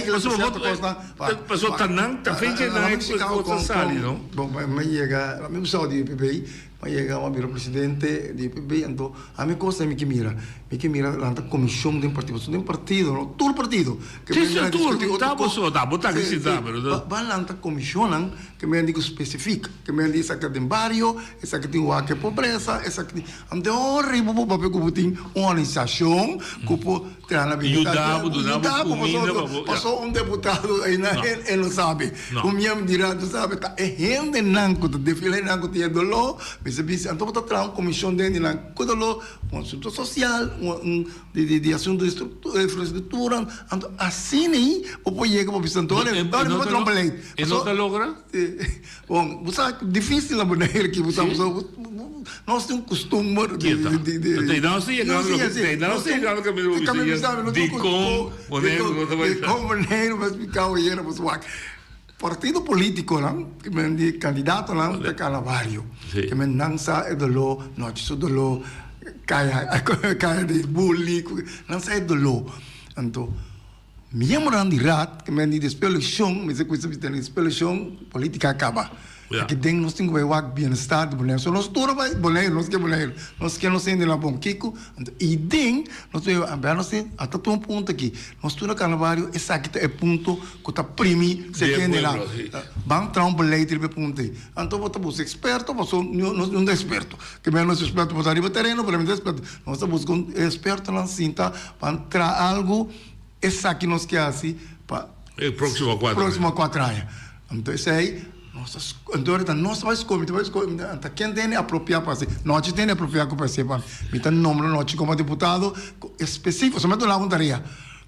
Speaker 17: pasobra ta nan, ta fecha nan e kos ta sali, no?
Speaker 18: Bon, mi yega, mi usao di UPB, mi yega, mi a bira presidente di UPB, anto ami kos mi ke mira, mi ke mira lanta komishon den partido, pasobra den partido, no tur partido.
Speaker 17: Si, si, tur, ta bo so, ta bo ta ki sinta, pero.
Speaker 18: Ban lanta komishonnan ke mi a di ku spesifik, ke mi a di esaki ta den bario, esaki tin wak e pobresa, esaki tin. Anto ora bo por papia ku bo tin un organisashon ku por traha na bienestar.
Speaker 17: Yuda bo, duna bo kuminda pa bo.
Speaker 18: Paso un deputado ei na e no sabi. Un miembro di raad no sabi. Ta e hendenan ku ta defila hendenan ku tin e doló mester bisa. Anto bo ta traha un komishon den di nan ku doló, un asuntu sosial, un di asuntu di infrastruktura. Anto asina ei bo por yega pa bisa anto ora mi por traha un beleid.
Speaker 17: E no ta logra?
Speaker 18: Bon, bo sa difícil na Bonaire aki, bo sa, bo nos tin un costumber di,
Speaker 17: di,
Speaker 18: di, di.
Speaker 17: Te nos ta yegando loke, te nos ta yegando caminda bo bisa ya, dicon Bonaire no ta bai.
Speaker 18: Dicon Bonaire no ta bai yera bo wak. Partido politiconan, ke men di candidatonan ta cana bario, ke men nan sa e doló, nochi su doló, kaya, kaya di bully, nan sa e doló. Anto. Miembronan di Raad, ke men di despues elekshon, mester kuminsa bisa tene despues elekshon, politika a kaba. Aki den nos tin ku bai wak bienestar di Boneiru. So nos tur a bai Boneiru, nos ke Boneiru. Nos ke nos hende na bon. Kiko? Anto i den nos ta a bia nos tin ata tur un punto aki. Nos tur na kana bario esaki ta e punto ku ta primi si e hende nan. Ban traha un beleid riba e punto ei. Anto bo ta buska eksperto paso nos no ta eksperto. Ke mester nos eksperto por ta riba tereno pero mi ta eksperto. Nos ta buska un ekspertonan sinta ban traha algu esaki nos ke hasi pa
Speaker 17: E próksimo kuater aña.
Speaker 18: Próksimo kuater aña. Anto esei nos ta anto ora ta nos ta bai skohe, mi ta bai skohe, mi ta ken tene apropiá pa hasi? Nochi tene apropiá ku pa hasi pa mi. Mi ta nombra Nochi komo diputado espesífiko, so mi a duna bo un tarea.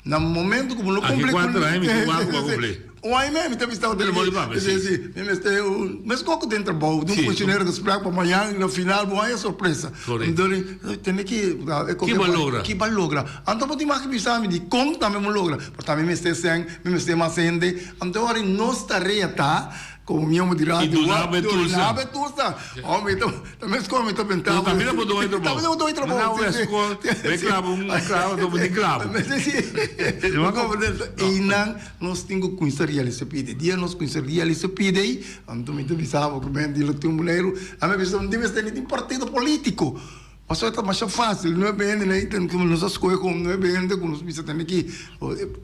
Speaker 18: Na momento ku bo no
Speaker 17: kumpli ku. Aki kuater aña mi tin wak ku bo a kumpli.
Speaker 18: Un aña i mei mi ta bista
Speaker 17: Pero bo di papia,
Speaker 18: si. Si, mi mester un meskos ku den trabou, di un funshonero ta spera pa mañan na final bo haña sorpresa.
Speaker 17: Korekto.
Speaker 18: Anto tene ki
Speaker 17: Ki bo a logra?
Speaker 18: Ki bo a logra. Anto bo tin mas ki bisa mi di kon tambe bo logra. Pero tambe mi mester sèn, mi mester mas hende. Anto ora nos tarea ta, komo mi homo di radio,
Speaker 17: I duna bo e tulsa.
Speaker 18: Duna bo e tulsa. Oh, mi ta, ta meskos mi ta bentá.
Speaker 17: Pero tambe ta por duna e trabou.
Speaker 18: Tambe ta por duna e trabou.
Speaker 17: Manda un eskol, bo klaba un klabo, anto bo tin klabo.
Speaker 18: Si. Bo komprende? Einan nos tin ku kuminsá realisa pidi. Dia nos kuminsá realisa pidi ei, anto mi ta bisa bo ku men di lo tin un Boneiru, ami a bisa un di mester ni tin partido polítiko. Pasobra ta masha fácil, nuebe hende na iten ku nos a skohe komo nuebe hende ku nos bisa tene ki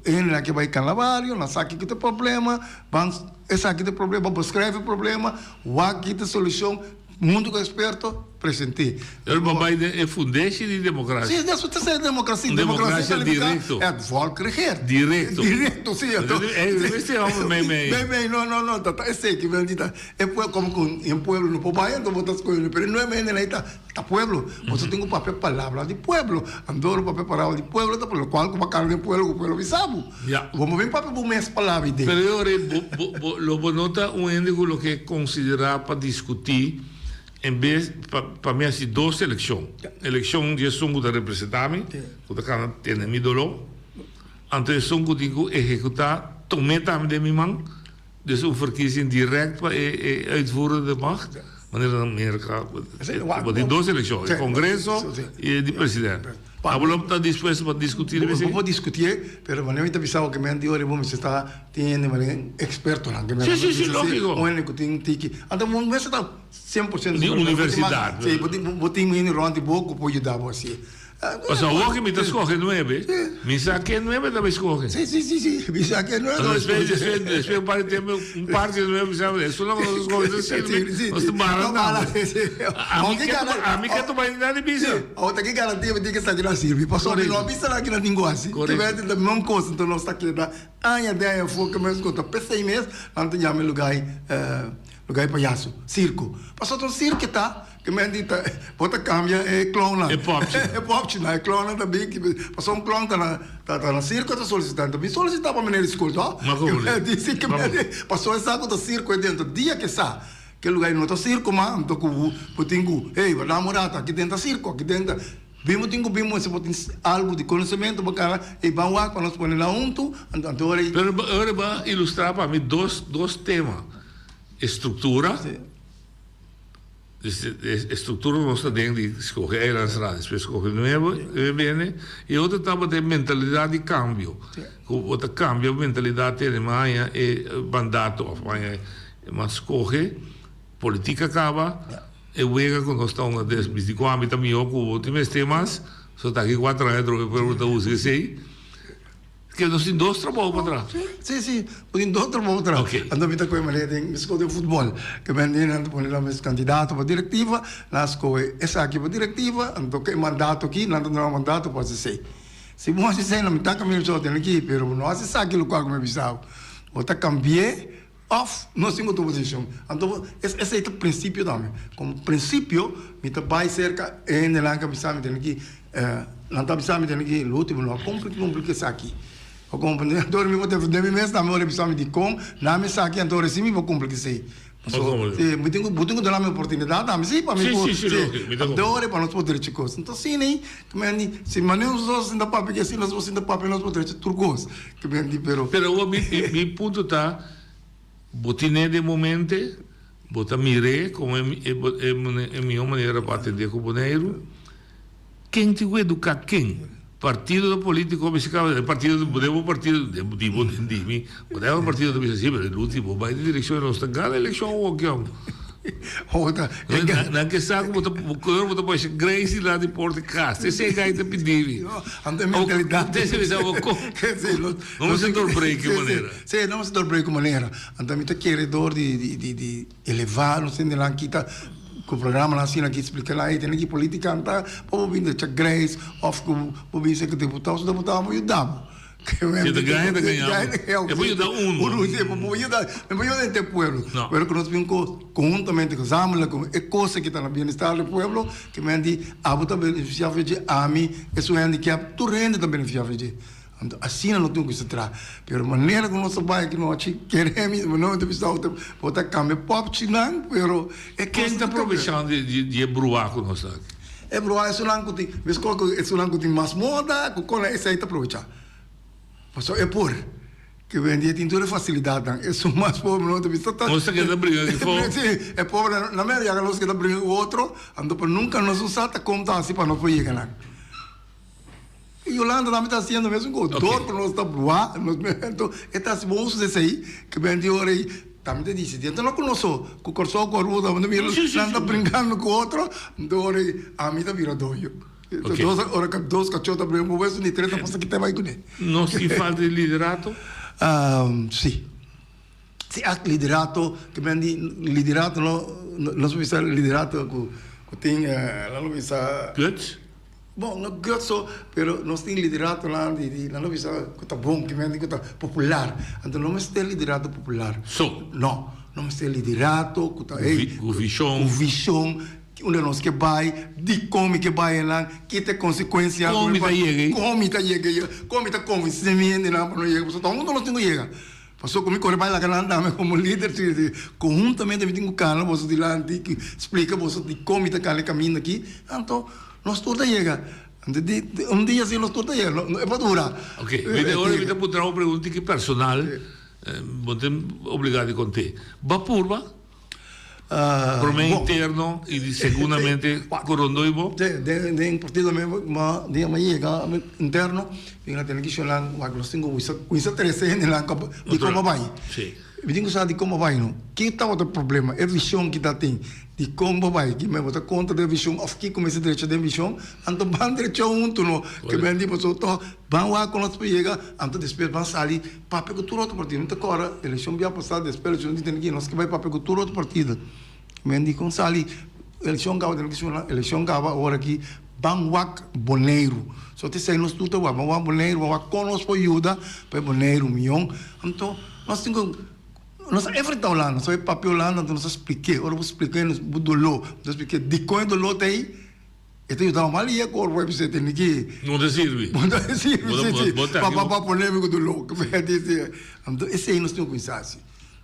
Speaker 18: e hendenan ke bai kana bario, nan sa kiko ta e problema, ban esaki ta e problema, bo skrèf e problema, wak ki ta e solushon, huntu ku eksperto present'é.
Speaker 17: Pero bo bai den e fundeshi di demokrasia.
Speaker 18: Si, eso ta ser demokrasia.
Speaker 17: Un demokrasia direkto.
Speaker 18: Het volk regeert.
Speaker 17: Direkto.
Speaker 18: Direkto, si.
Speaker 17: E homber mei mei.
Speaker 18: Mei mei, no, no, no, ta esei ki ta. E pueblo, komo ku un pueblo no por bai, anto bo ta skohe, pero e nuebe hendenan ei ta. Ta pueblo. Boso tin ku papia palabra di pueblo. Anto ora papia palabra di pueblo ta pa lokual ku bo a kara den pueblo ku pueblo bisa bo. Bo no bin papia bo mes palabra i den.
Speaker 17: Pero e ora ei bo bo bo lo bo no ta un hende ku lo ke konsiderá pa diskutí en bes pa pa mi hasi dos elekshon. Elekshon di esun ku ta representá mi, ku ta kana tene mi doló, anto esun ku tin ku ehekutá tom'é tambe den mi man. Dus un verkiezing direct pa e e uitvoerende macht, manera na Merka, bo tin dos elekshon, e kongreso i e di president. Abo lo ta dispuesto pa diskuti riba esei?
Speaker 18: Bo por diskutié, pero manera mi ta bisa bo ke men di ora bo mester ta tin hende manera ekspertonan ke men
Speaker 17: Si, si, si, lógiko.
Speaker 18: Un hende ku tin tiki. Anto bo mester ta 100%
Speaker 17: Di universidat.
Speaker 18: Si, bo tin bo tin hende rònt di bo ku por yuda bo hasié.
Speaker 17: Pasobra awor ke mi ta skohe nuebe, mi sa ken nuebe ta bai skohe.
Speaker 18: Sí, sí, sí, sí, mi sa ken nuebe ta bai skohe.
Speaker 17: Despues, despues, despues un par di tempu, un parti di nuebe bisa, esun lo ku nos a skohe ta sirbi, nos ta bara nan. Ami ke ta, ami ke ta bai nan di bisa.
Speaker 18: Awor ta ki garantia mi tin ke esaki nan sirbi? Pasobra mi no a bisa nan ki nan tin ku hasi.
Speaker 17: Korekto.
Speaker 18: Ta mi kos, enton nos ta keda aña den aña afó ke mes ku ta p'esei mes nan ta yama e lugar, lugar di payaso, sirko. Pasobra ta un sirke ta. Ke men di ta bo ta kambia e clownnan.
Speaker 17: E popchi.
Speaker 18: E popchinan, e clownnan ta bin pasobra un clown ta na ta na sirko ta solisitá, ta bin solisitá pa meneer di skol to.
Speaker 17: Ma komo
Speaker 18: Ke men di si ke men di pasobra e sa ku ta sirko ei dentro dia ke sa ke lugar ei no ta sirko mas anto ku bo tin ku hey bo dam un rato aki den ta sirko aki den ta bin bo tin ku bin bo tin algu di konosementu bo kara ei ban wak pa nos pone nan huntu anto ora ei.
Speaker 17: Pero ora bo a ilustrá pa mi dos dos tema e struktura. E structura nos ta den di scoge eilandsraad, despues scoge nuevo e bene y otro tabata e mentalidad di cambio, cu bo ta cambia bo mentalidad tene maña e mandato of maña mas scoge politica caba e wega cu nos ta hunga des bisti cu ami ta miho cu bo tin mester mas so ta aki cuatro aña atrobe pueblo ta busca esey. Ke nos tin dos trabou pa traha.
Speaker 18: Sí, sí, bo tin dos trabou pa traha.
Speaker 17: Oké.
Speaker 18: Anto mi ta kohe manera den mi skol den futbòl. Ke men di nan ta pone nan mes kandidato pa direktiva, nan a skohe esaki pa direktiva, anto ke mandato aki, nan ta duna nan mandato pa hasi esei. Si bo hasi esei, nan mi ta kaminda bisau tene aki, pero bo no hasi esaki lokual ku mi a bisa bo. Bo ta kambi'é Of nos tin ku tuma desishon. Anto esei ta prinsipio tambe. Komo prinsipio mi ta bai serka e hendenan ku a bisa mi tene ki nan ta bisa mi tene ki lo ultimo no a kumpli kumpli ku esaki. Bo komprende? Anto ora mi por defende mi mes tambe ora e bisa mi dikon nan mi esaki anto ora si mi por kumpli ku esei. Paso si mi tin ku bo tin ku duna mi oportunidat tambe si pa mi por si anto ora pa nos por drecha kos. Anto asina ei si manera nos a sinta papia ke asina nos por sinta papia nos por drecha tur kos.
Speaker 17: Pero awor mi mi punto ta, bo tin'é den bo mente, bo ta mir'é komo e e mihó manera pa atendé ku Boneiru. Ken tin ku eduká ken? Partido politico mester caba e partido den bo partido den di bo den di mi whatever partido ta bisa si pero el ultimo bay den direccion nos ta gana eleccion awor kion nan ke sa ku bo ta kleur bo ta basha greis dilanti porta di kas esei gai ta pidi mi
Speaker 18: Esei
Speaker 17: bisa bo kon no mester doorbreek e manera
Speaker 18: si no mester doorbreek e manera anto mi ta kere door di di eleva nos hendenan kita Ku programanan asina ki splika nan, ey tene ki politica ta pa bo bin drecha grijs of ku bo bin ser diputado, su diputado por yuda bo.
Speaker 17: Si ta gaña ta gaña bo. E por yuda uno.
Speaker 18: Uno si, e por yuda, e por yuda henter pueblo. Pero ku nos bin ku konhuntamente, gezamenlijk ku e cosa ki ta na bienestar di pueblo, ke men di abo ta benefisia for dje, ami, esun handicap, tur hende ta benefisia for dje. Anto asina no tin ku se traha. Pero manera ku nos ta bai aki nochi, kere mi no ta bisa bo bo ta kambia popchinan, pero
Speaker 17: e kos Ken ta probechando di e bruha ku nos ta aki?
Speaker 18: E bruha esunnan ku tin, meskos ku esunnan ku tin mas moda, ku kona esei ta probecha. Pasobra e por, ke hoy tin tur e fasilidatnan. Esun mas pober no ta bisa ta.
Speaker 17: Nos ta keda bringa aki fo.
Speaker 18: Si, e pobernan na mero yaga nos keda bringa ku otro, anto pa nunka nos no sa ta kon ta hasi pa nos por yega nan. Yolanda tambe ta haciendo mesun cos. Door cu nos ta bruha, nos mento e ta haci bon uso di esey, cu ben di ora ey tambe ta dicidi. Enton no cu nos so, cu Corsou cu Aruba tambe ta mira nan ta brincando cu otro, enton ora ey ami ta bira doño. Dos ora cu dos cacho ta brinca bo esun di tres ta pasa kita bay cune.
Speaker 17: Nos tin falta di liderato?
Speaker 18: Si. Si ak liderato, cu ben di liderato no, nos por bisa liderato cu tin, nan lo bisa.
Speaker 17: Guts?
Speaker 18: Bon, no guts so, pero nos tin lideratonan di di nan lo bisa ku ta bon, ki men di ku ta popular. Anto no mester liderato popular.
Speaker 17: So.
Speaker 18: No, no mester liderato ku ta ey.
Speaker 17: Ku vishon.
Speaker 18: Ku vishon, unda nos ke bai, dikon mi ke bai einan, ki ta e konsekuensia.
Speaker 17: Kon mi ta yega ei.
Speaker 18: Kon mi ta yega ei, kon mi ta konvensé mi hendenan pa no yega, pasobra ta huntu nos tin ku yega. Pasobra ku mi kore bai laga nan dame komo lider, si konhuntamente mi tin ku kana boso dilanti, splika boso dikon mi ta kana e kaminda aki, anto. Nos tur ta yega. Un dia si nos tur ta yega. No e por dura.
Speaker 17: Ok, mi ta ora mi ta puntra un pregunta ki personal, bo tin obligá di kont'é. Bo a purba? Promé interno i di segundamente ku rondó i bo?
Speaker 18: Den den partido mi mi dia mi a yega interno mi a tene ki shonnan wak nos tin ku kuminsa trese hendenan di kon a bai. Mi tin ku sa di kon a bai no. Ki tabata e problema? E vision ki ta tin. Dikon bo bai ki bo ta kontra den vishon òf kiko mester drecha den vishon? Anto ban drecha huntu no. Ke ben di pasobra tòg ban wak ku nos por yega, anto despues ban sali papia ku tur otro partido. Mi ta kòrda elekshon bia pasá despues elekshon di tene ki nos ke bai papia ku tur otro partido. Men di kon sali elekshon kaba tene ki shuna elekshon kaba awor aki ban wak Boneiru. So ta esei nos tur ta wak ban wak Boneiru ban wak kon nos por yuda pa e Boneiru mion. Anto nos tin ku. Nos a enfrentá Hulanda, nos a bai papia Hulanda, anto nos a splik'é. Ora bo splik'é nos bo doló, nos a splik'é dikon e doló ta ei, e ta yuda bo mal i e kor bo a bisa tene ki.
Speaker 17: No ta sirbi.
Speaker 18: No ta sirbi, si, si. Pa pa pa pone mi ku doló. Anto esei nos tin ku kuminsá hasi.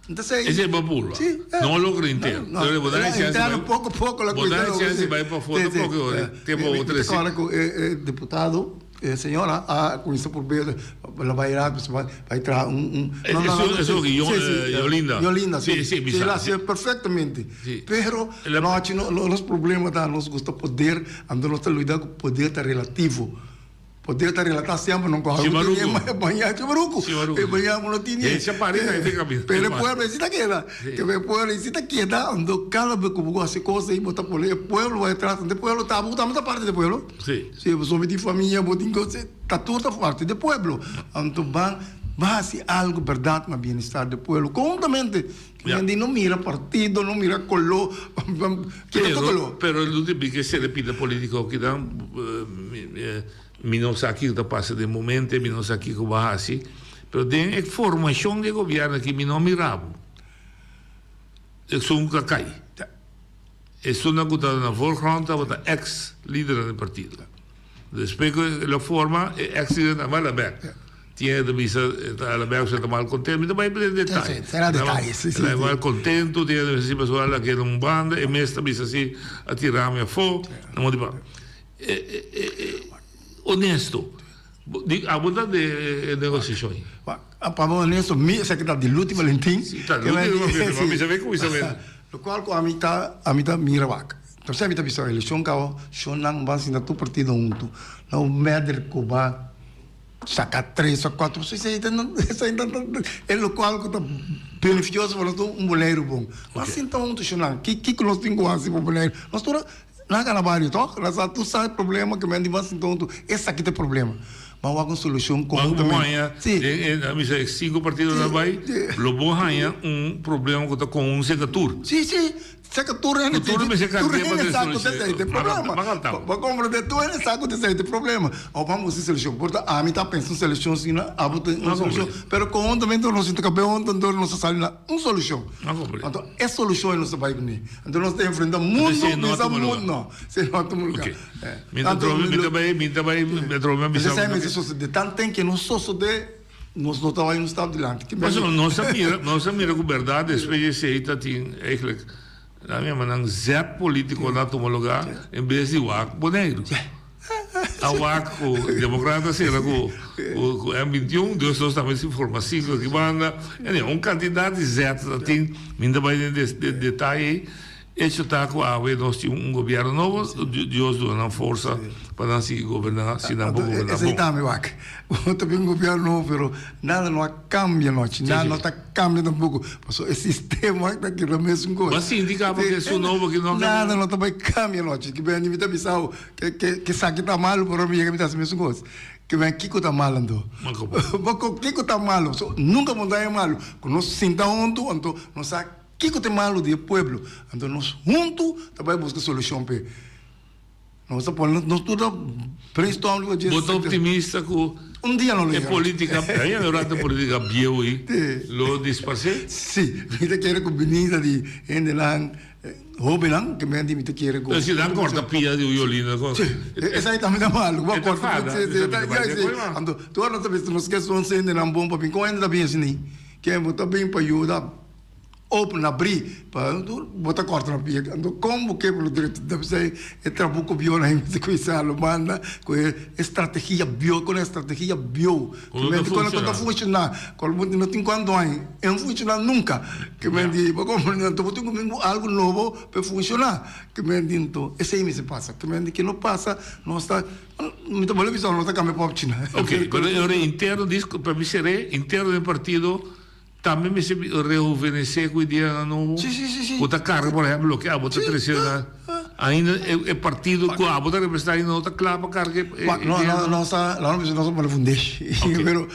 Speaker 18: Anto esei.
Speaker 17: Esei bo purba.
Speaker 18: Si.
Speaker 17: No logra henter.
Speaker 18: No, no.
Speaker 17: Bo ta
Speaker 18: Interno
Speaker 17: chèns
Speaker 18: poko poko la
Speaker 17: bo ta chèns di bai pafó tampoco e ora tempo bo trese.
Speaker 18: Mi ta kòrda ku e diputado. E señora a cuminsa por bebe, la bay rapi, su bay traha un, un.
Speaker 17: No, no, no, Eso ki Yolinda.
Speaker 18: Yolinda, si. Si, si, la hace perfectamente. Pero, nochi no, nos problema ta nos gusta poder, anto nos ta olbida cu poder ta relativo. Poder ta relata semper, no cu algo tin e baña, chimarucu. E baña bo no tin. Pero e pueblo si ta keda. Ke e pueblo si ta keda, anto cada bes cu bo haci cos ahi bo ta pone e pueblo bay atras, anto e pueblo ta, bo tambe ta parti di e pueblo.
Speaker 17: Sí.
Speaker 18: Sí, pasobra mi tin famia, bo tin cos, ta tur ta parti di pueblo. Anto ban, ban haci algo berdad na bienestar di pueblo conhuntamente.
Speaker 17: Ja.
Speaker 18: Hende no mira partido, no mira color, ban kita tur color.
Speaker 17: Pero, pero lo tin bi ke ser pida politico kinan, mi no sa kiko ta pasa den momente, mi no sa kiko bo a haci, pero den e formacion di e gobierno aki mi no mira bo. Esun ka cay.
Speaker 18: Ja.
Speaker 17: Esunnan ku ta na voorgrond tabata ex lidernan di partido. Despues ku el a forma e ex lidernan a bai la bek. Tin e ta bisa e ta la bek pasobra e ta mal kontento. Mi ta bai den detaye.
Speaker 18: Sera detaye, si si.
Speaker 17: El a mal kontento, tin e ta bisa si pasobra a keda un banda, e mes ta bisa si a tira mi afó. Na modo di pa. Honesto. Di abo ta de e negociacion ei.
Speaker 18: Pa bo honesto, mi esaki ta di Luti Valentin.
Speaker 17: Si, ta Luti Valentin. Mi sabe ku mi sabe.
Speaker 18: Lokual ku ami ta, ami ta mira wak. Tercer mi ta bisa eleccion caba shonnan ban sinta tur partido hunto no meder cu ba saca tres of cuatro esey ta esey ta e locual cu ta beneficioso pa nos tur un Boneiru bon ban sinta hunto shonnan kico nos tin cu haci pa Boneiru nos tur nan a gana bario toch nan sa tur sa e problema cu men di ban sinta hunto esaki ta e problema ban wak un solucion
Speaker 17: conhuntamente. Ban haña den e mi sa cinco partidonan bay lo bo haña un problema cu ta con un seca tur.
Speaker 18: Si si Seka tur hende
Speaker 17: Tur mester
Speaker 18: tur
Speaker 17: kant'é pa
Speaker 18: hende sa ku
Speaker 17: solushon.
Speaker 18: ta esei ta e problema. Bo komprendé? Tur hende sa ku ta esei ta e problema. Awor ban buska solushon. Por ta ami ta pensa un solushon asina, abo ta un solushon. Pero konhuntamente nos sinta kab'é huntu anto nos ta sali na un solushon. Anto e solushon ei nos ta bai kuné. Anto nos ta enfrentá mundu, bisa mundu, no, esei no a tuma lugá.
Speaker 17: Mi ta trobe, mi ta bai, mi ta bai, mi ta trobe mi a bisa.
Speaker 18: Esei mester sosodé. Tanten ke no sosodé. Nos no ta bai un stap dilanti. Ki
Speaker 17: Pasobra nos a mira, nos a mira ku bèrdat despues di esei ta tin eigenlijk nan yama nan zet politiko na tuma lugá en bes di wak Boneiru. A wak ku demokrata sera ku ku M 21, dus nos tambe si forma sinku aki banda. Anyway, un kantidat di zet ta tin, mi no ta bai den detaye ei. Hecho ta cu awe nos tin un gobierno nobo, Dios duna nan forsa pa nan sigui goberna si nan por goberna bon.
Speaker 18: Esey tambe wak. Bo ta bin un gobierno nobo pero nada no a cambia nochi, nada no ta cambia tampoco pasobra e sistema ta keda mesun cos.
Speaker 17: Bo a sinti caba cu esun nobo aki no a cambia?
Speaker 18: Nada no ta bay cambia nochi. Ki ben mi ta bisa bo ke esaki ta malo pero mi yega mi ta haci mesun cos. Ki ben kico ta malo anto? Kico ta malo? Nunca bo no ta haña malo. Cu nos sinta hunto anto nos sa. Kiko ta e malu di e pueblo? Anto nos huntu ta bai buska solushon p'e. Nos ta pone nos tur ta brainstorm riba dje.
Speaker 17: Bo ta optimista ku
Speaker 18: Un dia no lo
Speaker 17: e
Speaker 18: yega.
Speaker 17: politika, ainda no rato politika bieu ei lo disparsé?
Speaker 18: Si, mi ta kere ku binida di hendenan, hobennan, ke men di mi ta kere ku.
Speaker 17: Pero si nan korta pia di un yolina kon.
Speaker 18: Si, esei tambe ta malu.
Speaker 17: E ta fada.
Speaker 18: Si, si, si. Anto tur nos ta bisa nos ke son hendenan bon pa bin. Kon hende ta bin asina ei? Ken bo ta bin pa yuda? Open abrí pa bo ta kòrta na pia anto kon bo ke lo drenta ta p'esei e trabuko bieu nan mester kuminsá lo manda ku e estrategia bieu kon e estrategia bieu kon ta funshoná kon bo no tin kuantu aña e no funshoná nunka ke men di bo komprende anto bo tin ku bin ku algu nobo pa e funshoná ke men di anto esei mester pasa ke men di ke no pasa nos ta mi ta bolbe bisa nos ta kambia pòpchi nan.
Speaker 17: Ok pero e ora interno pa mi ser'é interno den partido. Tambe mester rehuvenesé ku ideanan nobo ku ta karga, por ehèmpel, loke abo ta trese na ainda e partido ku abo ta representá ainda no ta kla pa karga e ideanan.
Speaker 18: No, nos ta, nos ta pone fundeshi, pero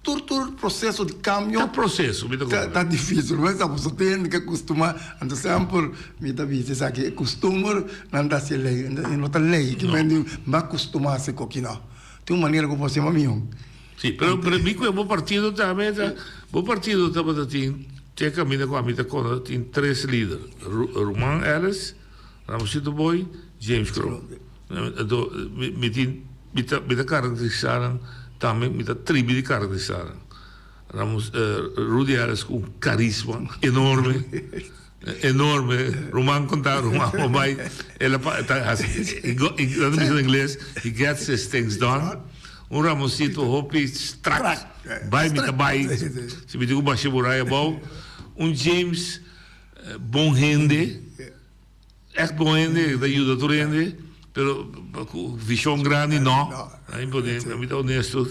Speaker 18: tur tur proseso di kambio.
Speaker 17: Ta proseso, mi ta komprende.
Speaker 18: Ta difisil, bo sa boso tin ke kustumá, anto semper mi ta bisa esaki, e kustumber nan ta hasi e lei, e no ta lei, ki men di bo a kustumá hasi koki no, tin un manera ku bo hasi mihó.
Speaker 17: Sí, pero pero mi cu e bo partido tambe ta, bo partido tabata tin, te caminda cu ami ta cono tin tres lider, Ruman Ellis, Ramosito Boy, James Kroon. Anto mi mi tin mi ta mi ta caracterisa nan tambe, mi ta tribi di caracterisa nan. Ramos Rudy Ellis cu un carisma enorme, enorme, Ruman conta Ruman bo bay el a ta haci, nan ta bisa na ingles, he gets his things done. Un Ramosito hopi strak, bay mi ta bay, si mi tin cu basha buray abao. Un James bon hende, echt bon hende, ta yuda tur hende, pero cu vision grandi no, mi ta honesto.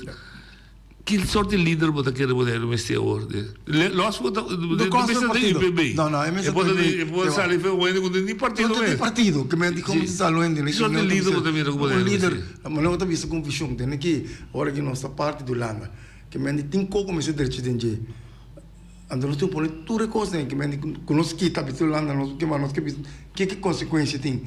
Speaker 17: Ki sort di lider bo ta kere Boneiru mester awor? Los bo ta, no mester ta UPB.
Speaker 18: No, no, e mester
Speaker 17: ta E por, e por sali fe un hende ku no tin ni partido
Speaker 18: mes. No tin ni partido, ke men di komo ta sali un hende.
Speaker 17: Ki sort di lider bo ta mira ku Boneiru mester?
Speaker 18: Un lider, manera bo ta bisa ku un vishon, tene ki ora ki nos ta parti di Hulanda, ke men di tin koko mester drecha den dje. Anto nos tin ku pone tur e kosnan ke men di ku nos kita bisa Hulanda, nos ke nos ke bisa, ke ki konsekuensia tin.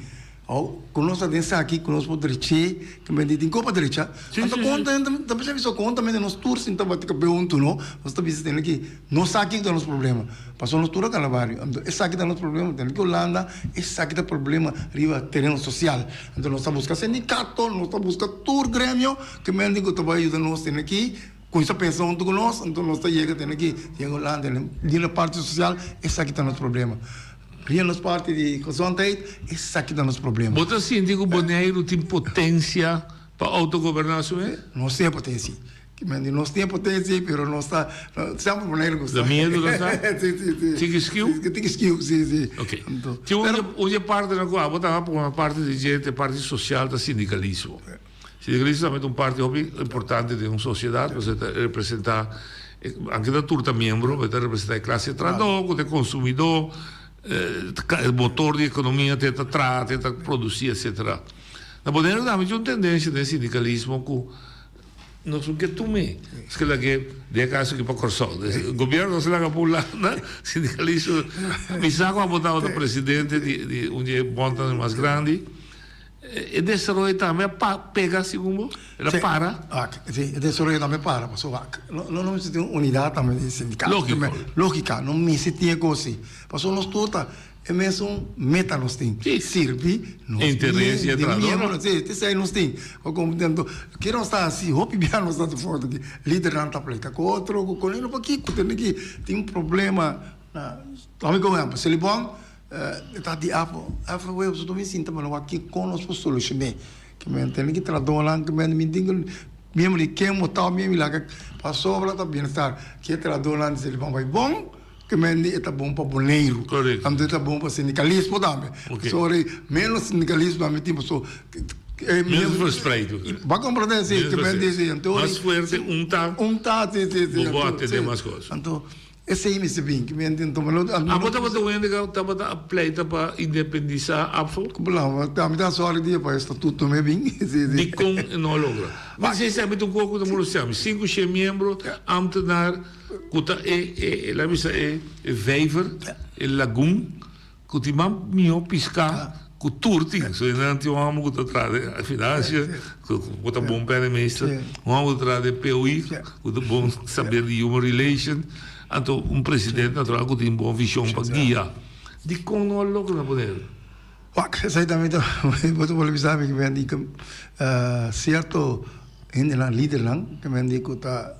Speaker 18: Aw, ku nos ta den esaki, ku nos por drech'é, ku men di tin kopa drecha. Anto kon ta ta bisa bisa kon ta mende nos tur sinta bati kab'é huntu no, nos ta bisa tene ki nos sa kiko ta nos problema, pasobra nos tur a kala bario. Anto esaki ta nos problema, tene ki Hulanda esaki ta problema riba tereno sosial. Anto nos ta buska sindikato, nos ta buska tur gremio ku men di ku ta bai yuda nos tene ki kuminsá pensa huntu ku nos, anto nos ta yega tene ki yega Hulanda den e parti sosial esaki ta nos problema. Ria nos parti di gezondheid, esaki ta nos problema.
Speaker 17: Bo ta sinti ku Boneiru tin potensia pa outogoberná su mes?
Speaker 18: Nos tin e potensia. Ki men di nos tin e potencia pero nos ta semper Boneiru gusta.
Speaker 17: Da miedo nos ta?
Speaker 18: Si si si.
Speaker 17: Tiki skiu?
Speaker 18: Tiki skiu si si.
Speaker 17: Ok. Tin un un di e partenan ku abo ta forma parti di dje ta e parti sosial ta sindikalismo. Sindikalismo tambe ta un parti hopi importante den un sosiedat pasobra e ta representa anke ta tur ta miembro pero e ta representa e klase trahadó ku ta e konsumidó e motor di ekonomia te ta traha te ta produsi etcetera. Na Boneiru tambe tin un tendensia den sindikalismo ku Nos no ke tum'é. Nos ke lag'é den e kaso aki pa Kòrsou. Gobièrnu nos laga pa Hulanda, sindikalismo. Mi sa ku abo tabata presidente di di un di e bòntnan mas grandi. E desaroyo tambe a pa pega segun bo? El a para?
Speaker 18: Si, e desaroyo tambe a para pasobra wak no no mester tin un unidat tambe di sindikato.
Speaker 17: Lógiko.
Speaker 18: Lógika, no mester tin e kos si. Pasobra nos tur ta E mesun meta nos tin, sirbi nos
Speaker 17: Interes di e trahadornan.
Speaker 18: Si, esei nos tin. Kiko nos ta hasi? Hopi bia nos ta for di lidernan ta plika ku otro, ku konino. Pakiko tene ki tin problema na Tome komo ehempel, Selibon e ta di afo, afo web so mi sinta pa no wak kiko nos por solushoné. Ke men tene ki trahadornan ke men mi tin ku miembro di ken bo ta mi laga pasobra ta bienestar ke trahadornan di Selibon bai bon. Te mende e ta bon pa Boneiru.
Speaker 17: Correcto.
Speaker 18: Anto e ta bon pa sindicalismo tambe.
Speaker 17: Ok.
Speaker 18: Sorry, menos sindicalismo tambe tin paso.
Speaker 17: Menos verspreid.
Speaker 18: Bo a comprende si, te mende si. Anto
Speaker 17: Mas fuerte un ta.
Speaker 18: Un ta, si, si, si.
Speaker 17: Bo bo atende mas cos.
Speaker 18: Anto esey mester bin. Ke mende anto mi lo.
Speaker 17: Abo tabata un hende cu tabata a pleita pa independisa ABVO?
Speaker 18: Mi ta sorry dia pa e statuto no a bin. Si, si.
Speaker 17: Dicon e no a logra? Mi si esaki ta un cos cu ta molestia mi. Cinco shen miembro, ambtenaar. Ku ta e e el a bisa e e vijver, e lagun, ku tin mas mihó piská ku tur tin. So nan tin un hòmber ku ta traha den finansia, ku ku ta bon penningmeester, un hòmber ku ta traha den POI, ku ta bon saber di human relation, anto un presidente natural ku tin bon vishon pa guia. Dikon no a logra na Boneiru?
Speaker 18: Wak, esei tambe ta bo ta bolbe bisa mi ku mi a di ku sierto hendenan, lidernan, ku mi a di ku ta.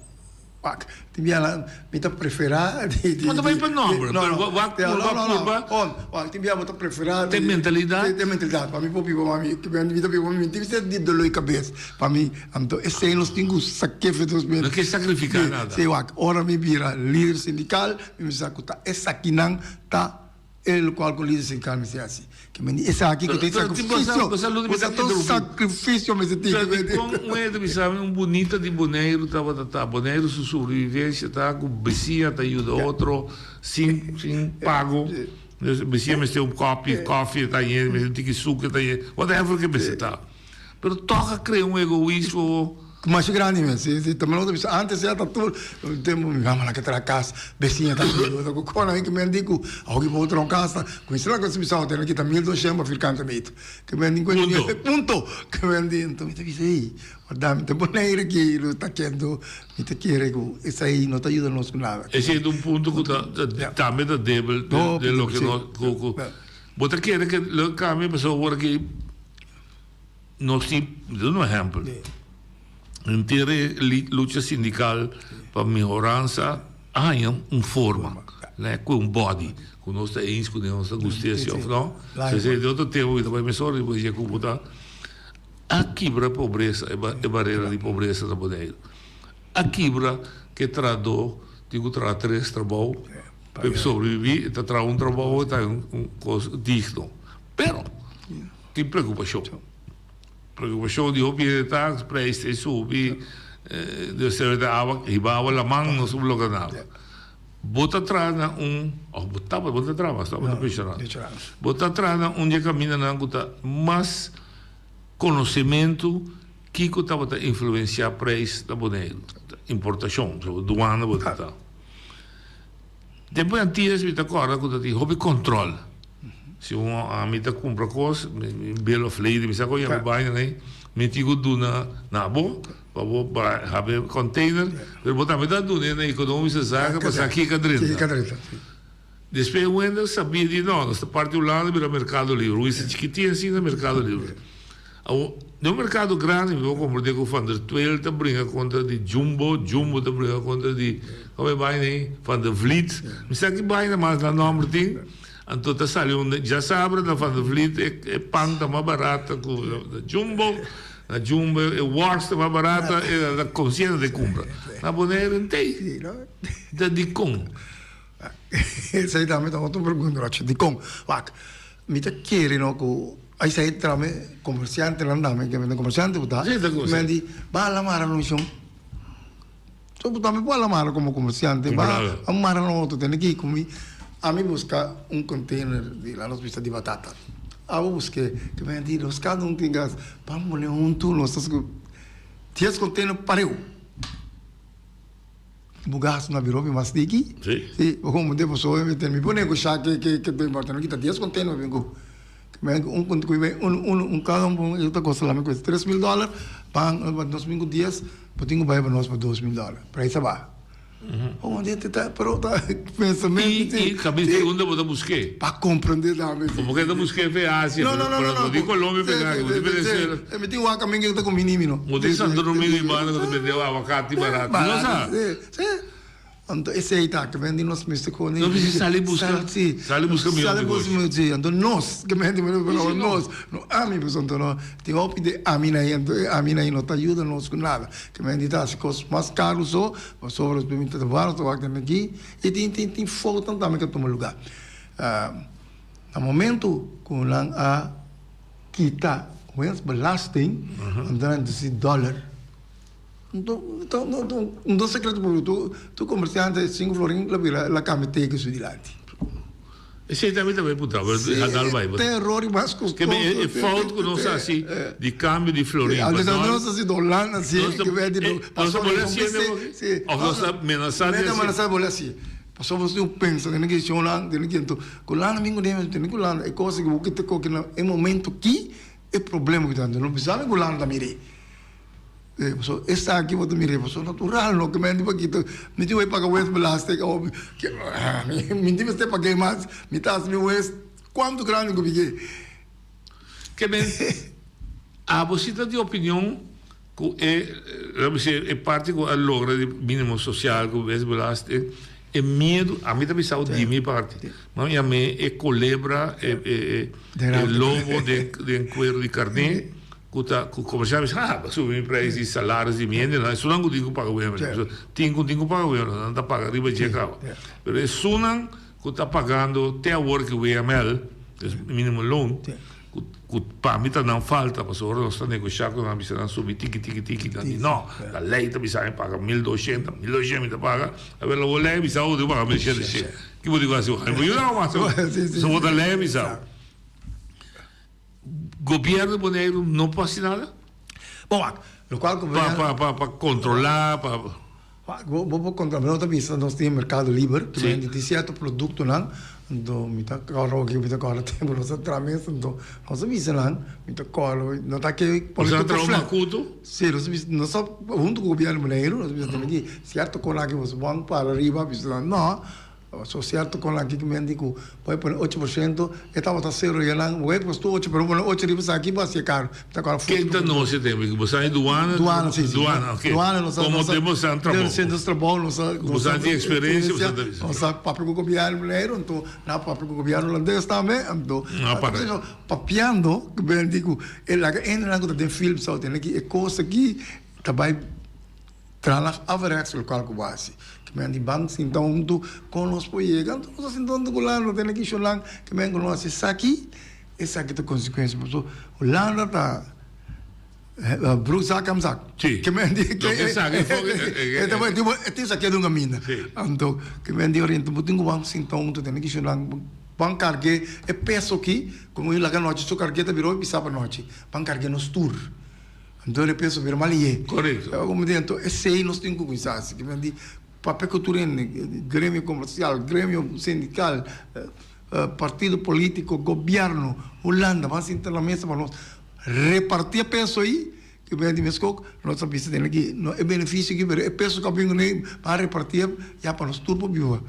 Speaker 18: Wak, tin bia nan mi ta preferá di
Speaker 17: di. Bo ta bai pa nomber, pero wak purba purba.
Speaker 18: On, wak, tin bia bo ta preferá
Speaker 17: di. Te mentalidat.
Speaker 18: Te mentalidat, pa mi por biba ma mi, mi ta biba ma mi tin mester di doló di kabes pa mi, anto esei nos tin ku sakefe nos mes.
Speaker 17: No ke sakrifiká nada.
Speaker 18: Si, wak, ora mi bira lider sindikal, mi mester sa ku ta esakinan ta. E lokual ku lider sindical mester hasi. Ke men di esaki ku tin sakrifisio. Ku ta tur sakrifisio mester tin.
Speaker 17: Pero dikon un hende ta bisa mi un bunita di Boneiru tabata ta. Boneiru su sobrevivencia ta ku bisiña ta yuda otro sin sin pago. Bisiña mester un kopi kofi e ta hañ'e, mester un tiki suku e ta hañ'e, whatever ke mester ta. Pero tòg a krea un egoismo.
Speaker 18: Masha grandi mes, si, si, tambe nos ta bisa antes ya ta tur tempu mi mama nan ke traha kas, besiña ta yuda ku kona ke men di ku awo ki bo traha un kas ta kuminsá nan ku bisa hotel nan kita 1200 pa firkante meter ke men di
Speaker 17: Punto.
Speaker 18: Punto ke men di enton mi ta bisa ey warda mi ta Bonaire aki lo ta kendo mi ta kere ku esei no ta yuda nos ku nada.
Speaker 17: Esei ta un punto ku ta tambe ta debel den loke nos ku ku bo ta kere ke lo kambia pasobra awor aki. Nos tin, duna un ehèmpel, henter e lucha sindikal pa mehoransa a haña un forma, ku un body, ku nos ta eens kuné, nos ta gust'é si òf no. Esei ta otro tema ku ta bai mesora riba dje ku bo ta a kibra pobresa, e barera di pobresa na Boneiru. A kibra ku e trahadó tin ku traha tres trabou pa e sobreviví, e ta traha un trabou e ta haña un kos digno. Pero. Tin preokupashon. Preokupashon di hopi hende ta, prijs ta subi, Dios sabe ta awa, hiba awa laman, nos no logra nada. Bo ta traha na un, of bo tabata, bo ta traha mas, bo ta penshonado. Bo ta traha na un di e kamindanan ku ta mas konosementu kiko tabata influensiá prijs na Boneiru. Importashon, duana bo ta ta. Tempu di antes mi ta kòrda ku ta tin hopi kòntròl. Si un ami ta kumpra kos, mi bill of lading, mi sa kon yama e baña ei, mi tin ku duna na bo pa bo habi e container, pero bo tambe ta dun'e na Economische Zaken pa sa kiko a drenta. Despues un hende a sabia di no, nos ta parti Hulanda bira Mercado Libre, un isla chikitin asina Mercado Libre. Awor, den un merkado grandi mi por komprendé ku Van der Tweel ta bringa kontra di Jumbo, Jumbo ta bringa kontra di, kòm e baina ei? Van der Vliet. Mi sa ki baina mas nan nòmber tin. Anto ta sali un djasabra na Van der Vliet e pan ta mas barata ku na Jumbo. Na Jumbo e worst ta mas barata e ta konsiente di kumpra. Na Bonaire no tei. Ta dikon?
Speaker 18: Esei tambe ta otro pregunta Roger. Dikon? Wak, mi ta kere no ku esei tambe komersiantenan tambe, ke mi ta komersiante ku ta, men di ba la mara no shon. So bo tambe por a la mara komo komersiante, ba a mara no otro tene ki ku mi ami buska un container di la nos bisa di batata. Abo busk'é, ke men di nos kada un tin gas, ban pone huntu nos ta dies container pareu. Bo gastu na bira hopi mas tiki. Si. Bo komo de boso mi ten mi por negoshá ke ke ke importa no kita dies container mi bin ku un un un un kada un e ta kosta lami ku 3000 dòler pan nos bin ku dies bo tin ku bai pa nos pa 2000 dòler preis a baha. Bo ta ta pero ta pensamentu
Speaker 17: si. I kabes di unda bo ta busk'é?
Speaker 18: Pa komprendé tambe
Speaker 17: si. Bo ke ta busk'é fe Asia
Speaker 18: No no no no
Speaker 17: pero di Colombia pega aki bo di Venezuela.
Speaker 18: Mi tin wak kaminda ku ta kumini mi no.
Speaker 17: Bo tin Santo Domingo i banda ku ta bende awakati barato. No sa?
Speaker 18: Si si. Anto esei ta ke men di nos mester kone.
Speaker 17: Nos mester sali buska.
Speaker 18: Si.
Speaker 17: Sali buska mihó
Speaker 18: negoshi. Sali buska si. Anto nos ke men di nos no ami pasobra anto no tin hopi di ami na ei anto e ami na ei no ta yuda nos ku nada. Ke men di ta hasi kos mas karu so pasobra mi ta wak ta wak den aki i tin tin tin foutnan tambe ke a tuma lugá. Na momento ku nan a kita winstbelasting anto nan introdusi dòler. Un ta secreto público, tur comerciante cinco florin la bira la cambia teken su dilanti.
Speaker 17: Esey tambe ta bay puntra, pero a dal bay.
Speaker 18: Te error y mas costoso.
Speaker 17: E fout cu nos haci di cambio di florin pa
Speaker 18: dòler. Nos haci dòler así.
Speaker 17: Nos ta bole haci of nos ta menasa di haci.
Speaker 18: Nos ta menasa di bole haci. Pasobra nos tin un pensa den e cuestionnan, den e kiento. Cu landa bin cu den, tene cu landa e cosa cu bo kita koki na e momento ki e problema cu ta. No bisa mi cu landa mire. Pasobra esaki bo ta mira pasobra natural no ke mente pakito mi tin wei paga wesbelasting awo mi tin mester pag'e mas mi ta hasi mi wes kuantu grandi ku mi ke.
Speaker 17: Ke men abo si ta di opinion ku e laga mi si e parti ku a logra di minimo sosial ku wesbelasting e miedu ami ta bisa di mi parti ma mi yam'e e kolebra e lobo den kuero di karné. Ku ta ku komersial bisa ha bo subi mi preis di salaris di mi hendenan esunnan ku tin ku paga wember tin ku tin ku paga wember nan ta paga riba dje kaba pero esunnan ku ta pagando te awor ki WML dus minimum loon ku ku pa mi ta nan falta pasobra ora nos ta negosha ku nan bisa nan subi tiki tiki tiki nan di no la lei ta bisa mi paga mil doshenta mil doshenta mi ta paga awor lo lei a bisa bo tin ku paga mil shete shete ki bo tin ku hasi bo yuda bo mas bo ta lei a bisa bo. Gobierno di Boneiru no por hasi nada?
Speaker 18: Bon wak, lokual ku
Speaker 17: Pa pa pa pa kontrolá pa.
Speaker 18: Wak, bo bo por kontrolá, pero no ta bisa nos tin merkado liber,
Speaker 17: Sí.
Speaker 18: tin tin sierto produktonan, anto mi ta kòrda oki mi ta kòrda tempu nos a traha mes, anto nos a bisa nan, mi ta kòrda, no ta ke
Speaker 17: Boso a traha un makutu?
Speaker 18: Sí, nos a bisa, nos a huntu ku gobierno di Boneiru, nos a bisa tin aki sierto kos aki boso bon para riba, bisa nan no. So cierto con aki men di cu bo a pone ocho por ciento e tabata cero ya nan bo e tu ocho pero bo pone ocho riba esaki bo haci e caro mi ta acorda
Speaker 17: Ken ta nos e tempo bo sa e duana
Speaker 18: Duana si si
Speaker 17: duana ok
Speaker 18: duana nos
Speaker 17: como te bo sa trabou
Speaker 18: nos nos trabou nos a
Speaker 17: bo sa tin experiencia bo sa ta bisa
Speaker 18: nos a papia cu gobierno Boneiru anto nan a papia cu gobierno Holandes tambe anto papiando men di cu e laga hendenan cu ta den film so tene ki e cos aki ta bay Traha nan averechts lokual ku bo hasi. Ke men di ban sinta huntu kon nos por yega, anto nos a sinta huntu ku Hulanda, tene ki shonnan ke men ku nos hasi esaki, esaki ta konsekuensia. Pasobra Hulanda ta broek zak am zak. Ke men di e tin sakia den un kaminda. Anto ke men di oriente bo tin ku ban sinta huntu tene ki shonnan ban karg'é e peso aki, komo laga nochi su karg'é ta bira hopi pisá pa nochi, ban karg'é nos tur. Anto de peso bira mal ye.
Speaker 17: Korekto.
Speaker 18: Como di anto esey nos tin cu cuminsa haci. Ki men di papia cu tur hende, gremio comercial, gremio sindical, partido politico, gobierno, Hulanda ban sinta na mesa pa nos reparti e peso ayi. Ki men di mesco nos a bisa den aki no e beneficio aki pero e peso cu a bin cune ban reparti ya pa nos tur por biba.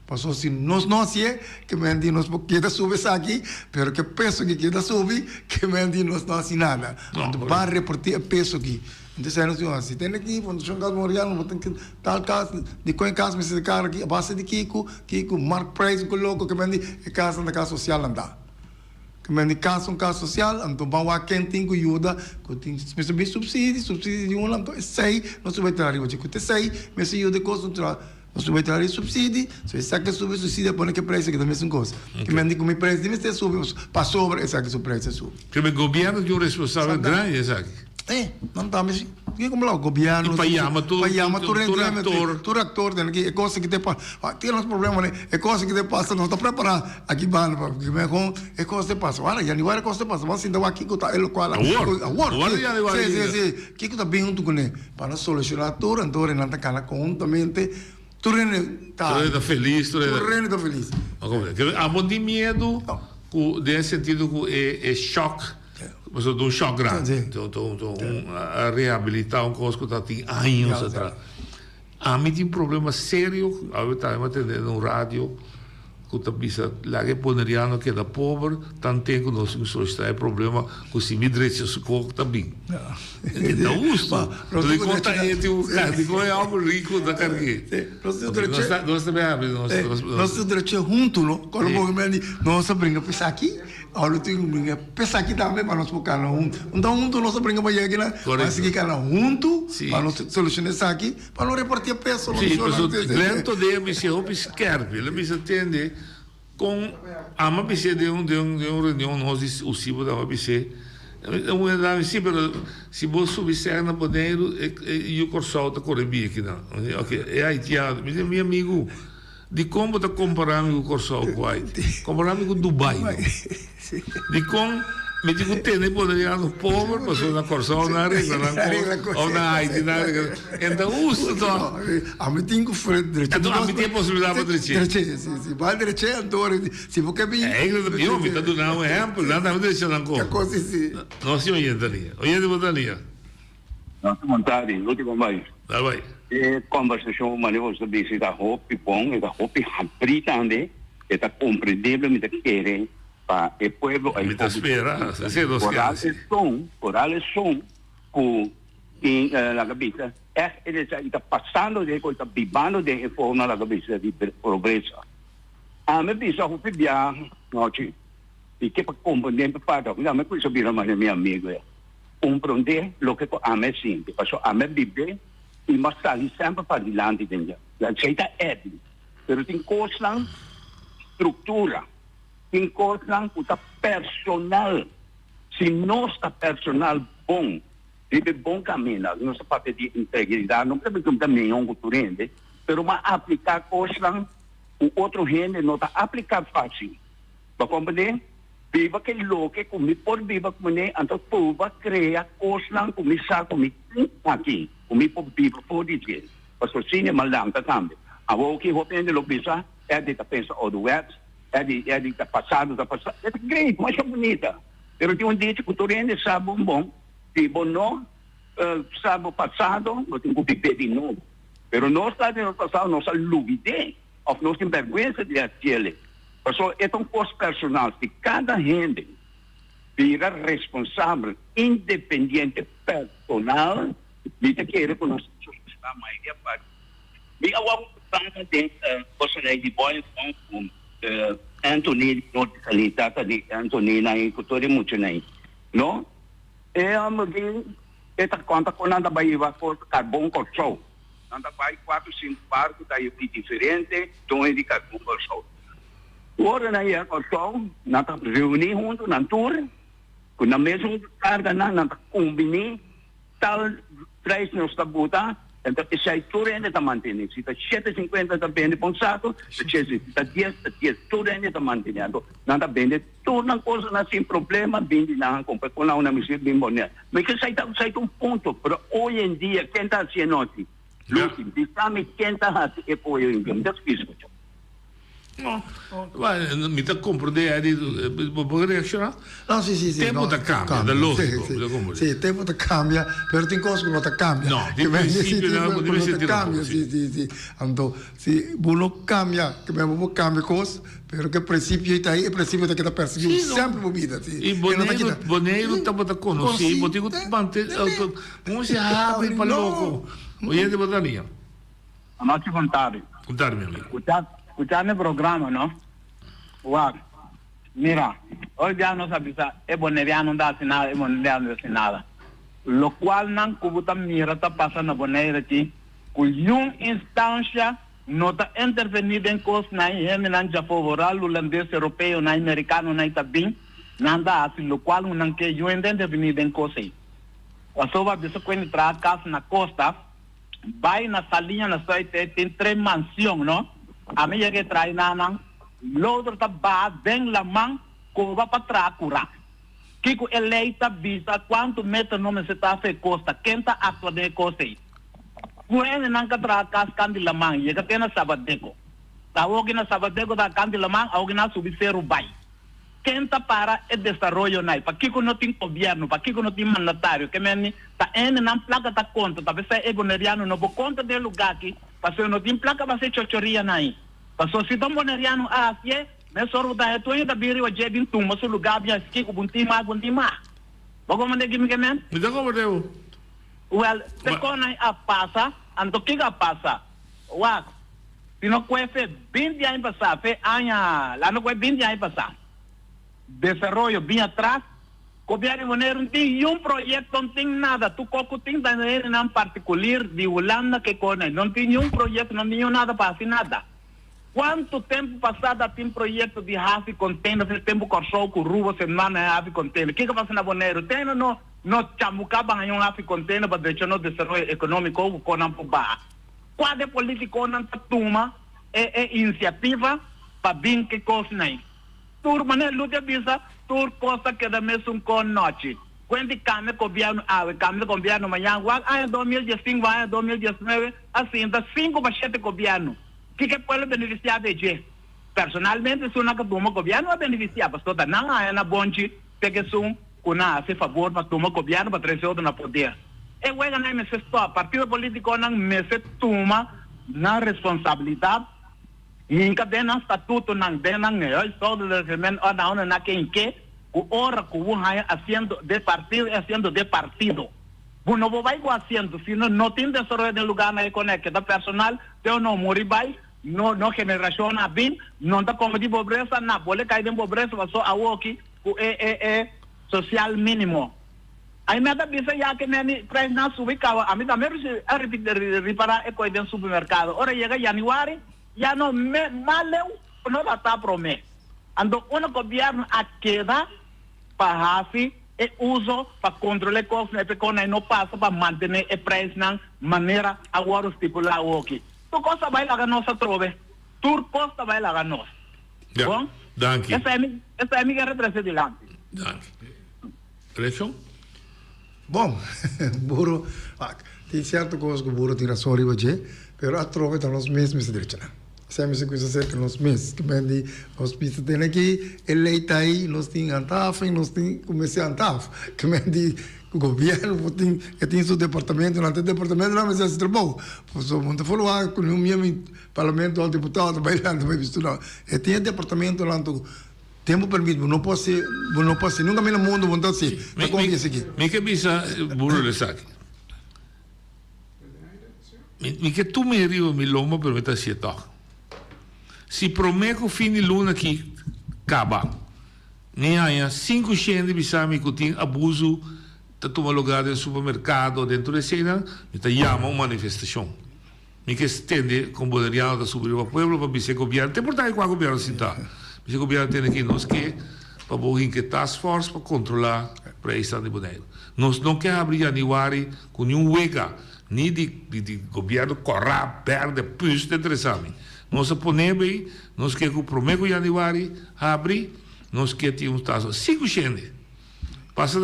Speaker 18: Pasobra si nos no hacié, ke men di nos por keda subi esaki, pero ke peso ki keda subi, ke men di nos no haci nada. Anto ban reparti e peso aki. Entonces nos di, si tene aki Fundacion Cas Memorial, nos por tin tal cas, dikon e cas mester ta karo aki, a base di kiko, kiko, marktprijs, ku loko, ke men di e casnan ta cas social nan ta. Ke men di kas un kas sosial, anto ban wak ken tin ku yuda, ku tin mester bin supsidi, supsidi di un anto esei nos ta bai traha riba dje. Ku ta esei mester yuda e kos nos traha, nos ta bai traha riba supsidi, so esaki a subi supsidi a pone ku e preis aki ta mesun kos. Ke men di ku mi preis di mester subi pasobra esaki su preis a subi.
Speaker 17: Ke men gobièrnu tin un responsabilidat grandi den esaki.
Speaker 18: Eh, nan tambe si. Ke como lo gobierno.
Speaker 17: Y pa yama tur
Speaker 18: pa yama tur
Speaker 17: tur actor.
Speaker 18: Tur actor den aki e cosa ki te pa tin nos problema ne e cosa ki te pasa no ta prepara aki banda pa ki me con e cosa te pasa wara januari e cosa te pasa bo a sinta wak kiko ta e locual
Speaker 17: Awor
Speaker 18: awor
Speaker 17: awor di januari
Speaker 18: si si si kiko ta bin hunto cune pa nos soluciona tur anto nan ta cana conhuntamente tur hende ta
Speaker 17: Tur hende ta feliz
Speaker 18: tur hende ta feliz.
Speaker 17: Abo tin miedo cu den e sentido cu e e shock. Pasobra ta un shock grandi. Ta un a rehabilita un cos cu ta tin años atras. Ami tin problema serio, awe tambe mi a tende na un radio cu ta bisa laga e boneriano keda pober tanten cu nos tin soluciona e problema cu si mi drecha su kok ta bin. E ta husto. Dikon ta e tin un cas, dikon e homber rico ta cargu'e? Nos ta bin habri nos.
Speaker 18: Nos tin drecha hunto no, cuando bo nos a bringa pa esaki. Awor lo tin ku bringa p'esaki aki tambe pa nos por kana huntu. Un ta huntu nos a bringa pa yega kinan, pa sigui kana huntu pa nos solushoná esaki, pa no repartí e peso.
Speaker 17: Sí, pasobra Glenn Todea bis'é hopi skèrpi. El a bisa tende kon amo a bis'é den un den un den un reunion nos di USIBO tabata bis'é, un hende a bis'é, pero si bo subi sèn na Boneiru e yu Kòrsou ta kore bia kinan. Oke, e haitiano. Mi di, mi amigu. Dikon bo ta kompará mi ku Kòrsou ku Haiti? Kompará mi ku Dubai no. Dikon mi tin ku tene boneriano pober pasobra na Kòrsou nan a regla nan kos òf na Haiti nan a regla nan kos. E ta hustu tòg.
Speaker 18: Ami tin ku drecha.
Speaker 17: Anto ami tin e posibilidat pa drech'é.
Speaker 18: Drech'é, si, si. Bo a drech'é anto si bo ke bin.
Speaker 17: Eigenlijk ta mihó, mi ta duna un ehèmpel, nan tambe drecha nan kos.
Speaker 18: Si, si.
Speaker 17: No si oyente lia. Oyente bo ta lia.
Speaker 19: Nos ta monta di ultimo bai.
Speaker 17: Dal bai.
Speaker 19: E conversacion mane boso ta bisa ta hopi bon, e ta hopi habri tambe, e ta comprendible mi ta kere pa e pueblo
Speaker 17: Mi ta spera, esei nos kere
Speaker 19: Oral
Speaker 17: si.
Speaker 19: esun, oral esun cu tin laga bisa echt e desea y ta pasando den e ta bibando den e forma laga bisa di pobresa. Ami bisa hopi bia nochi mi ke pa comprende pa parti, ami cuminsa bira mane mi amigo ya. Komprondé loke ku ami a sinti, pasobra ami a bib'é i mi a sali semper padilanti den dje. Esei ta Eddie. Pero tin kosnan struktura, tin kosnan ku ta personal. Si nos ta personal bon, riba e bon kaminda, nos ta papia di integridat, no ta bisa ku mi ta mihó ku tur hende, pero mi a apliká kosnan ku otro hende no ta apliká fásil. Bo komprendé? Biba ke loke ku mi por biba kuné, anto pruba krea kosnan ku mi sa ku mi tin aki, ku mi por biba for di dje. Pasobra asina e malanta tambe. Awor ki hopi hende lo bisa, Eddie ta pensa ouderwets, Eddie, Eddie ta pasado ta pasado. E ta great, masha bunita. Pero tin un dicho ku tur hende sa bon bon, si bo no sa bo pasado, bo tin ku bib'é di nobo. Pero nos ta den nos pasado, nos a lubid'é. Of nos tin berguensa di haciele? Pasobra e ta un cos personal. Si cada hende bira responsabel, independiente, personal, mi ta kere cu nos ta soluciona mayoria parti. Mi a wak un programa den Bosanay di Boy and Song cu Anthony di Norte Salí, tata di Anthony nan y cu tur e muchanan. No? E homber di e ta conta con nan ta bay hiba carbon Corsou. Nan ta bai kuater sinku barku ta di diferente doño di karbon Kòrsou. Ora nan yega Kòrsou, nan ta reuní huntu nan tur ku nan mesun karganan, nan ta kumbiní tal prijs nos ta buta, enton esei tur hende ta mantené. Si ta shete sinkuenta ta bende pa un saku, ta shete, si ta dies ta dies, tur hende ta mantené. Anto nan ta bende tur nan kosanan sin problema, bin di nan a kumpra ku nan una mester bin bone. Mi ke sai ta sai ta un punto, pero hoy en dia ken ta hasi e nochi? Lucy, bisa mi ken ta hasi e koe hoy en dia? Mi ta skis mucho.
Speaker 17: No, mi ta comprende Eddie, bo por reacciona?
Speaker 18: No, si, si, si.
Speaker 17: Tempo ta cambia, ta logico, mi ta comprende.
Speaker 18: Si, tempo ta cambia, pero tin cos cu no ta cambia.
Speaker 17: No, tin principio nan cu debe ser
Speaker 18: tampoco. Si, si, si. Anto, si bo no cambia, ke bo por cambia cos, Pero ke principio ei ta ei, e principio ta keda persiguiu
Speaker 17: Sí, no.
Speaker 18: semper bo bida. Sí.
Speaker 17: I
Speaker 18: E no ta
Speaker 17: Boneiru,
Speaker 18: kita.
Speaker 17: Boneiru tabata konosí, bo tin ku mante, un si habri pa loko. Oyente bo ta nia.
Speaker 20: Anochi bon tardi.
Speaker 17: Bon tardi mi amigo.
Speaker 20: Kucha, kucha mi programa no. Wak. Mira, hoy dia nos a bisa e Boneriano no ta haci nada, e Boneriano no ta haci nada. Locual nan cu bo ta mira ta pasa na Bonaire aki, cu yun instancia no ta interveni den cosnan y hendenan djafo, vooral Hulandes, Europeonan y Mericanonan ta bin, nan ta haci locual cu nan ke, yun hende interveni den cos ey. Pasobra a bisa cu hende traha cas na costa, Bai na Saliña na Zuid te tin tres mansion no. Ami yega e traha nan loder ta baha den laman koba pa traha kura. Kiko e ley ta bisa kuantu meter no mester ta afe kosta ken ta aktua den e kos ei. Ku hendenan ka traha kas kan di laman yega te na Sabadeko. Ta awoki na Sabadeko ta kan di laman awoki nan a subi seru bai. Ken ta para e desaroyo nai? Pakiko no tin gobierno? Pakiko no tin mandatario? Ke men ta ene nan plaka ta konta? Ta pesai e boneriano no por konta den luga aki pasobra no tin plaka pa hasi chochoria nai. Pasobra si ta un boneriano a hasie, mesora bo ta haña tueño ta bin riba dje bin tumba su luga bin hasi kiko bo tin mas bo tin mas. Bo komprende ki mi ke men?
Speaker 17: Mi ta komprende bo.
Speaker 20: Wel, te kon nai a pasa, anto kiko a pasa? Wak. Si no kue fe binti aña pasá, fe aña la no kue binti aña pasá. Desaroyo bin atras, Gobierno di Boneiru no tin yun proyecto, no tin nada. Tur kos ku tin ta hendenan partikulir di Hulanda ke kone. No tin yun proyecto, no tin yun nada pa hasi nada. Kuantu tempu pasá ta tin proyecto di hasi container, fe tempu Kòrsou ku Ruba Sint Maarten a hasi container. Kiko pasa na Boneiru? Te no no chambuká pa haña un hasi container pa drecha nos desaroyo ekonómiko ku konan por baha. Kua de politikonan ta tuma e e inisiativa pa bin ke kosnan? Tur, manera Luther a bisa, tur kos ta keda mesun kon nochi. Kuenti kambia gobièrnu awe, kambia gobièrnu mañan. Wak aña 2015, aña 2019 a sinta sinku pa shete gobièrnu. Kiko e pueblo benefisiá di dje? Personalmente esunnan ku tuma gobièrnu a benefisiá, pasobra ta nan haña na bonchi te ku esun ku nan hasi fabor pa tuma gobièrnu pa trese otro na poder. E weganan mester stòp. Partido politikonan mester tuma nan responsabilidat hinka den nan statutonan, den nan huishoudreglement òf na unda nan ke hink'é, ku ora ku bo haña asiento den partido e asiento den partido. Bo no por bai ku asiento si no no tin desaroyo den lugarnan e koné keda personal te o no muri bai no no generashonnan a bin no ta kome di pobresa na bo le kai den pobresa paso awoki ku e e e social minimo. Ai mi a ta bisa ya ke meni prijsnan subi kawa ami tambe a ripara e koi den supermerkado ora yega januari ya no me maleu no ta ta prome anto unda gobierno a keda pa hasi e uso pa kontrola e kosnan e pekon no pasa pa mantene e prijsnan manera a wòrdu stipulá awoki tur kos ta bai laga nos atrobe tur kos ta bai laga nos bon
Speaker 17: danki
Speaker 20: esei mi ke retrese dilanti.
Speaker 17: Danki. Reaccion?
Speaker 18: Bon, buro, wak, tin cierto cos cu buro tin razon riba dje, pero atrobe ta nos mes mester drecha nan. Esei mester cuminsa cerca nos mes. Ki men di nos pista tene aki, e ley ta ayi, nos tin handhaving, nos tin cu mester handhaaf. Ki men di gobierno por tin, e tin su departamentonan, te departamentonan mester haci trabou. Pasobra bo no ta for wak cu niun miembro di parlamento of diputado ta bay lanta bay bisti no. E tin e departamentonan tur. Tempu permit bo no por hasi, bo no por hasi. Nunka mi na mundu bo no ta hasi. Ta kon bisa aki.
Speaker 17: Mi ke bisa burro esaki. Mi mi ke tuma e riba mi lomba pero mi ta hasié tòg. Si promé ku fin di luna aki kaba mi haña sinku shende bisa mi ku tin abusu ta tuma lugá den supermerkado den tur eseinan mi ta yama un manifestashon. Mi ke stende kon Boneriano ta subi riba pueblo pa bisa e gobierno, te por ta kua gobierno sinta, bisa e gobierno tene ki nos ke pa bo hinka e task force pa kontrola preisnan di Boneiru. Nos no ke habri januari ku niun wega ni di di gobierno kòrá, bèrdè, püs ta interesa mi. Nos a pone bay, nos ke ku prome ku januari habri nos ke tin un task force sinku shende. Pasa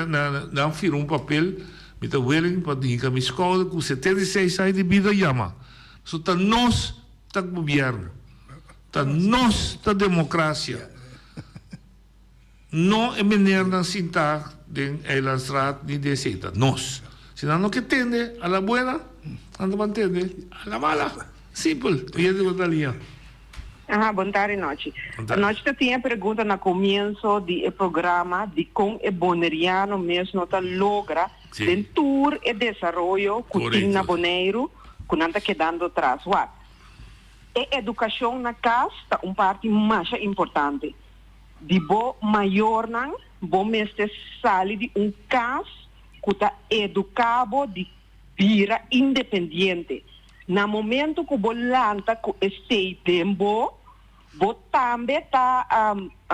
Speaker 17: na nan firma un papel, mi ta willing pa hinka mi skouder ku 76 aña di bida yama. So ta nos ta gobierno, ta nos ta demokrasia. No e menernan sintá den Eilandstraat ni den esei, ta nos. Si nan no ke tende a la buena, nan ta ban tende a la mala. Simpel. Oyente ku ta liña.
Speaker 21: Aha, bon tardi Nochi. Nochi ta tin e pregunta na comienso di e programa dicon e Boneriano mes no ta logra den tur e desaroyo cu tin na Boneiru cu nan ta kedando tras. Wak, e educacion na cas ta un parti masha importante. Di bo mayornan, bo mester sali di un kas ku ta eduká bo di bira independiente. Na momento ku bo lanta ku esei den bo, bo tambe ta,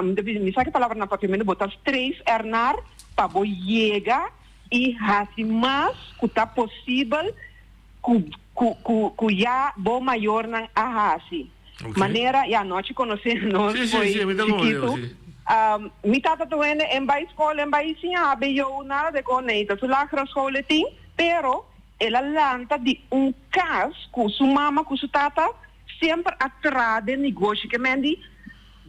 Speaker 21: mi sa ki palabra na papiamentu, bo ta streef ernaar pa bo yega i hasi mas ku ta posibel ku ku ku ku ya bo mayornan a hasi. Manera, ya nochi konosé nos
Speaker 17: Sí, sí,
Speaker 21: foi
Speaker 17: sí, mi ta konosé,
Speaker 21: chikitu.
Speaker 17: sí.
Speaker 21: Mi tata ta wende en bai skol, en bai siña hbo nada de kon ei ta su lagere school e tin, pero el a lanta di un kas ku su mama ku su tata semper a traha den negoshi ke men di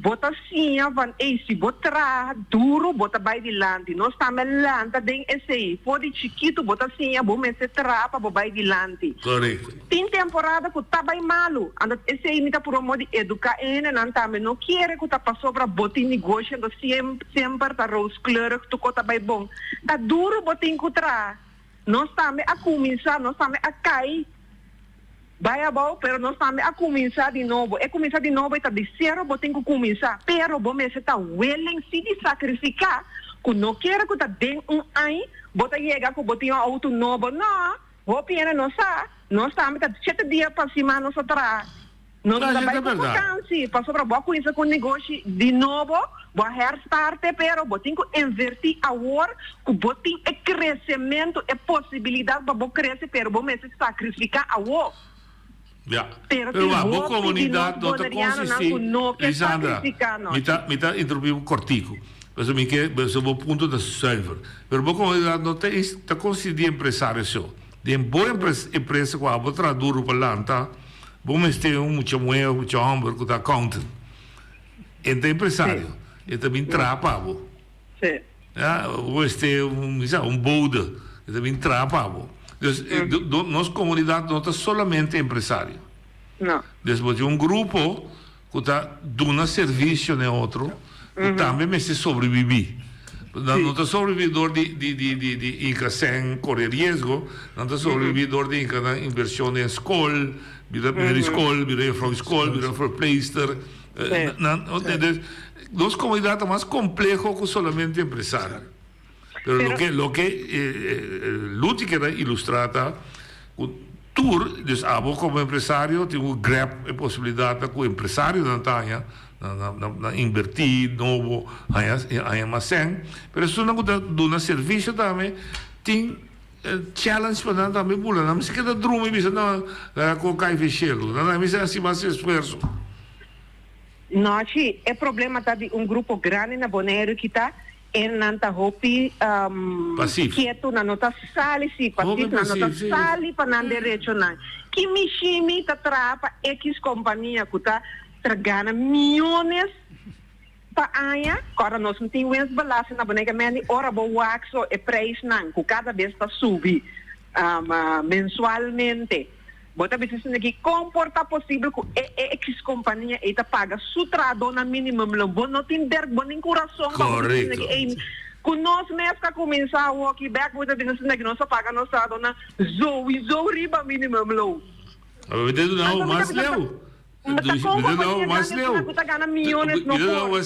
Speaker 21: bo ta siña van ey si bo traha duro bo ta bay dilanti nos tambe a lanta den esey for di chikitu bo ta siña bo mester traha pa bo bay dilanti
Speaker 17: Correcto.
Speaker 21: tin temporada cu ta bay malu anto esey mi ta purba modo di educa e hendenan tambe no kere cu ta pasobra bo tin negoshi anto semper ta rooskleurig tuko ta bay bon ta duro bo tin cu traha nos tambe a cuminsa nos tambe a cay. Bai abou, pero nos tambe a cuminsa di nobo. E cuminsa di nobo e ta di cero bo tin cu cuminsa, pero bo mester ta willing si di sacrifica cu no kere cu ta den un añ bo ta yega cu bo tin un auto nobo. No, hopi hende no sa, nos tambe ta shete dia pa siman nos ta traha. Nos
Speaker 17: No,
Speaker 21: ta
Speaker 17: esei
Speaker 21: bai
Speaker 17: ta
Speaker 21: cu
Speaker 17: berdad.
Speaker 21: vakantie, pasobra bo a cuminsa cu un negoshi di nobo, bo a herstarte, pero bo tin cu inverti awor cu bo tin e crecemento, e posibilidad pa bo crece, pero bo mester sacrifica awor.
Speaker 17: Ja.
Speaker 21: Pero
Speaker 17: Pero
Speaker 21: tin
Speaker 17: wak, bo
Speaker 21: hopi di
Speaker 17: comunidad
Speaker 21: nos
Speaker 17: no ta
Speaker 21: bonerianonan
Speaker 17: consisti,
Speaker 21: cu no ke
Speaker 17: Lisandra,
Speaker 21: sacrifica
Speaker 17: mi
Speaker 21: nochi.
Speaker 17: ta, mi ta interrumpi bo cortico, pasobra mi ke, pasobra bo punto ta zuiver. Pero bo comunidad no ta, ta consisti di empresario so. Den bo empresa cu abo traha duro pa lanta, bo mester un mucha muher of mucha homber cu ta accountant. E ta empresario, e ta bin traha pa bo. Ya, bo mester un, mi sa, un bode, e ta bin traha pa bo. Dus, nos comunidad no ta solamente empresario. Dus bo tin un grupo ku ta duna servisio na e otro, ku tambe mester sobrebibí. Nan no ta sobrebibí dor di di di di di hinka sèn kore riesgo, nan ta sobrebibí dor di hinka nan invershon den skol, bira meneer di skol, bira juffrouw di skol, bira verpleegster. Nan, dus nos komunidat ta mas kompleho ku solamente empresario. Pero loke loke Luti keda ilustra ta ku tur, dus abo komo empresario tin ku grab e posibilidatnan ku empresarionan ta haña na na na inbertí nobo, haña haña mas sèn. Pero esunnan ku ta duna servisio tambe tin challenge pa nan tambe bula. Nan mester keda drumi bisa no laga kon kai fe shelu. Nan mester hasi mas esfuerso.
Speaker 21: Nochi, e problema ta di un grupo grandi na Boneiru ki ta E nan ta hopi ketu, nan no ta sali, si, pasif, nan no ta sali pa nan derechonan. Ki mishimi ta traha pa X kompania ku ta gana miyones pa aña? Kòrda nos no tin winstbelasting na Bonaire, meni ora bo wak so e prijsnan ku kada bes ta subi mensualmente. Bo ta bisa esaki aki, kon por ta posibel ku e X kompania ei ta paga su trahadónan minimumloon? Bo no tin der, bo nin kurason pa bo bisa esaki, ei, ku nos mes ka kuminsá awoki bèk, bo ta bisa esaki, nos ta paga nos trahadónan zowizo riba minimumloon.
Speaker 17: Abo mi ta duna bo mas leu.
Speaker 21: Ta kon kompania grandi asina ku ta gana miyones no por.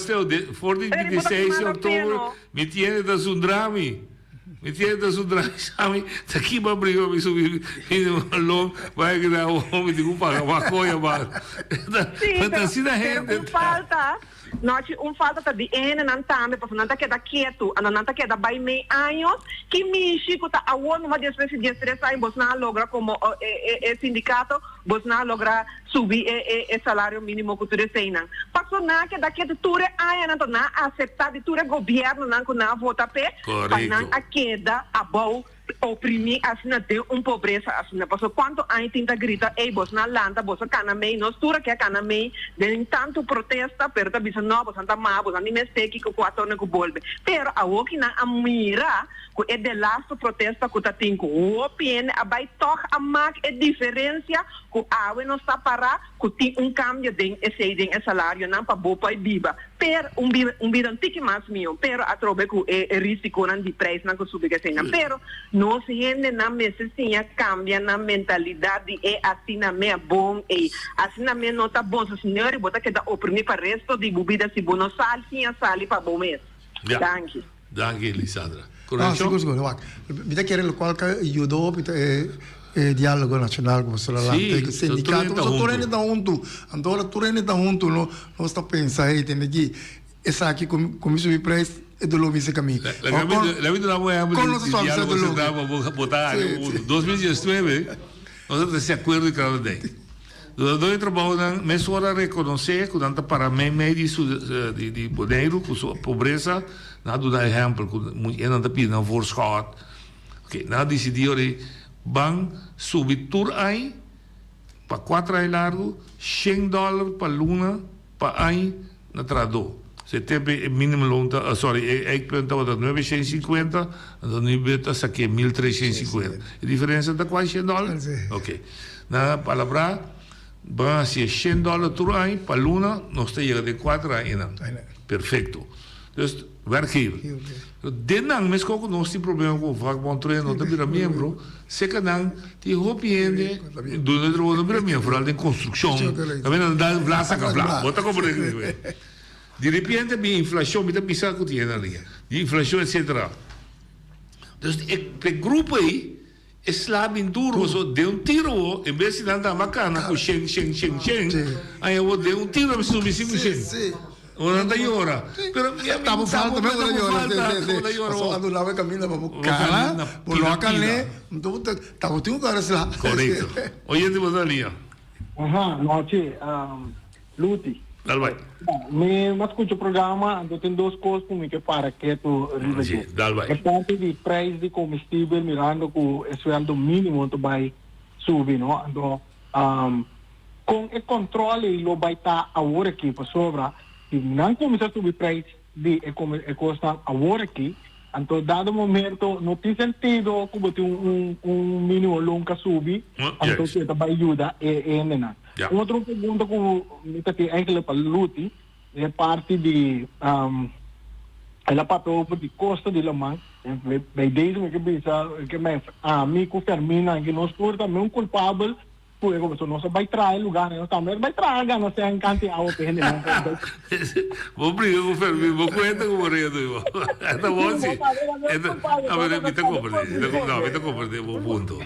Speaker 17: For di 26 di oktober mi tiene ta zundra mi. Mi tiene ta zundra mi sa mi ta kiba briga mi subi mi loon bai keda awor mi tin ku paga mas koya mas.
Speaker 21: Sí,
Speaker 17: Ta asina
Speaker 21: pero
Speaker 17: hende
Speaker 21: un
Speaker 17: ta.
Speaker 21: falta, nochi un falta ta di e hendenan tambe pasobra nan ta keda ketu, anto nan ta keda bai mei años, ki mishi ku ta awor numa despues di diestres aña bosnan a logra komo e e sindikato Bosnan a logra subi e e e salario minimo ku tur eseinan. Paso nan a keda ketu tur e añanan to nan a asepta di tur e gobiernonan ku nan a vota p'e pa nan a keda abou oprimi asina den un pobresa asina. Paso kuantu aña tin ta grita ey bosnan lanta boso kana mei nos tur a ke a kana mei den tantu protesta pero ta bisa no bosan ta maha bosan di mester kiko ku a torna ku bolbe. Pero awoki nan a mira Ku e delasto protesta ku ta tin ku hopi hende a bai tòg a mak e diferensia ku awe nos ta pará ku tin un kambio den esei den e salarionan pa bo por biba per un bida un bida un tiki mas mihó pero atrobe ku e risikonan di preisnan ku subi ku eseinan pero. Nos hendenan mester siña kambia nan mentalidat di e asina me a bon ei. Asina me no ta bon. So señor bo ta keda oprimi pa resto di bo bida si bo no sal siña sali pa bo mes.
Speaker 17: Ja.
Speaker 21: Danki.
Speaker 17: Danki Lisandra.
Speaker 18: Ah,
Speaker 17: Correccion?
Speaker 18: sigur, sigur. Wak, mi ta kere lokual ka yuda hopi ta e e diálogo nashonal ku boso la
Speaker 17: Sí,
Speaker 18: lanta.
Speaker 17: so tur
Speaker 18: Sindikato,
Speaker 17: hende ta
Speaker 18: pasobra tur
Speaker 17: huntu.
Speaker 18: hende ta huntu. Anto ora tur hende ta huntu no nos ta pensa, hey, tende aki esaki ku mi ku mi subi preis e doló mi seka mi.
Speaker 17: Laga mi laga mi duna bo ehèmpel
Speaker 18: Kon nos
Speaker 17: di
Speaker 18: ta suavisa
Speaker 17: diálogo
Speaker 18: doló?
Speaker 17: sentá pa bo bo ta
Speaker 18: Sí,
Speaker 17: haña
Speaker 18: sí.
Speaker 17: 2019 nos a trese akuerdo di Kralendijk. Dunadó di trabounan mesora a rekonosé ku nan ta para meimei di su di di Boneiru ku su pobresa. Nan a duna ehèmpel ku muhé-nan ta pidi nan voorschot. Oke, nan a disidí ora ei ban subi tur aña pa kuater aña largu shen dòler pa luna pa aña na trahadó. So e tempu e minimumloon ta, sorry, e eikpunt tabata nuebe shen sinkuenta, anto nu be ta sak'é mil tres shen sinkuenta. E diferensia ta kual shen dòler? Oke. Nan a palabrá ban hasié shen dòler tur aña pa luna, nos ta yega den kuater aña einan. Perfekto. Dus, werkgever. Den nan meskos ku nos tin problema ku vakbond tur hende no ta bira miembro, seka nan tin hopi hende duna e trabou no bira miembro, foral den konstrukshon, tambe nan ta vla saka vla. Bo ta komprende ku mi ku Di repente bin inflashon, mi ta bisa ku tin hende na liña, di inflashon etsetera. Dus e grupo ei E sla bin duro so den un tiro wo en bes di nan ta makana ku shen shen shen shen aña wo den un tiro a subi sinku shen wo nan ta yora pero mi ami
Speaker 18: Tabo falta me ora yora sí sí sí paso ando lawe kaminda pa bo kana bo no a kane nto tabo tin ku kara sla
Speaker 17: Korekto oyente bo ta lia.
Speaker 3: Aha nochi Luti.
Speaker 17: Dal bai.
Speaker 3: Mi a scucha programa, anto tin dos cos cu mi ke para ketu riba dje.
Speaker 17: Dal bai.
Speaker 3: E parti di prijs di comestibel mirando cu e sueldo minimo ta bai subi, no? Anto con e control ei lo bai ta awor aki? Pasobra si nan cuminsa subi prijs di e e cosnan awor aki, anto dado momento no tin sentido cu bo tin un un minimo loon ka subi, anto cu e ta bai yuda e hendenan. Un otro pregunta cu mi ta tin eigenlijk pa Luti, e parti di el a papia over di costo di laman, bij deze mi ke bisa ke ami cu Fermina aki nos tur ta meun culpabel Cu e pasobra nos a bay traha e lugar nos tambe a bay traha gana sèn kanti awa pa e hendenan por bay.
Speaker 17: Bo briga cu Fermin, bo cuenta cu bo redo i bo. Ta bon si. A ber, mi ta comprende, mi ta no, mi ta comprende bo punto.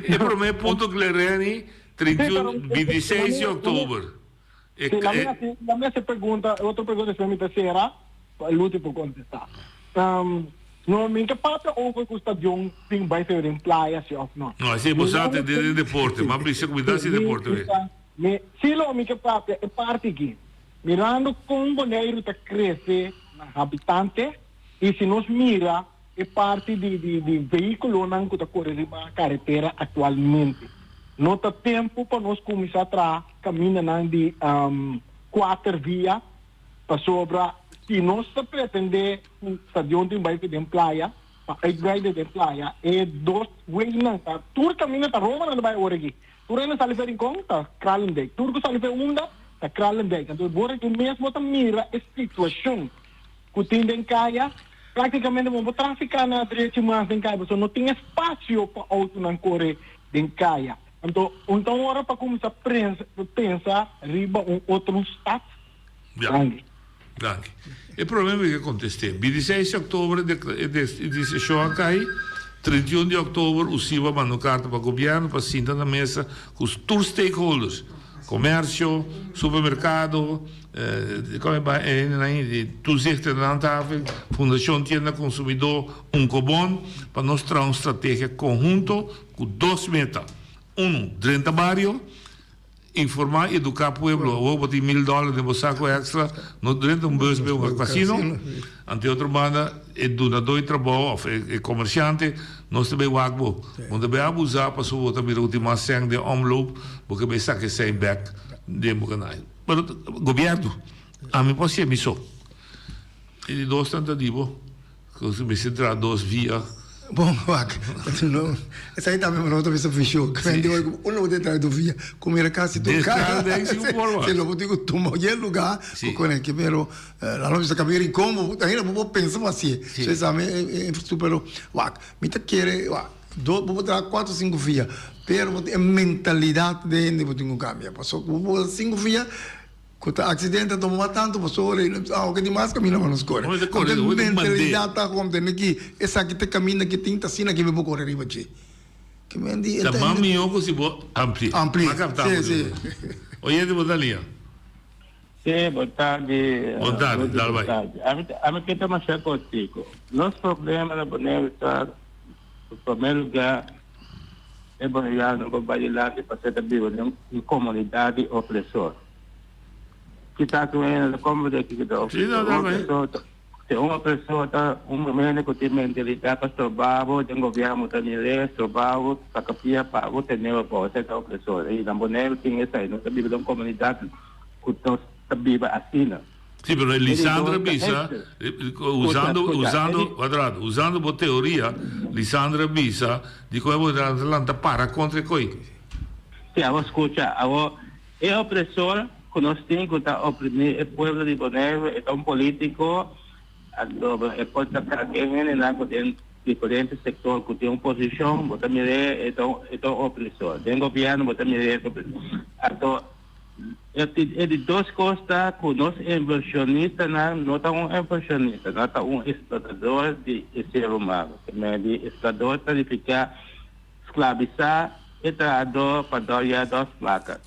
Speaker 17: E prome punto Clereni, 31, 26 di october.
Speaker 3: E, Sí, laat me hasi, laat me hasi pregunta, otro pregunta despues mi ta sera, pa Luti por contesta. Um, no, mi ke papia over ku stadion tin bai ser den playa si of no.
Speaker 17: No, así bo sa te den deporte, ma bisa ku mi ta hasi deporte we.
Speaker 3: Mi, sí lo mi ke papia e parti aki. Mirando kon Boneiru ta krese na habitante i si nos mira e parti di di di vehículonan ku ta kore riba karetera aktualmente. No ta tempu pa nos kuminsá traha kamindanan di kuater via pasobra si nos ta pretendé ku stadion tin bai den playa pa uitbreiden den playa e dos weynan ta tur kaminda ta Roma nan ta bai awor aki. Tur hende sali fe Rincon ta Kralendijk. Tur ku sali fe unda ta Kralendijk. Anto awor aki mes bo ta mira e situashon. Ku tin den kaya, práktikamente bo no por trafiká na drechi mas den kaya pasobra no tin espasio pa outonan kore den kaya. Anto un ta un ora pa kuminsá pensa riba un otro stat.
Speaker 17: Ja.
Speaker 3: Danki.
Speaker 17: Danki. E prome mi ke kontest'é. Bintiseis di òktober e desishon a kai, 31 di òktober USIBA manda un karta pa gobièrnu pa sinta na mesa ku tur stakeholders, komersio, supermerkado, Toezicht en Handhaving, Fundacion Tienda Consumidor, Unkobon, pa nos traha un strategia conhunto cu dos meta. Uno, drenta bario, informa y educa pueblo. Awor bo tin mil dollar den bo saco extra, no drenta un bus bay un casino. Ante otro banda, e dunador di trabou of e comerciante, nos ta bay wak bo. Bo no ta bay abusa pasobra bo ta mira cu tin mas cen den omloop, bo ke bay saca e cen bek den bo canal. Pero gobierno, ami por hacié mi so. E di dos nan ta di bo, cu mester traha dos via.
Speaker 18: Bon, wak, no, esaki tambe mi no ta bisa fisho. Kende oi ku uno bo trae via, ku mira kasi tur
Speaker 17: kaya. Descarga sin forma.
Speaker 18: Si lo bo tin ku tuma oye luga ku konekte, pero la no bisa kabia Rincon, bo ainda bo por pensa pa hasié. So esami e infrastruktura, pero wak, mi ta kere wak, do bo por traha kuater o sinku via, pero bo tin e mentalidat den hende bo tin ku kambia. Pasobra ku bo sinku via. Ku ta aksidente a tuma mas tantu pasobra e awe di mas kaminda pa nos kore. Anto e mentalidat ta kom tene ki esaki ta e kaminda ki tin ta asina ki mi por kore riba dje. Ki men di e
Speaker 17: Ta mas mihó ku si bo amplia.
Speaker 18: Amplia,
Speaker 17: Mas kapta
Speaker 18: si, si.
Speaker 17: Oyente bo ta lia.
Speaker 4: Si, bon tardi.
Speaker 17: Bon tardi, dal bai.
Speaker 4: Ami ami ke ta masha kortiku. Nos problema na Boneiru ta, promé lugá, E boneiano por bai dilanti pasé ta biba den un komunidat di opresor. Kisas un hende ta komprendé kiko ta opresor. Un opresor ta, si un opresor ta un hende ku tin mentalidat pa stroba bo den gobièrnu ta mir'é, stroba bo, saka pia pa bo, tene bo abou, esei ta opresor. I na Boneiru tin esei, nos ta biba den un komunidat ku nos ta biba asina.
Speaker 17: Sí, pero Lisandra bisa, usando, usando, Cuadrado, usando bo teoria, Lisandra bisa di con e bo ta lanta para contra e coi.
Speaker 4: Sí, abo scucha, abo, e opresor cu nos tin cu ta oprimi e pueblo di Boneiru e ta un politico, anto e por ta cualkier hendenan cu den diferente sector cu tin un posicion, bo ta mir'é e ta e ta un opresor, den gobierno bo ta mir'é e ta opresor, anto. E di dos kos ta ku nos invershonistanan no ta un invershonista, nan ta un eksplotador di e ser humano. Te mei di eksplotador ta nifiká sklabisá e trahadó pa dòria dòs plaka.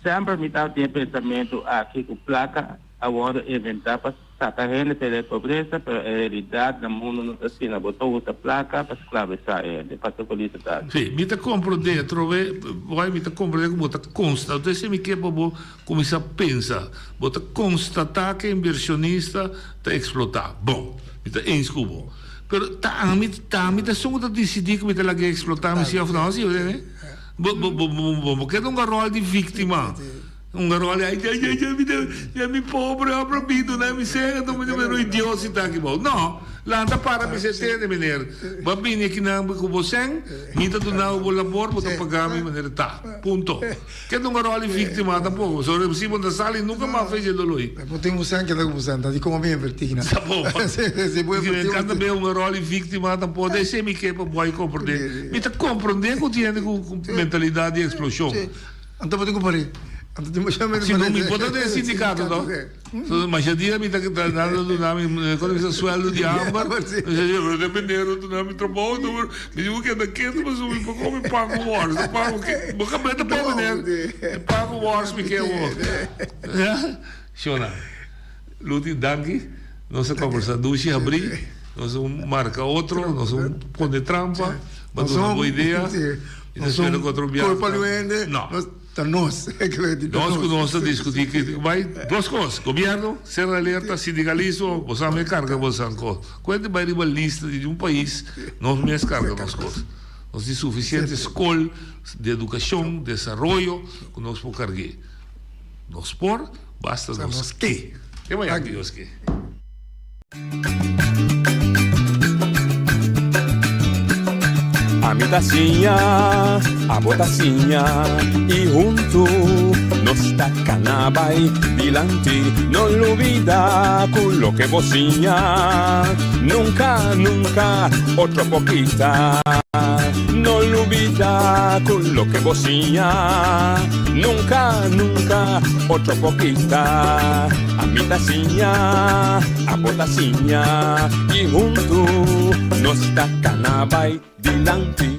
Speaker 4: Semper mi tabatin e pensamentu aki ku plaka a wòrdu inventá pa saka hende for di e pobresa, pero e realidat na mundu no ta asina. Bo ta usa plaka pa sklabisá hende. Pastor Colito ta aki.
Speaker 17: Sí, mi ta komprondé atrobe, boy, mi ta komprondé ku bo ta konsta, entonces mi ke pa bo kuminsá pensa. Bo ta konstatá ku e invershonista ta eksplotá. Bon, mi ta eens ku bo. Pero ta ami, ta ami ta esun ku ta disidí ku mi ta lag'é eksplotá mi sí òf no, sí, bo tende? Bo, bo, bo, bo, bo keda un ròl di víktima. Un garoli ai ai ai ai mi ta mi pobre abra mi duna mi sega duna mi pero Dios si ta aki bou no lanta para mi se tende meneer bo a bini aki nan ku bo sèn mi ta duna bo bo labor bo ta paga mi manera ta punto ke ta un garoli victima tampoco pasobra si bo ta sali nunca mas fecha e doloi.
Speaker 18: Bo tin bo sèn keda ku bo sèn ta di komo mi inverti nan
Speaker 17: sa bo
Speaker 18: si bo
Speaker 17: inverti mi encanta bea un garoli victima tampoco ta esei mi ke pa bo ai comprende mi ta comprende ku tin hende ku mentalidad di explosion.
Speaker 18: Anto bo tin ku pari. Anto tin masha
Speaker 17: mente Si no mi por ta den sindicato to. So masha dia mi ta nan ta duna mi kono bisa sueldo di hamber. Mi sa pero ta meneer duna mi trabou to mi di bo keda ketu pasobra mi por come pan ku wors. Pan ku ke bo kabes ta pon meneer. Pan ku wors mi ke awor. Ya. Shona. Luti danki. Nos a kombersa dushi habri. Nos a marka otro. Nos a pone trampa. Bo a duna bo idea. Mi ta spera ku otro biaha.
Speaker 18: Kulpa di un hende.
Speaker 17: No.
Speaker 18: Ta nos.
Speaker 17: Nos ku nos ta diskutí kiko bai. Dos kos. Gobièrnu, ser alerta, sindikalismo, bo sa mi karga bo san kos. Kuente bai riba lista di un pais, nos mes karga nos kos. Nos tin sufisiente skol di edukashon, desaroyo ku nos por karg'é. Nos por, basta nos ke. Te mañana ku Dios ke.
Speaker 16: Ami ta siña, abo ta siña y huntu nos ta cana bay dilanti. No lubida cu loke bo siña nunca, nunca otro por kita. No lubida cu loke bo siña nunca, nunca otro por kita. Ami ta siña, abo ta siña y huntu nos ta cana bay dilanti.